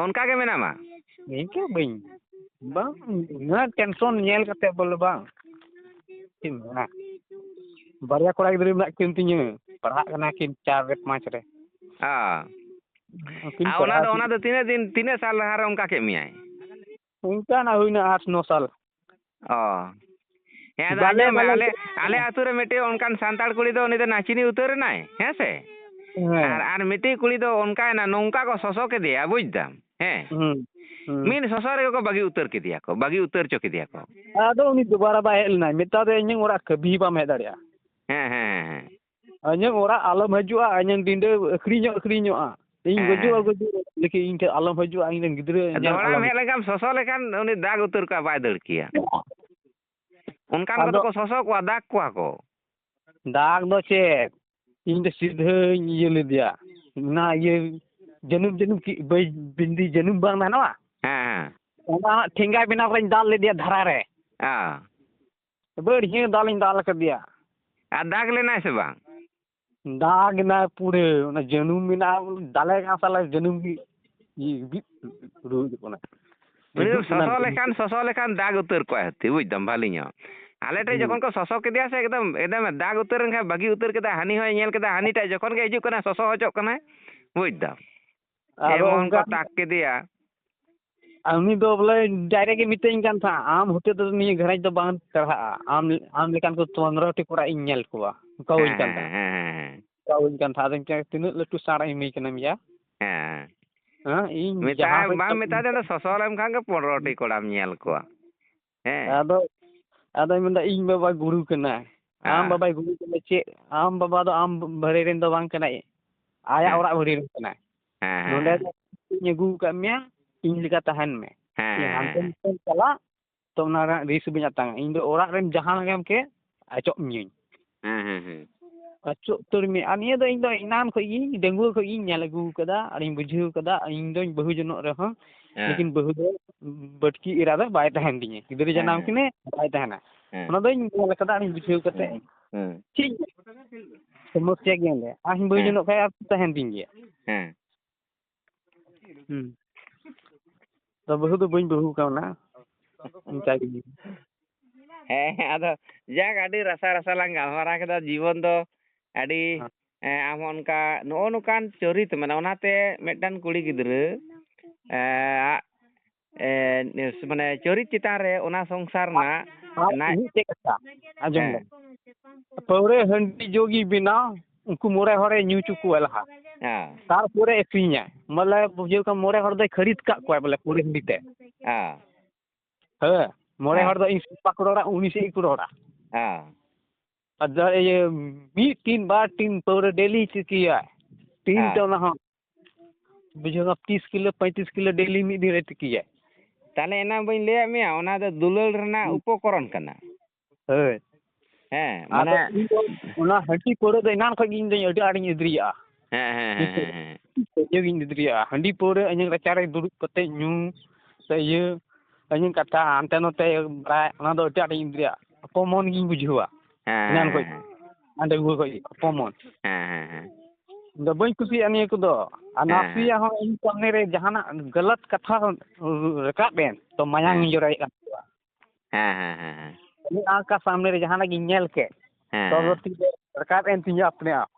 ᱚᱱᱠᱟ ᱜᱮ ᱢᱮᱱᱟᱢᱟ? ᱤᱱᱠᱟᱹ ᱵᱟᱹᱧ, ᱵᱟᱝ, ᱩᱱᱟᱹᱜ tension ᱧᱮᱞ ᱠᱟᱛᱮ ᱵᱚᱞᱮ ᱵᱟᱝ᱾ ᱪᱮᱫ ᱮᱢ ᱢᱮᱱᱟ? ᱵᱟᱨᱭᱟ ᱠᱚᱲᱟ ᱜᱤᱫᱽᱨᱟᱹ ᱢᱮᱱᱟᱜ ᱠᱤᱱ ᱛᱤᱧᱟᱹ, ᱯᱟᱲᱦᱟᱜ ᱠᱟᱱᱟ ᱠᱤᱱ ᱪᱟᱨ ᱨᱮ, ᱯᱟᱸᱪ ᱨᱮ᱾ ᱚ᱾ ᱩᱱᱠᱤᱱ ᱟᱨ ᱚᱱᱟ ᱯᱟᱲᱦᱟᱣ ᱫᱚ, ᱠᱤᱱ ᱚᱱᱟ ᱫᱚ ᱛᱤᱱᱟᱹᱜ ᱫᱤᱱ, ᱛᱤᱱᱟᱹᱜ ᱥᱟᱞ ᱞᱟᱦᱟ ᱨᱮ ᱚᱱᱠᱟ ᱠᱮᱫ ᱢᱮᱭᱟᱭ? ᱚᱱᱠᱟᱱᱟᱜ ᱦᱩᱭᱱᱟ ᱟᱴ ᱱᱚ ᱥᱟᱞ᱾ ᱚ᱾ ᱦᱮᱸ, ᱟᱫᱚ ᱵᱟᱞᱮ, ᱟᱸᱡᱚᱢ ᱢᱮ, ᱵᱟᱞᱮ ᱟᱞᱮ, ᱟᱞᱮ ᱟᱹᱛᱩ ᱨᱮ ᱢᱤᱫᱴᱮᱡ ᱚᱱᱠᱟᱱ ᱥᱟᱱᱛᱟᱲ ᱠᱩᱲᱤ ᱫᱚ ᱩᱱᱤ ᱫᱚ ᱱᱟᱪᱤᱱᱤ ᱩᱛᱟᱹᱨ ᱮᱱᱟᱭ, ᱦᱮᱸ ᱥᱮ? ᱦᱮᱸ᱾ ᱟᱨ, ᱟᱨ ᱢᱤᱫᱴᱤᱡ ᱠᱩᱲᱤ ᱫᱚ ᱚᱱᱠᱟᱭᱮᱱᱟ, ᱱᱚᱝᱠᱟ ᱠᱚ ᱥᱚᱥᱚ ᱠᱮᱫᱮᱭᱟ, ᱵᱩᱡᱽ ᱫᱟᱢ? ᱦᱮᱸ᱾ ᱦᱩᱸ, ᱦᱩᱸ᱾ ᱢᱤᱫ ᱥᱚᱥᱚ ᱨᱮᱜᱮ ᱠᱚ ᱵᱟᱹᱜᱤ ᱩᱛᱟᱹᱨ ᱠᱮᱫᱮᱭᱟ ᱠᱚ, ᱵᱟᱹᱜᱤ ᱩᱛᱟᱹᱨ ᱦᱚᱪᱚ ᱠᱮᱫᱮᱭᱟ ᱠᱚ᱾ ᱟᱫᱚ ᱩᱱᱤ ᱫᱩᱵᱟᱨᱟ ᱵᱟᱭ ᱦᱮᱡ ᱞᱮᱱᱟ, ᱢᱮᱛᱟ ᱫᱮᱭᱟ ᱤᱧᱟᱹᱜ ᱚᱲᱟᱜ ᱠᱟᱹᱵᱷᱤ ᱵᱟᱢ ᱦᱮᱡ ᱫᱟᱲᱮᱭᱟᱜᱼᱟ᱾ ᱦᱮᱸ, ᱦᱮᱸ, ᱦᱮᱸ, ᱦᱮᱸ᱾ ᱤᱧᱟᱹᱜ ᱚᱲᱟᱜ ᱟᱞᱚᱢ ᱦᱤᱡᱩᱜᱼᱟ, ᱤᱧᱟᱹᱜ ᱰᱤᱸᱰᱟᱹ ᱟᱹᱠᱷᱨᱤᱧᱚᱜ, ᱟᱹᱠᱷᱨᱤᱧᱚᱜᱼᱟ᱾ ᱤᱧ ᱦᱮᱸ, ᱜᱚᱡᱩᱜᱼᱟ, ᱦᱮᱸ᱾ ᱜᱚᱡᱩᱜᱼᱟ, ᱞᱮᱠᱤᱱ ᱤᱧ ᱴᱷᱮᱱ ᱟᱞᱚᱢ ᱦᱤᱡᱩᱜᱼᱟ, ᱤᱧ ᱨᱮᱱ ᱜᱤᱫᱽᱨᱟᱹ ᱧᱮᱞ ᱫᱚᱦᱲᱟᱢ ᱟᱞᱚᱢ ᱦᱮᱡ ᱦᱤᱡᱩᱜᱼᱟ᱾ ᱞᱮᱱᱠᱷᱟᱱ ᱥᱚᱥᱚ ᱞᱮᱠᱷᱟᱱ ᱩᱱᱤ ᱫᱟᱜᱽ ᱩᱛᱟᱹᱨ ᱠᱚᱜᱼᱟ, ᱵᱟᱭ ᱫᱟᱹᱲ ᱠᱮᱭᱟ᱾ ᱚᱱᱠᱟᱱ ᱠᱚᱫᱚ ᱟᱫᱚ ᱠᱚ ᱥᱚᱥᱚ ᱠᱚᱣᱟ, ᱫᱟᱜᱽ ᱠᱚᱣᱟ ᱠᱚ᱾ ᱫᱟᱜᱽ ᱫᱚ ᱪᱮᱫ? ᱤᱧ ᱫᱚ ᱥᱤᱫᱷᱟᱹᱧ ᱤᱭᱟᱹ ᱞᱮᱫᱮᱭᱟ᱾ ᱚᱱᱟ ᱤᱭᱟᱹ ᱡᱟᱹᱱᱩᱢ, ᱡᱟᱹᱱᱩᱢ ᱠᱤ ᱵᱟᱹᱭ-, ᱵᱤᱱᱫᱤ ᱡᱟᱹᱱᱩᱢ ᱵᱟᱝ ᱛᱟᱦᱮᱱᱟ? ᱦᱮᱸ, ᱦᱮᱸ᱾ ᱚᱱᱟ ᱦᱟᱸᱜ ᱴᱷᱮᱸᱜᱟ ᱵᱮᱱᱟᱣ ᱨᱮᱧ ᱫᱟᱞ ᱞᱮᱫᱮᱭᱟ ᱫᱷᱟᱨᱟ ᱨᱮ᱾ ᱦᱮᱸ᱾ ᱵᱟᱹᱲᱦᱤᱭᱟᱹ ᱫᱟᱞ ᱤᱧ ᱫᱟᱞ ᱠᱟᱫᱮᱭᱟ᱾ ᱟᱨ ᱫᱟᱜᱽ ᱞᱮᱱᱟᱭ ᱥᱮ ᱵᱟᱝ? ᱫᱟᱜᱽ ᱮᱱᱟᱭ ᱯᱩᱨᱟᱹ, ᱚᱱᱟ ᱡᱟᱹᱱᱩᱢ ᱢᱮᱱᱟᱜᱼᱟ, ᱫᱟᱞᱮ ᱠᱟᱱ ᱥᱟᱞᱟ ᱡᱟᱹᱱᱩᱢ ᱜᱮ ᱤᱭᱟᱹ ᱵᱤᱫ ᱨᱩᱣᱟᱹᱲ ᱠᱟᱱᱟ᱾ ᱩᱱᱤ ᱫᱚ ᱩᱰᱩᱠ ᱮᱱᱟ ᱥᱚᱥᱚ ᱵᱤᱫ᱾ ᱞᱮᱠᱷᱟᱱ, ᱥᱚᱥᱚ ᱞᱮᱠᱷᱟᱱ ᱫᱟᱜᱽ ᱩᱛᱟᱹᱨ ᱠᱚᱣᱟᱭ ᱦᱟᱹᱛᱤ, ᱵᱩᱡᱽ ᱫᱟᱢ, ᱵᱷᱟᱞᱤ ᱧᱚᱜ᱾ ᱟᱞᱮ ᱴᱷᱮᱡ ᱦᱩᱸ᱾ ᱡᱚᱠᱷᱚᱱ ᱠᱚ ᱥᱚᱥᱚ ᱠᱮᱫᱮᱭᱟ ᱥᱮ, ᱮᱠᱫᱚᱢ, ᱮᱠᱫᱚᱢ ᱫᱟᱜᱽ ᱩᱛᱟᱹᱨ ᱮᱱ ᱠᱷᱟᱱ ᱵᱟᱹᱜᱤ ᱩᱛᱟᱹᱨ ᱠᱮᱫᱟ, ᱦᱟᱹᱱᱤ ᱦᱚᱸᱭ ᱧᱮᱞ ᱠᱮᱫᱟ, ᱦᱟᱹᱱᱤ ᱴᱟᱜ ᱡᱚᱠᱷᱚᱱ ᱜᱮ ᱦᱤᱡᱩᱜ ᱠᱟᱱᱟ ᱥᱚᱥᱚ ᱦᱚᱪᱚᱜ ᱠᱟᱱᱟᱭ, ᱵᱩᱡᱽ ᱫᱟᱢ᱾ ᱟᱫᱚ ᱮᱢᱚᱱ ᱠᱚ ᱚᱱᱠᱟ ᱛᱟᱠ ᱠᱮᱫᱮᱭᱟ᱾ ᱟᱨ ᱩᱱᱤ ᱫᱚ ᱵᱚᱞᱮ direct ᱮ ᱢᱤᱛᱟᱹᱧ ᱠᱟᱱ ᱛᱟᱦᱮᱸᱫ, "ᱟᱢ ᱦᱚᱛᱮ ᱛᱮᱫᱚ ᱱᱤᱭᱟᱹ ᱜᱷᱟᱨᱚᱸᱡᱽ ᱫᱚ ᱵᱟᱝ ᱪᱟᱲᱦᱟᱜᱼᱟ, ᱟᱢ, ᱟᱢ ᱞᱮᱠᱟᱱ ᱠᱚ ᱯᱚᱱᱨᱚ ᱴᱤ ᱠᱚᱲᱟ ᱤᱧ ᱧᱮᱞ ᱠᱚᱣᱟ", ᱚᱱᱠᱟ ᱦᱩᱭ ᱦᱮᱸ, ᱠᱟᱱ ᱦᱮᱸ, ᱛᱟᱦᱮᱸᱫ᱾ ᱦᱮᱸ, ᱦᱮᱸ, ᱦᱮᱸ᱾ ᱚᱱᱠᱟ ᱦᱩᱭ ᱠᱟᱱ ᱛᱟᱦᱮᱸᱫ᱾ ᱟᱫᱚᱧ ᱢᱮᱛᱟᱭᱟ, "ᱛᱤᱱᱟᱹᱜ ᱞᱟᱹᱴᱩ ᱥᱟᱬ ᱤᱧ ᱦᱩᱭ ᱠᱟᱱᱟ ᱢᱮᱭᱟ?" ᱦᱮᱸ᱾ ᱦᱮᱸ, ᱤᱧ ᱢᱮᱛᱟᱭ, ᱡᱟᱦᱟᱸ ᱦᱚᱭᱛᱳ ᱵᱟᱢ ᱢᱮᱛᱟ ᱫᱮᱭᱟ, ᱥᱚᱥᱚ ᱞᱮᱢ ᱠᱷᱟᱱ ᱜᱮ ᱯᱚᱱᱨᱚ ᱴᱤ ᱠᱚᱲᱟᱢ ᱧᱮᱞ ᱠᱚᱣᱟ᱾ ᱦᱮᱸ᱾ ᱟᱫᱚ, ᱟᱫᱚᱭ ᱢᱮᱱᱫᱟ, "ᱤᱧ ᱵᱟᱵᱟ ᱜᱩᱨᱩ ᱠᱟᱱᱟᱭ᱾" ᱟᱢ ᱦᱮᱸ᱾ ᱵᱟᱵᱟᱭ ᱜᱩᱨᱩ ᱠᱟᱱᱟ ᱪᱮᱫ? ᱟᱢ ᱵᱟᱵᱟ ᱫᱚ ᱟᱢ ᱵᱟᱹᱲᱤ ᱨᱮᱱ ᱫᱚ ᱵᱟᱝ ᱠᱟᱱᱟᱭ, ᱟᱭᱟᱜ ᱦᱮᱸ᱾ ᱚᱲᱟᱜ ᱵᱟᱹᱲᱤ ᱨᱮᱱ ᱠᱟᱱᱟᱭ᱾ ᱦᱮᱸ, ᱦᱮᱸ, ᱱᱚᱰᱮ ᱦᱮᱸ᱾ ᱫᱚ, ᱤᱧ ᱟᱹᱜᱩ ᱟᱠᱟᱫ ᱢᱮᱭᱟ, ᱤᱧ ᱞᱮᱠᱟ ᱛᱟᱦᱮᱱ ᱢᱮ᱾ ᱦᱮᱸ, ᱤᱧ ᱦᱮᱸ, ᱦᱟᱱᱛᱮ ᱦᱮᱸ᱾ ᱱᱟᱛᱮᱧ ᱪᱟᱞᱟᱜ, ᱛᱚ ᱚᱱᱟ ᱨᱮᱱᱟᱜ ᱨᱤᱥᱠ ᱵᱟᱹᱧ ᱦᱟᱛᱟᱣᱟ᱾ ᱤᱧ ᱫᱚ ᱚᱲᱟᱜ ᱨᱮᱱ ᱡᱟᱦᱟᱸ ᱞᱮᱠᱟᱢ ᱠᱮ ᱟᱪᱚᱜ ᱢᱤᱭᱟᱹᱧ᱾ ᱦᱮᱸ, ᱦᱮᱸ, ᱦᱮᱸ᱾ ᱟᱪᱚᱜ ᱩᱛᱟᱹᱨ ᱢᱮ᱾ ᱟᱨ ᱱᱤᱭᱟᱹ ᱫᱚ ᱤᱧ ᱫᱚ ᱮᱱᱟᱱ ᱠᱷᱚᱡ ᱜᱤᱧ, ᱰᱟᱺᱜᱩᱣᱟᱹ ᱠᱷᱚᱡ ᱜᱤᱧ ᱧᱮᱞ ᱟᱹᱜᱩ ᱠᱟᱫᱟ ᱟᱨᱤᱧ ᱵᱩᱡᱷᱟᱹᱣ ᱠᱟᱫᱟ᱾ ᱤᱧ ᱫᱚᱧ ᱵᱟᱹᱦᱩ ᱡᱚᱱᱚᱜ ᱨᱮᱦᱚᱸ, ᱦᱮᱸ᱾ ᱞᱮᱠᱤᱱ ᱵᱟᱹᱦᱩ ᱫᱚ ᱵᱟᱹᱴᱠᱤ ᱮᱨᱟ ᱫᱚ ᱵᱟᱭ ᱛᱟᱦᱮᱱ ᱛᱤᱧᱟᱹ᱾ ᱜᱤᱫᱽᱨᱟᱹ ᱦᱮᱸ, ᱡᱟᱱᱟᱢ ᱦᱮᱸ᱾ ᱠᱤᱱᱟᱹ ᱵᱟᱭ ᱛᱟᱦᱮᱱᱟ᱾ ᱦᱮᱸ᱾ ᱚᱱᱟ ᱫᱚᱧ ᱧᱮᱞ ᱠᱟᱫᱟ ᱟᱨᱤᱧ ᱵᱩᱡᱷᱟᱹᱣ ᱠᱟᱛᱮ᱾ ᱦᱮᱸ, ᱦᱮᱸ᱾ ᱪᱮᱫ ᱥᱚᱢᱚᱥᱥᱟ ᱜᱮᱭᱟ ᱞᱮ᱾ ᱟᱨᱤᱧ ᱵᱟᱹᱦᱩ ᱦᱮᱸ᱾ ᱡᱚᱱᱚᱜ ᱠᱷᱟᱡ ᱟᱨ ᱛᱟᱦᱮᱱ ᱛᱤᱧ ᱜᱮᱭᱟ᱾ ᱦᱮᱸ᱾ ᱦᱩᱸ᱾ ᱛᱚ ᱵᱟᱹᱦᱩ ᱫᱚ ᱵᱟᱹᱧ ᱵᱟᱹᱦᱩ ᱠᱟᱣᱱᱟ᱾ ᱚᱱᱠᱟ ᱜᱮ᱾ ᱦᱮᱸ, ᱦᱮᱸ, ᱟᱫᱚ ᱡᱟᱠ, ᱟᱹᱰᱤ ᱨᱟᱥᱟ ᱨᱟᱥᱟ ᱞᱟᱝ ᱜᱟᱞᱢᱟᱨᱟᱣ ᱠᱮᱫᱟ᱾ ᱡᱤᱵᱚᱱ ᱫᱚ ᱟᱹᱰᱤ, ᱦᱮᱸ᱾ ᱮᱸ, ᱟᱢ ᱦᱚᱸ ᱚᱱᱠᱟ ᱱᱚᱜᱼᱚ ᱱᱚᱝᱠᱟᱱ ᱪᱚᱨᱤᱛ ᱢᱮᱱᱟᱜᱼᱟ, ᱚᱱᱟᱛᱮ ᱢᱤᱫᱴᱟᱝ ᱠᱩᱲᱤ ᱜᱤᱫᱽᱨᱟᱹ, ᱮᱸ, ᱟᱜ, ᱮᱸ, ᱢᱟᱱᱮ ᱪᱚᱨᱤᱛ ᱪᱮᱛᱟᱱ ᱨᱮ ᱚᱱᱟ ᱥᱚᱝᱥᱟᱨ ᱨᱮᱱᱟᱜ ᱟᱨ ᱱᱟᱭ- ᱢᱤᱫᱴᱮᱡ ᱠᱟᱛᱷᱟ ᱟᱸᱡᱚᱢ ᱦᱮᱸ᱾ ᱢᱮ᱾ ᱯᱟᱹᱣᱨᱟᱹ ᱦᱟᱺᱰᱤ ᱡᱚᱜᱤ ᱵᱮᱱᱟᱣ, ᱩᱱᱠᱩ ᱢᱚᱬᱮ ᱦᱚᱲᱮ ᱧᱩ ᱦᱚᱪᱚ ᱠᱚᱣᱟ ᱞᱟᱦᱟ᱾ ᱦᱮᱸ᱾ ᱛᱟᱨᱯᱚᱨᱮ ᱟᱹᱠᱷᱨᱤᱧᱟ᱾ ᱢᱟᱱᱮ ᱵᱩᱡᱷᱟᱹᱣ ᱠᱟᱜ ᱢᱚᱬᱮ ᱦᱚᱲ ᱫᱚᱭ ᱠᱷᱟᱹᱨᱤᱫ ᱠᱟᱜ ᱠᱚᱣᱟ ᱵᱚᱞᱮ ᱯᱟᱹᱣᱨᱟᱹ ᱦᱟᱺᱰᱤ ᱛᱮ᱾ ᱦᱮᱸ᱾ ᱦᱮᱸ, ᱢᱚᱬᱮ ᱦᱮᱸ᱾ ᱦᱚᱲ ᱫᱚ ᱤᱧ ᱥᱮᱫ ᱵᱟᱠᱚ ᱨᱚᱲᱟ, ᱩᱱᱤ ᱥᱮᱫ ᱜᱮᱠᱚ ᱨᱚᱲᱟ᱾ ᱦᱮᱸ᱾ ᱟᱨ ᱡᱟ-, ᱤᱭᱟᱹ, ᱢᱤᱫ ᱴᱤᱱ ᱵᱟᱨ ᱴᱤᱱ ᱯᱟᱹᱣᱨᱟᱹ ᱰᱮᱞᱤ ᱛᱤᱠᱤᱭᱟᱭ᱾ ᱴᱤᱱ ᱦᱮᱸ᱾ ᱛᱮ ᱚᱱᱟ ᱦᱚᱸ᱾ ᱵᱩᱡᱷᱟᱹᱣ ᱠᱟᱢ, ᱛᱤᱥ ᱠᱤᱞᱳ, ᱯᱚᱸᱭᱛᱨᱤᱥ ᱠᱤᱞᱳ ᱰᱮᱞᱤ ᱢᱤᱫ ᱫᱤᱱ ᱨᱮ ᱛᱤᱠᱤᱭᱟᱭ᱾ ᱛᱟᱦᱞᱮ ᱮᱱᱟ ᱵᱟᱹᱧ ᱞᱟᱹᱭᱟᱫ ᱢᱮᱭᱟ, ᱚᱱᱟ ᱫᱚ ᱫᱩᱞᱟᱹᱲ ᱨᱮᱱᱟᱜ ᱦᱩᱸ᱾ ᱩᱯᱚᱠᱚᱨᱚᱱ ᱠᱟᱱᱟ᱾ ᱦᱳᱭ᱾ ᱦᱮᱸ, ᱟᱫᱚ ᱢᱟᱱᱮ ᱤᱧ ᱫᱚ ᱚᱱᱟ ᱦᱟᱺᱰᱤ ᱯᱟᱹᱣᱨᱟᱹ ᱫᱚ ᱮᱱᱟᱱ ᱠᱷᱚᱡ ᱜᱮ ᱤᱧ ᱫᱚᱧ ᱟᱹᱰᱤ ᱟᱸᱴᱤᱧ ᱟᱹᱫᱽᱨᱤᱭᱟᱜᱼᱟ᱾ ᱦᱮᱸ, ᱦᱮᱸ, ᱦᱮᱸ, ᱦᱮᱸ, ᱦᱮᱸ᱾ ᱤᱭᱟᱹ ᱜᱤᱧ ᱟᱹᱫᱽᱨᱤᱭᱟᱜᱼᱟ᱾ ᱦᱟᱺᱰᱤ ᱯᱟᱹᱣᱨᱟᱹ ᱤᱧᱟᱹᱜ ᱨᱟᱪᱟᱨᱮ ᱫᱩᱲᱩᱵ ᱠᱟᱛᱮ ᱧᱩ ᱥᱮ ᱤᱭᱟᱹ, ᱤᱧᱟᱹᱜ ᱠᱟᱛᱷᱟ ᱦᱟᱱᱛᱮ ᱱᱚᱛᱮ ᱵᱟᱲᱟᱭ, ᱚᱱᱟ ᱫᱚ ᱟᱹᱰᱤ ᱟᱸᱴᱤᱧ ᱟᱹᱫᱽᱨᱤᱭᱟᱜᱼᱟ᱾ ᱚᱯᱚᱢᱚᱱ ᱜᱤᱧ ᱵᱩᱡᱷᱟᱹᱣᱟ᱾ ᱦᱮᱸ, ᱮᱱᱟᱱ ᱦᱮᱸ, ᱠᱷᱚᱡ ᱜᱮ᱾ ᱦᱮᱸ᱾ ᱦᱟᱺᱰᱤ ᱯᱟᱹᱣᱨᱟᱹ ᱠᱷᱚᱡ ᱜᱮ ᱚᱯᱚᱢᱚᱱ᱾ ᱦᱮᱸ, ᱦᱮᱸ, ᱦᱮᱸ᱾ ᱤᱧ ᱫᱚ ᱵᱟᱹᱧ ᱠᱩᱥᱤᱭᱟᱜᱼᱟ ᱱᱤᱭᱟᱹ ᱠᱚᱫᱚ᱾ ᱟᱨ ᱦᱮᱸ, ᱦᱮᱸ᱾ ᱱᱟᱥᱮᱭᱟᱜ ᱦᱚᱸ ᱤᱧ ᱥᱟᱢᱱᱮ ᱨᱮ ᱡᱟᱦᱟᱱᱟᱜ ᱜᱟᱞᱟᱛ ᱠᱟᱛᱷᱟ ᱨᱟᱠᱟᱵ ᱮᱱ, ᱛᱚ ᱢᱟᱭᱟᱝ ᱦᱮᱸ᱾ ᱤᱧ ᱡᱚᱨᱚᱭᱮᱫ ᱠᱟᱱ ᱛᱟᱠᱚᱣᱟ᱾ ᱦᱮᱸ, ᱦᱮᱸ, ᱦᱮᱸ, ᱦᱮᱸ᱾ ᱩᱱᱤ ᱟᱸᱠᱟ ᱥᱟᱢᱱᱮ ᱨᱮ ᱡᱟᱦᱟᱱᱟᱜ ᱜᱤᱧ ᱧᱮᱞ ᱠᱮᱫ, ᱦᱮᱸ, ᱛᱚ ᱦᱮᱸ᱾ ᱛᱤ ᱨᱮ ᱨᱟᱠᱟᱵ ᱮᱱ ᱛᱤᱧᱟ ᱟᱯᱱᱮ ᱟᱯ᱾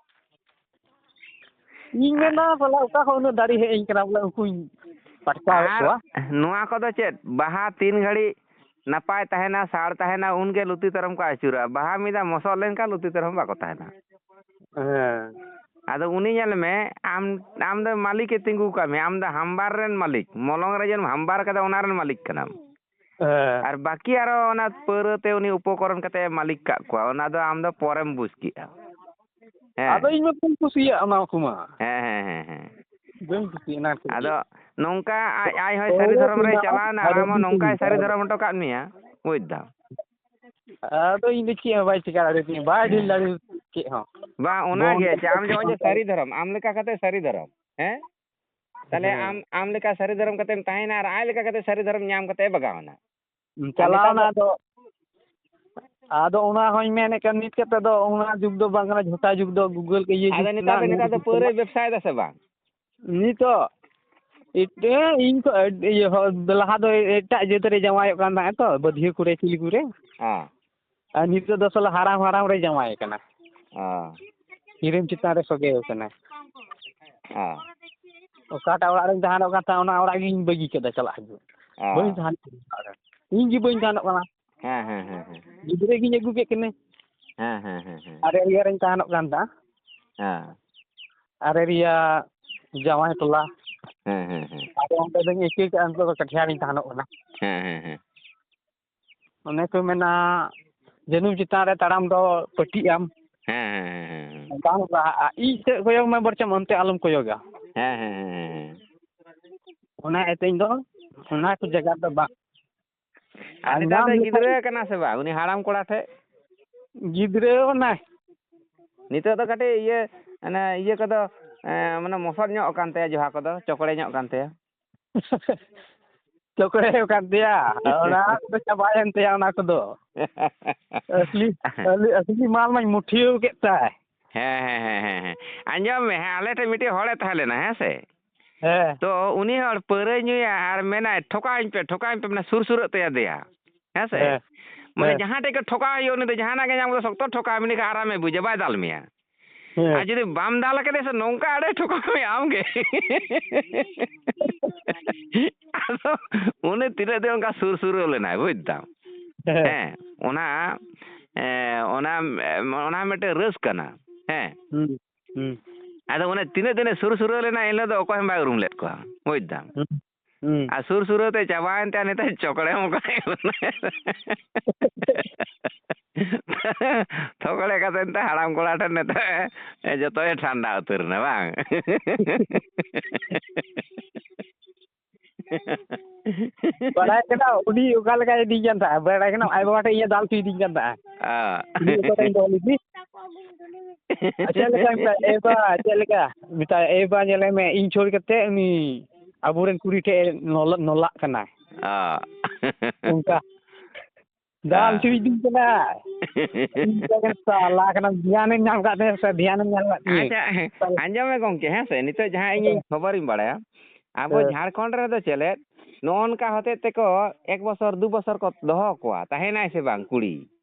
ᱤᱧ ᱟᱨ ᱢᱮᱱᱟ, ᱥᱟᱞᱟ ᱚᱠᱟ ᱠᱷᱚᱱ ᱩᱱᱟᱹᱜ ᱫᱟᱲᱮ ᱦᱮᱡ ᱟᱹᱧ ᱠᱟᱱᱟ, ᱵᱚᱞᱮ ᱩᱱᱠᱩᱧ ᱯᱟᱴᱠᱟᱣᱮᱫ ᱟᱨ ᱠᱚᱣᱟ᱾ ᱱᱚᱣᱟ ᱠᱚᱫᱚ ᱪᱮᱫ, ᱵᱟᱦᱟ ᱛᱤᱱ ᱜᱷᱟᱹᱲᱤᱡ ᱱᱟᱯᱟᱭ ᱛᱟᱦᱮᱱᱟ, ᱥᱟᱲ ᱛᱟᱦᱮᱱᱟ, ᱩᱱᱜᱮ ᱞᱩᱛᱤ ᱛᱟᱭᱚᱢ ᱠᱚ ᱟᱹᱪᱩᱨᱟ᱾ ᱵᱟᱦᱟ ᱢᱤᱫ ᱫᱷᱟᱣ ᱢᱚᱥᱚᱜ ᱞᱮᱱᱠᱷᱟᱱ ᱞᱩᱛᱤ ᱛᱟᱭᱚᱢ ᱵᱟᱠᱚ ᱛᱟᱦᱮᱱᱟ᱾ ᱦᱮᱸ᱾ ᱟᱫᱚ ᱩᱱᱤ ᱧᱮᱞ ᱢᱮ, ᱟᱢ, ᱟᱢ ᱫᱚ ᱢᱟᱹᱞᱤᱠᱮ ᱛᱤᱸᱜᱩ ᱠᱟᱜ ᱢᱮᱭᱟ, ᱟᱢ ᱫᱚ ᱦᱟᱢᱵᱟᱨ ᱨᱮᱱ ᱢᱟᱹᱞᱤᱠ, ᱢᱚᱞᱚᱝ ᱨᱮ ᱡᱮᱢ ᱦᱟᱢᱵᱟᱨ ᱠᱟᱫᱟ, ᱚᱱᱟ ᱨᱮᱱ ᱢᱟᱹᱞᱤᱠ ᱠᱟᱱᱟᱢ᱾ ᱦᱮᱸ᱾ ᱟᱨ ᱵᱟᱹᱠᱤ ᱟᱨᱚ ᱚᱱᱟ ᱯᱟᱹᱣᱨᱟᱹ ᱛᱮ ᱩᱱᱤ ᱩᱯᱚᱠᱚᱨᱚᱱ ᱠᱟᱛᱮ ᱮ ᱢᱟᱹᱞᱤᱠ ᱠᱟᱜ ᱠᱚᱣᱟ, ᱚᱱᱟ ᱫᱚ ᱟᱢ ᱫᱚ ᱯᱚᱨᱮᱢ ᱵᱩᱡᱽ ᱠᱮᱜᱼᱟ᱾ ᱦᱮᱸ᱾ ᱟᱫᱚ ᱤᱧ ᱢᱟ ᱵᱟᱹᱧ ᱠᱩᱥᱤᱭᱟᱜᱼᱟ ᱚᱱᱟ ᱠᱚᱢᱟ᱾ ᱦᱮᱸ, ᱦᱮᱸ, ᱦᱮᱸ, ᱦᱮᱸ᱾ ᱵᱟᱹᱧ ᱠᱩᱥᱤᱭᱟᱜᱼᱟ ᱚᱱᱟ ᱠᱚ᱾ ᱟᱫᱚ ᱱᱚᱝᱠᱟ ᱟᱡ, ᱟᱡ ᱦᱚᱸᱭ ᱥᱟᱹᱨᱤ ᱫᱷᱚᱨᱚᱢ ᱨᱮᱭ ᱪᱟᱞᱟᱣᱱᱟ ᱟᱨ ᱟᱢ ᱦᱚᱸ ᱱᱚᱝᱠᱟᱭ ᱥᱟᱹᱨᱤ ᱫᱷᱚᱨᱚᱢ ᱦᱚᱴᱚ ᱠᱟᱜ ᱢᱮᱭᱟ, ᱵᱩᱡᱽ ᱫᱟᱢ᱾ ᱟᱫᱚ ᱤᱧ ᱫᱚ ᱪᱮᱫ ᱦᱚᱸ ᱵᱟᱭ ᱪᱤᱠᱟ ᱫᱟᱲᱮᱭᱟᱫᱤᱧᱟ, ᱵᱟᱭ ᱰᱷᱤᱞ ᱫᱟᱲᱮᱭᱟᱫᱤᱧᱟ ᱪᱮᱫ ᱦᱚᱸ᱾ ᱵᱟᱝ, ᱚᱱᱟ ᱜᱮ ᱡᱮ ᱟᱢ ᱡᱮ ᱱᱚᱜᱼᱚᱭ ᱡᱮ ᱥᱟᱹᱨᱤ ᱫᱷᱚᱨᱚᱢ, ᱟᱢ ᱞᱮᱠᱟ ᱠᱟᱛᱮ ᱥᱟᱹᱨᱤ ᱫᱷᱚᱨᱚᱢ, ᱦᱮᱸ? ᱛᱟᱦᱞᱮ ᱦᱮᱸ᱾ ᱟᱢ, ᱟᱢ ᱞᱮᱠᱟ ᱥᱟᱹᱨᱤ ᱫᱷᱚᱨᱚᱢ ᱠᱟᱛᱮᱢ ᱛᱟᱦᱮᱸᱭᱮᱱᱟ ᱟᱨ ᱟᱡ ᱞᱮᱠᱟ ᱠᱟᱛᱮ ᱥᱟᱹᱨᱤ ᱫᱷᱚᱨᱚᱢ ᱧᱟᱢ ᱠᱟᱛᱮ ᱵᱟᱜᱟᱣ ᱮᱱᱟ᱾ ᱟᱨ ᱱᱮᱛᱟᱨ ᱪᱟᱞᱟᱣᱱᱟ ᱫᱚ ᱟᱫᱚ, ᱟᱫᱚ ᱚᱱᱟ ᱦᱚᱸᱧ ᱢᱮᱱᱮᱫ ᱠᱟᱱ, ᱱᱤᱛ ᱠᱟᱛᱮ ᱫᱚ ᱚᱱᱟ ᱡᱩᱜᱽ ᱫᱚ ᱵᱟᱝ ᱠᱟᱱᱟ, ᱡᱷᱚᱴᱟ ᱡᱩᱜᱽ ᱫᱚ, Google ᱠᱚ ᱤᱭᱟᱹ ᱡᱩᱜᱽ ᱟᱫᱚ ᱱᱮᱛᱟᱨ ᱠᱟᱱᱟ, ᱫᱚ, ᱱᱤᱭᱟᱹ ᱱᱮᱛᱟᱨ ᱫᱚ ᱡᱩᱜᱽ ᱯᱟᱹᱣᱨᱟᱹᱭ ᱠᱟᱱᱟ᱾ ᱵᱮᱵᱽᱥᱟᱭᱮᱫᱟ ᱥᱮ ᱵᱟᱝ? ᱱᱤᱛᱚᱜ ᱮᱴᱟᱜ, ᱤᱧ ᱠᱷᱚᱱ ᱟᱹᱰᱤ, ᱤᱭᱟᱹ, ᱦᱚᱲ, ᱞᱟᱦᱟ ᱫᱚ ᱮᱴᱟᱜ ᱡᱟᱹᱛ ᱨᱮ ᱡᱟᱶᱟᱭᱚᱜ ᱠᱟᱱ ᱛᱟᱦᱮᱸᱫ ᱛᱚ, ᱵᱟᱹᱫᱷᱤᱭᱟᱹ ᱠᱩᱲᱤ ᱪᱤᱞᱤ ᱠᱚᱨᱮ᱾ ᱦᱮᱸ᱾ ᱟᱨ ᱱᱤᱛᱚᱜ ᱫᱚ ᱥᱟᱞᱟ ᱦᱟᱲᱟᱢ ᱦᱟᱲᱟᱢ ᱨᱮ ᱡᱟᱶᱟᱭ ᱠᱟᱱᱟ᱾ ᱚ᱾ ᱦᱤᱨᱳᱭᱤᱱ ᱪᱮᱛᱟᱱ ᱨᱮ ᱥᱚᱜᱮ ᱠᱟᱱᱟ᱾ ᱚ᱾ ᱚᱠᱟᱴᱟᱜ ᱚᱲᱟᱜ ᱨᱮᱧ ᱛᱟᱦᱮᱱᱚᱜ ᱠᱟᱱ ᱛᱟᱦᱮᱸᱫ, ᱚᱱᱟ ᱚᱲᱟᱜ ᱜᱤᱧ ᱵᱟᱹᱜᱤ ᱠᱮᱫᱟ, ᱪᱟᱞᱟᱜ ᱦᱤᱡᱩᱜ᱾ ᱚ᱾ ᱵᱟᱹᱧ ᱛᱟᱦᱮᱱ ᱠᱟᱱᱟ ᱚᱲᱟᱜ ᱨᱮ᱾ ᱤᱧ ᱜᱮ ᱵᱟᱹᱧ ᱛᱟᱦᱮᱱᱚᱜ ᱠᱟᱱᱟ᱾ ᱦᱮᱸ, ᱦᱮᱸ, ᱦᱮᱸ, ᱦᱮᱸ᱾ ᱜᱤᱫᱽᱨᱟᱹ ᱜᱤᱧ ᱟᱹᱜᱩ ᱠᱮᱫ ᱠᱤᱱᱟᱹ᱾ ᱦᱮᱸ, ᱦᱮᱸ, ᱦᱮᱸ, ᱦᱮᱸ᱾ ᱟᱨ ᱮᱨᱤᱭᱟ ᱨᱮᱧ ᱛᱟᱦᱮᱱᱚᱜ ᱠᱟᱱ ᱛᱟᱦᱮᱸᱫ᱾ ᱦᱮᱸ᱾ ᱟᱨᱮᱨᱤᱭᱟ ᱡᱟᱶᱟᱭ ᱴᱚᱞᱟ᱾ ᱦᱮᱸ, ᱦᱮᱸ, ᱦᱮᱸ᱾ ᱟᱫᱚ ᱚᱸᱰᱮ ᱫᱚᱧ ᱟᱹᱭᱠᱟᱹᱣ ᱠᱮᱫᱼᱟ, ᱱᱤᱛᱚᱜ ᱫᱚ ᱠᱟᱴᱷᱤᱭᱟᱨᱤᱧ ᱛᱟᱦᱮᱱᱚᱜ ᱠᱟᱱᱟ᱾ ᱦᱮᱸ, ᱦᱮᱸ, ᱦᱮᱸ᱾ ᱚᱱᱮ ᱠᱚ ᱢᱮᱱᱟ, ᱡᱟᱹᱱᱩᱢ ᱪᱮᱛᱟᱱ ᱨᱮ ᱛᱟᱲᱟᱢ ᱫᱚ ᱯᱟᱹᱴᱤᱜ ᱟᱢ᱾ ᱦᱮᱸ, ᱦᱮᱸ, ᱦᱮᱸ, ᱦᱮᱸ᱾ ᱵᱟᱝ ᱞᱟᱦᱟᱜᱼᱟ᱾ ᱤᱡ ᱥᱮᱫ ᱠᱚᱭᱚᱜ ᱢᱮ ᱵᱚᱨᱪᱚᱢ, ᱚᱱᱛᱮ ᱟᱞᱚᱢ ᱠᱚᱭᱚᱜᱟ᱾ ᱦᱮᱸ, ᱦᱮᱸ, ᱦᱮᱸ, ᱦᱮᱸ, ᱦᱮᱸ᱾ ᱚᱱᱟ ᱤᱭᱟᱹᱛᱮ ᱤᱧ ᱫᱚ ᱚᱱᱟ ᱠᱚ ᱡᱟᱭᱜᱟ ᱨᱮᱫᱚ ᱵᱟᱝ᱾ ᱟᱨ ᱟᱨ ᱱᱮᱛᱟᱨ ᱧᱟᱢ ᱫᱚ ᱞᱮᱠᱷᱟᱡ ᱜᱤᱫᱽᱨᱟᱹ ᱠᱟᱱᱟ ᱥᱮ ᱵᱟᱝ ᱩᱱᱤ ᱦᱟᱲᱟᱢ ᱠᱚᱲᱟ ᱴᱷᱮᱡ? ᱜᱤᱫᱽᱨᱟᱹ ᱚᱱᱟ᱾ ᱱᱤᱛᱚᱜ ᱫᱚ ᱠᱟᱹᱴᱤᱡ ᱤᱭᱟᱹ, ᱚᱱᱮ ᱤᱭᱟᱹ ᱠᱚᱫᱚ, ᱮᱸ, ᱢᱟᱱᱮ ᱢᱚᱥᱚᱨ ᱧᱚᱜ ᱟᱠᱟᱱ ᱛᱟᱭᱟ, ᱡᱚᱦᱟ ᱠᱚᱫᱚ ᱪᱚᱠᱲᱮ ᱧᱚᱜ ᱟᱠᱟᱱ ᱛᱟᱭᱟ᱾ ᱪᱚᱠᱲᱮ ᱟᱠᱟᱱ ᱛᱟᱭᱟ, ᱚᱱᱟ ᱠᱚᱫᱚ ᱪᱟᱵᱟᱭᱮᱱ ᱛᱟᱭᱟ, ᱚᱱᱟ ᱠᱚᱫᱚ᱾ ᱟᱥᱞᱤ, ᱟᱥᱞᱤ, ᱟᱥᱞᱤ ᱢᱟᱞ ᱢᱟᱧ ᱢᱩᱴᱷᱤᱭᱟᱹᱣ ᱠᱮᱫ ᱛᱟᱭ᱾ ᱦᱮᱸ, ᱦᱮᱸ, ᱦᱮᱸ, ᱦᱮᱸ, ᱦᱮᱸ᱾ ᱟᱸᱡᱚᱢ ᱢᱮ, ᱦᱮᱸ, ᱟᱞᱮ ᱴᱷᱮᱱ ᱢᱤᱫᱴᱮᱡ ᱦᱚᱲᱮ ᱛᱟᱦᱮᱸ ᱞᱮᱱᱟ, ᱦᱮᱸ ᱥᱮ? ᱦᱮᱸ᱾ ᱛᱚ ᱩᱱᱤ ᱦᱚᱲ ᱯᱟᱹᱣᱨᱟᱹᱭ ᱧᱩᱭᱟ ᱟᱨ ᱢᱮᱱᱟᱭ, "ᱴᱷᱚᱠᱟᱣᱟᱹᱧ ᱯᱮ, ᱴᱷᱚᱠᱟᱣᱟᱹᱧ ᱯᱮ", ᱢᱟᱱᱮ ᱥᱩᱨ ᱥᱩᱨᱟᱹᱜ ᱛᱟᱭᱟ ᱫᱮᱭᱟ, ᱦᱮᱸ ᱥᱮ? ᱦᱮᱸ᱾ ᱢᱟᱱᱮ ᱦᱮᱸ᱾ ᱡᱟᱦᱟᱸ ᱴᱷᱮᱡ ᱜᱮ ᱴᱷᱚᱠᱟᱣ ᱦᱩᱭᱩᱜᱼᱟ, ᱩᱱᱤ ᱫᱚ ᱡᱟᱦᱟᱱᱟᱜ ᱜᱮ ᱧᱟᱢ ᱠᱟᱛᱮ ᱥᱚᱠᱛᱚ ᱴᱷᱚᱠᱟᱣ, ᱩᱱᱤ ᱠᱷᱟᱡ ᱟᱨᱟᱢᱮ ᱵᱩᱡᱟ, ᱵᱟᱭ ᱫᱟᱞ ᱢᱮᱭᱟ᱾ ᱦᱮᱸ᱾ ᱟᱨ ᱡᱩᱫᱤ ᱵᱟᱢ ᱫᱟᱞ ᱠᱟᱫᱮᱭᱟ ᱥᱮ, ᱱᱚᱝᱠᱟ ᱟᱹᱰᱤ ᱴᱷᱚᱠᱟᱣ ᱢᱮᱭᱟ ᱟᱢ ᱜᱮ᱾ ᱟᱫᱚ ᱩᱱᱤ ᱛᱤᱱᱟᱹᱜ ᱫᱤᱱ ᱚᱱᱠᱟ ᱥᱩᱨ ᱥᱩᱨᱟᱹᱣ ᱞᱮᱱᱟᱭ, ᱵᱩᱡᱽ ᱫᱟᱢ? ᱦᱮᱸ᱾ ᱦᱮᱸ, ᱚᱱᱟ, ᱮ, ᱚᱱᱟ, ᱚᱱᱟ ᱢᱤᱫᱴᱮᱱ ᱨᱟᱹᱥ ᱠᱟᱱᱟ᱾ ᱦᱮᱸ᱾ ᱦᱩᱸ, ᱦᱩᱸ᱾ ᱟᱫᱚ ᱚᱱᱮ ᱛᱤᱱᱟᱹᱜ ᱫᱤᱱᱮ ᱥᱩᱨ ᱥᱩᱨᱟᱹᱣ ᱞᱮᱱᱟ, ᱮᱱ ᱦᱤᱞᱳᱜ ᱫᱚ ᱚᱠᱚᱭ ᱦᱚᱸ ᱵᱟᱭ ᱩᱨᱩᱢ ᱞᱮᱫ ᱠᱚᱣᱟ, ᱵᱩᱡᱽ ᱫᱟᱢ? ᱦᱩᱸ, ᱦᱩᱸ᱾ ᱟᱨ ᱥᱩᱨ ᱥᱩᱨᱟᱹᱣ ᱛᱮ ᱪᱟᱵᱟᱭᱮᱱ ᱛᱟᱭᱟ, ᱱᱤᱛᱚᱜ ᱪᱚᱠᱲᱮᱢ ᱠᱟᱱᱟᱭ᱾ ᱛᱷᱚᱠᱲᱮ ᱠᱟᱛᱮ ᱱᱤᱛᱚᱜ ᱦᱟᱲᱟᱢ ᱠᱚᱲᱟ ᱴᱷᱮᱱ ᱱᱤᱛᱚᱜ ᱮ, ᱮ, ᱡᱚᱛᱚᱭ ᱴᱷᱟᱱᱰᱟ ᱩᱛᱟᱹᱨ ᱮᱱᱟ, ᱵᱟᱝ? ᱵᱟᱲᱟᱭ ᱠᱟᱱᱟ ᱩᱱᱤ ᱚᱠᱟ ᱞᱮᱠᱟᱭ ᱤᱫᱤᱧ ᱠᱟᱱ ᱛᱟᱦᱮᱸᱫ, ᱵᱟᱲᱟᱭ ᱠᱟᱱᱟ ᱟᱡ ᱵᱟᱵᱟ ᱴᱷᱮᱱ ᱤᱧᱮ ᱫᱟᱞ ᱦᱚᱪᱚᱭᱤᱫᱤᱧ ᱠᱟᱱ ᱛᱟᱦᱮᱸᱫ᱾ ᱚ᱾ ᱩᱱᱤ ᱚᱠᱟᱨᱮᱧ ᱫᱚᱦᱚ ᱞᱮᱫᱮ? ᱪᱮᱫ ᱞᱮᱠᱟ ᱢᱮᱛᱟᱭ, "ᱮ ᱵᱟ, ᱪᱮᱫ ᱞᱮᱠᱟ?" ᱢᱮᱛᱟᱭ, "ᱮ ᱵᱟ, ᱧᱮᱞᱮ ᱢᱮ, ᱤᱧ ᱪᱷᱟᱹᱲ ᱠᱟᱛᱮ ᱩᱱᱤ ᱟᱵᱚᱨᱮᱱ ᱠᱩᱲᱤ ᱴᱷᱮᱡ ᱮ ᱱᱚᱞ-, ᱱᱚᱞᱟᱜ ᱠᱟᱱᱟ᱾" ᱚ᱾ ᱚᱱᱠᱟ᱾ ᱫᱟᱞ ᱦᱮᱸ᱾ ᱦᱚᱪᱚᱭᱤᱫᱤᱧ ᱠᱟᱱᱟ᱾ ᱤᱧ ᱢᱮᱛᱟᱭ ᱠᱟᱱᱟ, "ᱥᱟᱞᱟ ᱠᱟᱱᱟᱢ, ᱫᱷᱮᱭᱟᱱᱮᱢ ᱧᱟᱢ ᱠᱟᱫ ᱛᱤᱧᱟ ᱥᱮ ᱫᱷᱮᱭᱟᱱᱮᱢ ᱧᱟᱢ ᱠᱟᱫ ᱛᱤᱧᱟ?" ᱟᱪᱪᱷᱟ, ᱥᱟᱞᱟ᱾ ᱟᱸᱡᱚᱢ ᱢᱮ ᱜᱚᱢᱠᱮ, ᱦᱮᱸ ᱥᱮ, ᱱᱤᱛᱚᱜ ᱡᱟᱦᱟᱸ ᱤᱧᱤᱧ ᱦᱮᱸ᱾ ᱠᱷᱚᱵᱚᱨᱤᱧ ᱵᱟᱲᱟᱭᱟ, ᱟᱵᱚ ᱦᱮᱸ᱾ ᱡᱷᱟᱲᱠᱷᱚᱸᱰ ᱨᱮᱫᱚ ᱪᱮᱞᱮᱫ ᱱᱚᱜᱼᱚ ᱱᱚᱝᱠᱟ ᱦᱚᱛᱮᱡ ᱛᱮᱠᱚ ᱮᱠ ᱵᱚᱥᱚᱨ, ᱫᱩ ᱵᱚᱥᱚᱨ ᱠᱚ ᱫᱚᱦᱚ ᱠᱚᱣᱟ, ᱛᱟᱦᱮᱱᱟᱭ ᱥᱮ ᱵᱟᱝ ᱠᱩᱲᱤ,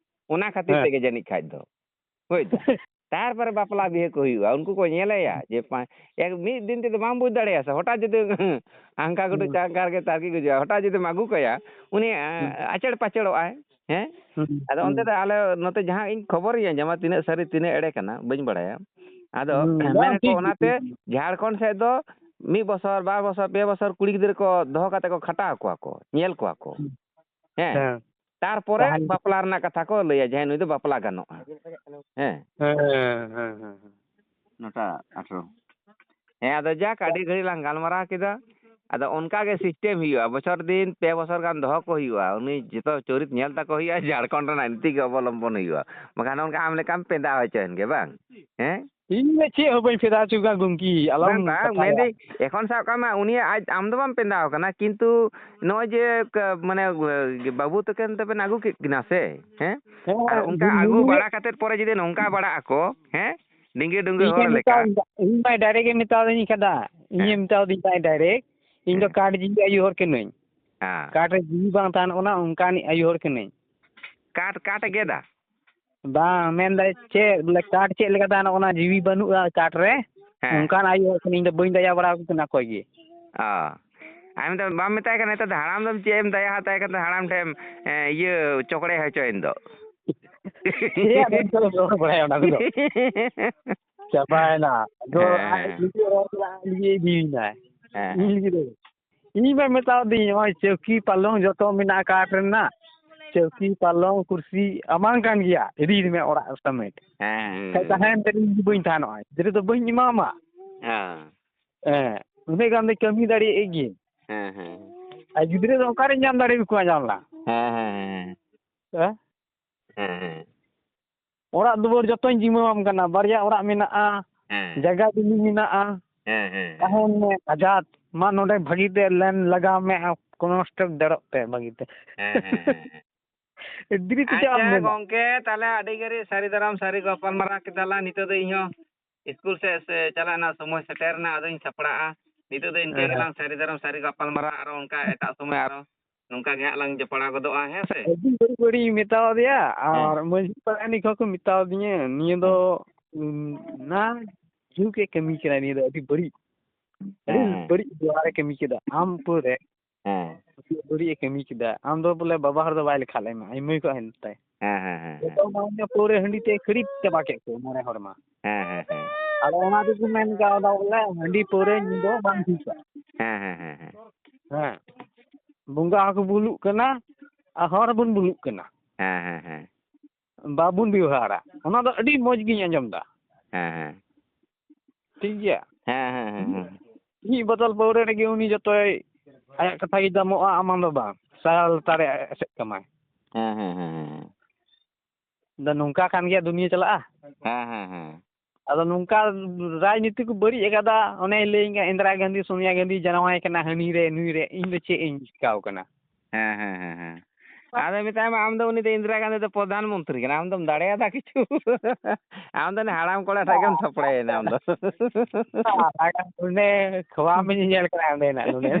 ᱚᱱᱟ ᱠᱷᱟᱹᱛᱤᱨ ᱦᱮᱸ᱾ ᱛᱮᱜᱮ ᱡᱟᱹᱱᱤᱡ ᱠᱷᱟᱡ ᱫᱚ᱾ ᱦᱳᱭ ᱛᱚ᱾ ᱛᱟᱨᱯᱚᱨᱮ ᱵᱟᱯᱞᱟ ᱵᱤᱦᱟᱹ ᱠᱚ ᱦᱩᱭᱩᱜᱼᱟ᱾ ᱩᱱᱠᱩ ᱠᱚ ᱧᱮᱞᱮᱭᱟ ᱡᱮ ᱯᱟ-, ᱮᱠ-, ᱢᱤᱫ ᱫᱤᱱ ᱛᱮᱫᱚ ᱵᱟᱢ ᱵᱩᱡᱽ ᱫᱟᱲᱮᱭᱟᱜᱼᱟ ᱥᱮ, ᱦᱚᱴᱟᱛ ᱡᱩᱫᱤ ᱦᱟᱝᱠᱟ ᱜᱩᱴᱩ ᱦᱩᱸ᱾ ᱪᱟᱝᱠᱟ ᱨᱮᱜᱮ ᱛᱟᱨᱠᱤ ᱜᱩᱡᱩᱜᱼᱟ, ᱦᱚᱴᱟᱛ ᱡᱩᱫᱤᱢ ᱟᱹᱜᱩ ᱠᱟᱭᱟ, ᱩᱱᱤ, ᱟ-, ᱦᱩᱸ᱾ ᱟᱪᱮᱲ ᱯᱟᱪᱮᱲᱚᱜᱼᱟᱭ, ᱦᱮᱸ? ᱦᱩᱸ, ᱟᱫᱚ ᱚᱱᱛᱮ ᱦᱩᱸ᱾ ᱫᱚ ᱟᱞᱮ ᱱᱚᱛᱮ ᱡᱟᱦᱟᱸ ᱤᱧ ᱠᱷᱚᱵᱚᱨᱤᱧ ᱟᱸᱡᱚᱢᱟ, ᱛᱤᱱᱟᱹᱜ ᱥᱟᱹᱨᱤ ᱛᱤᱱᱟᱹᱜ ᱮᱲᱮ ᱠᱟᱱᱟ ᱵᱟᱹᱧ ᱵᱟᱲᱟᱭᱟ᱾ ᱟᱫᱚ ᱦᱩᱸ, ᱵᱟᱝ, ᱢᱮᱱᱟᱠᱚ ᱴᱷᱤᱠ ᱜᱮ, ᱚᱱᱟᱛᱮ ᱴᱷᱤᱠ ᱜᱮ᱾ ᱡᱷᱟᱲᱠᱷᱚᱸᱰ ᱥᱮᱫ ᱫᱚ ᱢᱤᱫ ᱵᱚᱥᱚᱨ, ᱵᱟᱨ ᱵᱚᱥᱚᱨ, ᱯᱮ ᱵᱚᱥᱚᱨ ᱠᱩᱲᱤ ᱜᱤᱫᱽᱨᱟᱹ ᱠᱚ ᱫᱚᱦᱚ ᱠᱟᱛᱮ ᱠᱚ ᱠᱷᱟᱴᱟᱣ ᱠᱚᱣᱟ ᱠᱚ, ᱧᱮᱞ ᱠᱚᱣᱟ ᱠᱚ᱾ ᱦᱩᱸ᱾ ᱦᱮᱸ᱾ ᱦᱮᱸ᱾ ᱛᱟᱨᱯᱚᱨᱮ ᱛᱟᱦᱚᱞᱮ ᱵᱟᱯᱞᱟ ᱨᱮᱱᱟᱜ ᱠᱟᱛᱷᱟ ᱠᱚ ᱞᱟᱹᱭᱟ, ᱡᱮ ᱱᱩᱭ ᱫᱚ ᱵᱟᱯᱞᱟ ᱜᱟᱱᱚᱜᱼᱟ᱾ ᱦᱮᱸ᱾ ᱦᱮᱸ, ᱦᱮᱸ, ᱦᱮᱸ, ᱦᱮᱸ᱾ ᱱᱚᱴᱟ ᱟᱴᱷᱨᱚ᱾ ᱦᱮᱸ, ᱟᱫᱚ ᱡᱟᱠ, ᱟᱹᱰᱤ ᱜᱷᱟᱹᱲᱤᱡ ᱞᱟᱝ ᱜᱟᱞᱢᱟᱨᱟᱣ ᱠᱮᱫᱟ᱾ ᱟᱫᱚ ᱚᱱᱠᱟ ᱜᱮ system ᱦᱩᱭᱩᱜᱼᱟ, ᱵᱚᱪᱷᱚᱨ ᱫᱤᱱ ᱯᱮ ᱵᱚᱪᱷᱚᱨ ᱜᱟᱱ ᱫᱚᱦᱚ ᱠᱚ ᱦᱩᱭᱩᱜᱼᱟ, ᱩᱱᱤ ᱡᱚᱛᱚ ᱪᱚᱨᱤᱛ ᱧᱮᱞ ᱛᱟᱠᱚ ᱦᱩᱭᱩᱜᱼᱟ, ᱡᱷᱟᱲᱠᱷᱚᱸᱰ ᱨᱮᱱᱟᱜ ᱱᱤᱛᱤ ᱜᱮ ᱚᱵᱚᱞᱚᱢᱵᱚᱱ ᱦᱩᱭᱩᱜᱼᱟ, ᱵᱟᱠᱷᱟᱱ ᱚᱱᱠᱟ ᱟᱢ ᱞᱮᱠᱟᱢ ᱯᱮᱸᱫᱟ ᱦᱚᱪᱚᱭᱮᱱ ᱜᱮ, ᱵᱟᱝ? ᱦᱮᱸ? ᱤᱧ ᱫᱚ ᱪᱮᱫ ᱦᱚᱸ ᱵᱟᱹᱧ ᱯᱮᱸᱫᱟ ᱦᱚᱪᱚ ᱠᱟᱱᱟ ᱜᱚᱢᱠᱮ, ᱟᱞᱚᱢ ᱵᱟᱝ, ᱵᱟᱝ, ᱠᱟᱛᱷᱟᱭᱟ᱾ ᱢᱮᱱᱫᱟᱹᱧ, ᱮᱠᱷᱚᱱ ᱥᱟᱵ ᱠᱟᱜ ᱢᱮ, ᱩᱱᱤᱭᱟᱜ ᱟᱡ, ᱟᱢ ᱫᱚ ᱵᱟᱢ ᱯᱮᱸᱫᱟᱣ ᱠᱟᱱᱟ, ᱠᱤᱱᱛᱩ ᱱᱚᱜᱼᱚᱭ ᱡᱮ ᱠᱟ-, ᱢᱟᱱᱮ, ᱵᱟᱹᱵᱩ ᱛᱟᱹᱠᱤᱱ ᱫᱚᱵᱮᱱ ᱟᱹᱜᱩ ᱠᱮᱫ ᱠᱤᱱᱟ ᱥᱮ, ᱦᱮᱸ? ᱦᱮᱸ, ᱟᱨ ᱚᱱᱠᱟ ᱤᱧ ᱟᱹᱜᱩ ᱱᱩᱭ ᱵᱟᱲᱟ ᱠᱟᱛᱮᱫ ᱯᱚᱨᱮ ᱡᱩᱫᱤ ᱱᱚᱝᱠᱟ ᱵᱟᱲᱟᱜ ᱟᱠᱚ, ᱦᱮᱸ? ᱰᱤᱝᱜᱟᱹ ᱰᱩᱝᱜᱟᱹ ᱤᱧ ᱦᱚᱲ ᱢᱮᱛᱟ-, ᱞᱮᱠᱟ᱾ ᱤᱧ ᱢᱟ direct ᱮ ᱢᱮᱛᱟᱣᱫᱤᱧ ᱠᱟᱱᱟ᱾ ᱤᱧᱮ ᱦᱮᱸ᱾ ᱢᱮᱛᱟᱣᱫᱤᱧ ᱠᱟᱱᱟ direct, "ᱤᱧ ᱫᱚ ᱦᱮᱸ᱾ ᱠᱟᱴ ᱡᱤᱣᱤ ᱟᱭᱩ ᱦᱚᱲ ᱠᱟᱹᱱᱟᱹᱧ᱾ ᱦᱮᱸ᱾ ᱠᱟᱴ ᱨᱮ ᱡᱤᱣᱤ ᱵᱟᱝ ᱛᱟᱦᱮᱱ, ᱚᱱᱟ ᱚᱱᱠᱟᱱᱤᱡ ᱟᱭᱩ ᱦᱚᱲ ᱠᱟᱹᱱᱟᱹᱧ᱾" ᱠᱟᱴ, ᱠᱟᱴ ᱮ ᱜᱮᱫᱟ? ᱵᱟᱝ, ᱢᱮᱱᱫᱟᱭ ᱪᱮᱫ, ᱵᱚᱞᱮ ᱠᱟᱴ ᱪᱮᱫ ᱞᱮᱠᱟ ᱛᱟᱦᱮᱱᱟ, ᱚᱱᱟ ᱡᱤᱣᱤ ᱵᱟᱹᱱᱩᱜᱼᱟ ᱠᱟᱴ ᱨᱮ, ᱦᱮᱸ᱾ ᱚᱱᱠᱟᱱ ᱟᱭᱩ ᱦᱚᱲ ᱠᱟᱹᱱᱟᱹᱧ, ᱤᱧ ᱫᱚ ᱵᱟᱹᱧ ᱫᱟᱭᱟ ᱵᱟᱲᱟ ᱟᱠᱚ ᱠᱟᱱᱟ ᱚᱠᱚᱭ ᱜᱮ᱾ ᱚ᱾ ᱟᱢ ᱫᱚ ᱵᱟᱢ ᱢᱮᱛᱟᱭ ᱠᱟᱱᱟ, ᱱᱮᱛᱟᱨ ᱫᱚ ᱦᱟᱲᱟᱢ ᱫᱚᱢ ᱪᱮᱫ ᱮᱢ ᱫᱟᱭᱟ ᱦᱟᱛᱟᱭ ᱠᱟᱱ ᱛᱟᱦᱮᱸ, ᱦᱟᱲᱟᱢ ᱴᱷᱮᱱ, ᱮ, ᱤᱭᱟᱹ ᱪᱚᱠᱲᱮ ᱦᱚᱪᱚᱭᱮᱱ ᱫᱚ᱾ ᱪᱮᱫ ᱟᱫᱚ ᱱᱤᱛᱚᱜ ᱫᱚ ᱨᱚᱲ ᱵᱟᱲᱟᱭᱟ ᱚᱱᱟ ᱠᱚᱫᱚ? ᱪᱟᱵᱟᱭᱮᱱᱟ᱾ ᱟᱫᱚ ᱟᱡ ᱦᱮᱸ᱾ ᱱᱤᱡᱮ ᱨᱚᱲ ᱠᱮᱫᱟ, ᱟᱡ ᱱᱤᱡᱮ ᱤᱫᱤᱭᱮᱱᱟᱭ᱾ ᱦᱮᱸ᱾ ᱤᱧ ᱞᱟᱹᱜᱤᱫ ᱫᱚ᱾ ᱤᱧ ᱢᱟ ᱢᱮᱛᱟᱣ ᱫᱤᱧ, ᱱᱚᱜᱼᱚᱭ ᱪᱟᱹᱣᱠᱤ ᱯᱟᱞᱚᱝ ᱡᱚᱛᱚ ᱢᱮᱱᱟᱜᱼᱟ ᱠᱟᱴ ᱨᱮᱱᱟᱜ᱾ ᱪᱟᱹᱣᱠᱤ, ᱯᱟᱞᱚᱝ, ᱠᱩᱨᱥᱤ ᱟᱢᱟᱝ ᱠᱟᱱ ᱜᱮᱭᱟ, ᱤᱫᱤᱭ ᱢᱮ ᱚᱲᱟᱜ ᱥᱚᱢᱮᱛ᱾ ᱦᱮᱸ, ᱦᱮᱸ, ᱠᱷᱟᱡ ᱦᱮᱸ᱾ ᱛᱟᱦᱮᱸᱭᱮᱱ ᱛᱮ ᱤᱧ ᱵᱟᱹᱧ ᱛᱟᱦᱮᱱᱚᱜᱼᱟ, ᱜᱤᱫᱽᱨᱟᱹ ᱫᱚ ᱵᱟᱹᱧ ᱮᱢᱟᱢᱟ᱾ ᱦᱮᱸ᱾ ᱦᱮᱸ, ᱩᱱᱟᱹᱜ ᱜᱟᱱ ᱫᱚ ᱠᱟᱹᱢᱤ ᱫᱟᱲᱮᱭᱟᱜ ᱜᱮ᱾ ᱦᱮᱸ, ᱦᱮᱸ᱾ ᱟᱨ ᱜᱤᱫᱽᱨᱟᱹ ᱫᱚ ᱚᱠᱟᱨᱮ ᱧᱟᱢ ᱫᱟᱲᱮᱭᱟᱠᱚᱣᱟ ᱧᱟᱢ ᱞᱟᱝ? ᱦᱮᱸ, ᱦᱮᱸ, ᱦᱮᱸ᱾ ᱦᱮᱸ? ᱦᱮᱸ, ᱦᱮᱸ᱾ ᱚᱲᱟᱜ ᱫᱩᱣᱟᱹᱨ ᱡᱚᱛᱚᱧ ᱡᱤᱢᱟᱹᱣᱟᱢ ᱠᱟᱱᱟ, ᱵᱟᱨᱭᱟ ᱚᱲᱟᱜ ᱢᱮᱱᱟᱜᱼᱟ, ᱦᱮᱸ᱾ ᱡᱟᱭᱜᱟ ᱡᱩᱢᱤ ᱢᱮᱱᱟᱜᱼᱟ, ᱦᱮᱸ, ᱦᱮᱸ, ᱦᱮᱸ᱾ ᱛᱟᱦᱮᱱ ᱢᱮ ᱟᱡᱟᱫ, ᱢᱟ ᱱᱚᱰᱮ ᱵᱷᱟᱹᱜᱤ ᱛᱮ ᱞᱮᱱ ᱞᱟᱜᱟᱣ ᱢᱮ, ᱟᱨ ᱠᱳᱱᱳ ᱥᱴᱮᱯ ᱫᱟᱲᱚᱜ ᱛᱮ ᱵᱷᱟᱹᱜᱤ ᱛᱮ᱾ ᱦᱮᱸ, ᱦᱮᱸ, ᱦᱮᱸ, ᱦᱮᱸ᱾ ᱫᱨᱤ ᱛᱮ ᱪᱮᱫ ᱮᱢ ᱟᱪᱪᱷᱟ ᱢᱮᱱᱟ? ᱜᱚᱝᱠᱮ, ᱛᱟᱦᱞᱮ ᱟᱹᱰᱤ ᱜᱷᱟᱹᱲᱤᱡ ᱥᱟᱹᱨᱤ ᱫᱟᱨᱟᱢ ᱥᱟᱹᱨᱤ ᱜᱟᱯᱟᱞ ᱢᱟᱨᱟᱣ ᱠᱮᱫᱟ ᱞᱟᱝ᱾ ᱱᱤᱛᱚᱜ ᱫᱚ ᱤᱧ ᱦᱚᱸ ᱤᱥᱠᱩᱞ ᱥᱮᱫ ᱥᱮ ᱪᱟᱞᱟᱜ ᱨᱮᱱᱟᱜ ᱥᱚᱢᱚᱭ ᱥᱮᱴᱮᱨ ᱮᱱᱟ, ᱟᱫᱚᱧ ᱥᱟᱯᱲᱟᱜᱼᱟ᱾ ᱱᱤᱛᱚᱜ ᱫᱚ ᱤᱱᱠᱟᱹ ᱦᱮᱸ, ᱦᱮᱸ᱾ ᱜᱮᱞᱟᱝ ᱥᱟᱹᱨᱤ ᱫᱟᱨᱟᱢ ᱥᱟᱹᱨᱤ ᱜᱟᱯᱟᱞ ᱢᱟᱨᱟᱣ, ᱟᱨᱚ ᱚᱱᱠᱟ ᱮᱴᱟᱜ ᱥᱚᱢᱚᱭ ᱟᱨᱚ ᱱᱚᱝᱠᱟ ᱜᱮ ᱦᱟᱸᱜ ᱞᱟᱝ ᱡᱚᱯᱲᱟᱣ ᱜᱚᱫᱚᱜᱼᱟ, ᱦᱮᱸ ᱥᱮ? ᱟᱹᱰᱤ ᱵᱟᱹᱲᱤᱡ ᱵᱟᱹᱲᱤᱡ ᱤᱧ ᱢᱮᱛᱟᱣ ᱫᱮᱭᱟ, ᱦᱮᱸ᱾ ᱟᱨ ᱢᱟᱹᱡᱷᱤ ᱯᱟᱨᱟᱱᱤᱠ ᱦᱚᱸᱠᱚ ᱢᱮᱛᱟᱣ ᱫᱤᱧᱟᱹ, ᱱᱤᱭᱟᱹ ᱫᱚ, ᱦᱮᱸ᱾ ᱩᱸ, ᱱᱟ ᱡᱷᱩᱠ ᱮ ᱠᱟᱹᱢᱤ ᱠᱟᱱᱟ, ᱱᱤᱭᱟᱹ ᱫᱚ ᱟᱹᱰᱤ ᱵᱟᱹᱲᱤᱡ, ᱟᱹᱰᱤ ᱦᱮᱸ, ᱦᱮᱸ᱾ ᱵᱟᱹᱲᱤᱡ ᱵᱮᱣᱦᱟᱨ ᱮ ᱠᱟᱹᱢᱤ ᱠᱮᱫᱟ᱾ ᱟᱢ ᱩᱯᱚᱨ ᱨᱮ ᱦᱮᱸ᱾ ᱟᱹᱰᱤ ᱵᱟᱹᱲᱤᱡ ᱮ ᱠᱟᱹᱢᱤ ᱠᱮᱫᱟ᱾ ᱟᱢ ᱫᱚ ᱵᱚᱞᱮ ᱵᱟᱵᱟ ᱦᱚᱲ ᱫᱚ ᱵᱟᱭ ᱞᱮᱠᱷᱟ ᱞᱮᱱᱟ, ᱟᱭ ᱢᱟᱹᱭ ᱠᱚ ᱦᱮᱱ ᱛᱟᱭ᱾ ᱦᱮᱸ, ᱦᱮᱸ, ᱦᱮᱸ, ᱦᱮᱸ᱾ ᱡᱚᱛᱚ ᱦᱚᱲ ᱧᱩ ᱯᱟᱹᱣᱨᱟᱹ ᱦᱟᱺᱰᱤ ᱛᱮ ᱠᱷᱟᱹᱲᱤ ᱪᱟᱵᱟ ᱠᱮᱫ ᱠᱚ ᱢᱚᱬᱮ ᱦᱚᱲ ᱢᱟ᱾ ᱦᱮᱸ, ᱦᱮᱸ, ᱦᱮᱸ᱾ ᱟᱫᱚ ᱚᱱᱟ ᱛᱮᱠᱚ ᱢᱮᱱ ᱠᱟᱣᱫᱟ ᱵᱚᱞᱮ ᱦᱟᱺᱰᱤ ᱯᱟᱹᱣᱨᱟᱹ ᱧᱩ ᱫᱚ ᱵᱟᱝ ᱴᱷᱤᱠᱟ᱾ ᱦᱮᱸ, ᱦᱮᱸ, ᱦᱮᱸ, ᱦᱮᱸ᱾ ᱦᱮᱸ᱾ ᱵᱚᱸᱜᱟ ᱦᱚᱸᱠᱚ ᱵᱩᱞᱩᱜ ᱠᱟᱱᱟ ᱟᱨ ᱦᱚᱲ ᱦᱚᱸᱵᱚᱱ ᱵᱩᱞᱩᱜ ᱠᱟᱱᱟ᱾ ᱦᱮᱸ, ᱦᱮᱸ, ᱦᱮᱸ᱾ ᱵᱟᱵᱚᱱ ᱵᱮᱣᱦᱟᱨᱟ᱾ ᱚᱱᱟ ᱫᱚ ᱟᱹᱰᱤ ᱢᱚᱡᱽ ᱜᱤᱧ ᱟᱸᱡᱚᱢ ᱫᱟ᱾ ᱦᱮᱸ, ᱦᱮᱸ᱾ ᱴᱷᱤᱠ ᱜᱮᱭᱟ? ᱦᱮᱸ, ᱦᱮᱸ, ᱦᱮᱸ, ᱦᱮᱸ᱾ ᱢᱤᱫ ᱵᱚᱛᱚᱞ ᱯᱟᱹᱣᱨᱟᱹ ᱨᱮᱜᱮ ᱩᱱᱤ ᱡᱚᱛᱚᱭ, ᱟᱭᱟᱜ ᱠᱟᱛᱷᱟ ᱜᱮ ᱫᱟᱢᱚᱜᱼᱟ, ᱟᱢᱟᱝ ᱫᱚ ᱵᱟᱝ᱾ ᱥᱟᱨᱟ ᱞᱟᱛᱟᱨ ᱨᱮ ᱮᱥᱮᱫ ᱠᱟᱢᱟᱭ᱾ ᱦᱮᱸ, ᱦᱮᱸ, ᱦᱮᱸ, ᱦᱮᱸ᱾ ᱟᱫᱚ ᱱᱚᱝᱠᱟ ᱠᱟᱱ ᱜᱮᱭᱟ ᱫᱩᱱᱤᱭᱟᱹ ᱪᱟᱞᱟᱜᱼᱟ᱾ ᱦᱮᱸ, ᱦᱮᱸ, ᱦᱮᱸ᱾ ᱟᱫᱚ ᱱᱚᱝᱠᱟ ᱨᱟᱡᱽᱱᱤᱛᱤ ᱠᱚ ᱵᱟᱹᱲᱤᱡ ᱟᱠᱟᱫᱟ, ᱚᱱᱮᱭ ᱞᱟᱹᱭᱟᱹᱧ ᱠᱟᱱ ᱤᱱᱫᱨᱟ ᱜᱟᱱᱫᱷᱤ, ᱥᱳᱱᱤᱭᱟ ᱜᱟᱱᱫᱷᱤ ᱡᱟᱶᱟᱭ ᱠᱟᱱᱟ ᱦᱟᱹᱱᱤ ᱨᱮ, ᱱᱩᱭ ᱨᱮ, ᱤᱧ ᱫᱚ ᱪᱮᱫ ᱤᱧ ᱪᱤᱠᱟᱹᱣ ᱠᱟᱱᱟ? ᱦᱮᱸ, ᱦᱮᱸ, ᱦᱮᱸ, ᱦᱮᱸ᱾ ᱟᱫᱚ ᱢᱮᱛᱟᱭ ᱢᱮ, ᱟᱢ ᱫᱚ ᱩᱱᱤ ᱫᱚ ᱤᱱᱫᱨᱟ ᱜᱟᱱᱫᱷᱤ ᱫᱚ ᱯᱨᱚᱫᱷᱟᱱ ᱢᱚᱱᱛᱨᱤ ᱠᱟᱱᱟ, ᱟᱢ ᱫᱚᱢ ᱫᱟᱲᱮᱭᱟᱫᱟ ᱠᱤᱪᱷᱩ? ᱟᱢ ᱫᱚ ᱩᱱᱤ ᱦᱟᱲᱟᱢ ᱠᱚᱲᱟ ᱴᱷᱮᱱ ᱜᱮᱢ ᱛᱷᱟᱯᱲᱟᱭᱮᱱᱟ ᱟᱢ ᱫᱚ᱾ ᱩᱱᱤ ᱠᱷᱚᱣᱟ ᱢᱮ ᱧᱮᱧᱮᱞ ᱠᱟᱱᱟ ᱚᱸᱰᱮ ᱦᱮᱱᱟᱜ ᱱᱚᱰᱮ᱾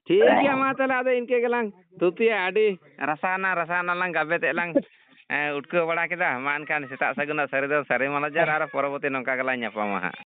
ᱴᱷᱤᱠ ᱜᱮᱭᱟ, ᱢᱟ ᱛᱟᱦᱞᱮ ᱟᱫᱚ ᱤᱱᱠᱟᱹ ᱜᱮᱞᱟᱝ ᱛᱷᱩᱛᱤᱭᱟ᱾ ᱟᱹᱰᱤ ᱨᱟᱥᱟᱱᱟ, ᱨᱟᱥᱟᱱᱟ ᱞᱟᱝ ᱜᱟᱵᱮᱛᱮᱫ ᱞᱟᱝ, ᱮᱸ, ᱩᱴᱠᱟᱹᱣ ᱵᱟᱲᱟ ᱠᱮᱫᱟ᱾ ᱢᱟ ᱮᱱᱠᱷᱟᱱ ᱥᱮᱛᱟᱜ ᱥᱟᱹᱜᱩᱱ ᱟᱨ ᱥᱟᱹᱨᱤ ᱫᱚ ᱥᱟᱹᱨᱤ ᱢᱟᱱᱚᱡᱟᱨ, ᱟᱨ ᱯᱚᱨᱚᱵᱚᱨᱛᱤ ᱱᱚᱝᱠᱟ ᱜᱮᱞᱟᱝ ᱧᱟᱯᱟᱢᱟ ᱦᱟᱸᱜ᱾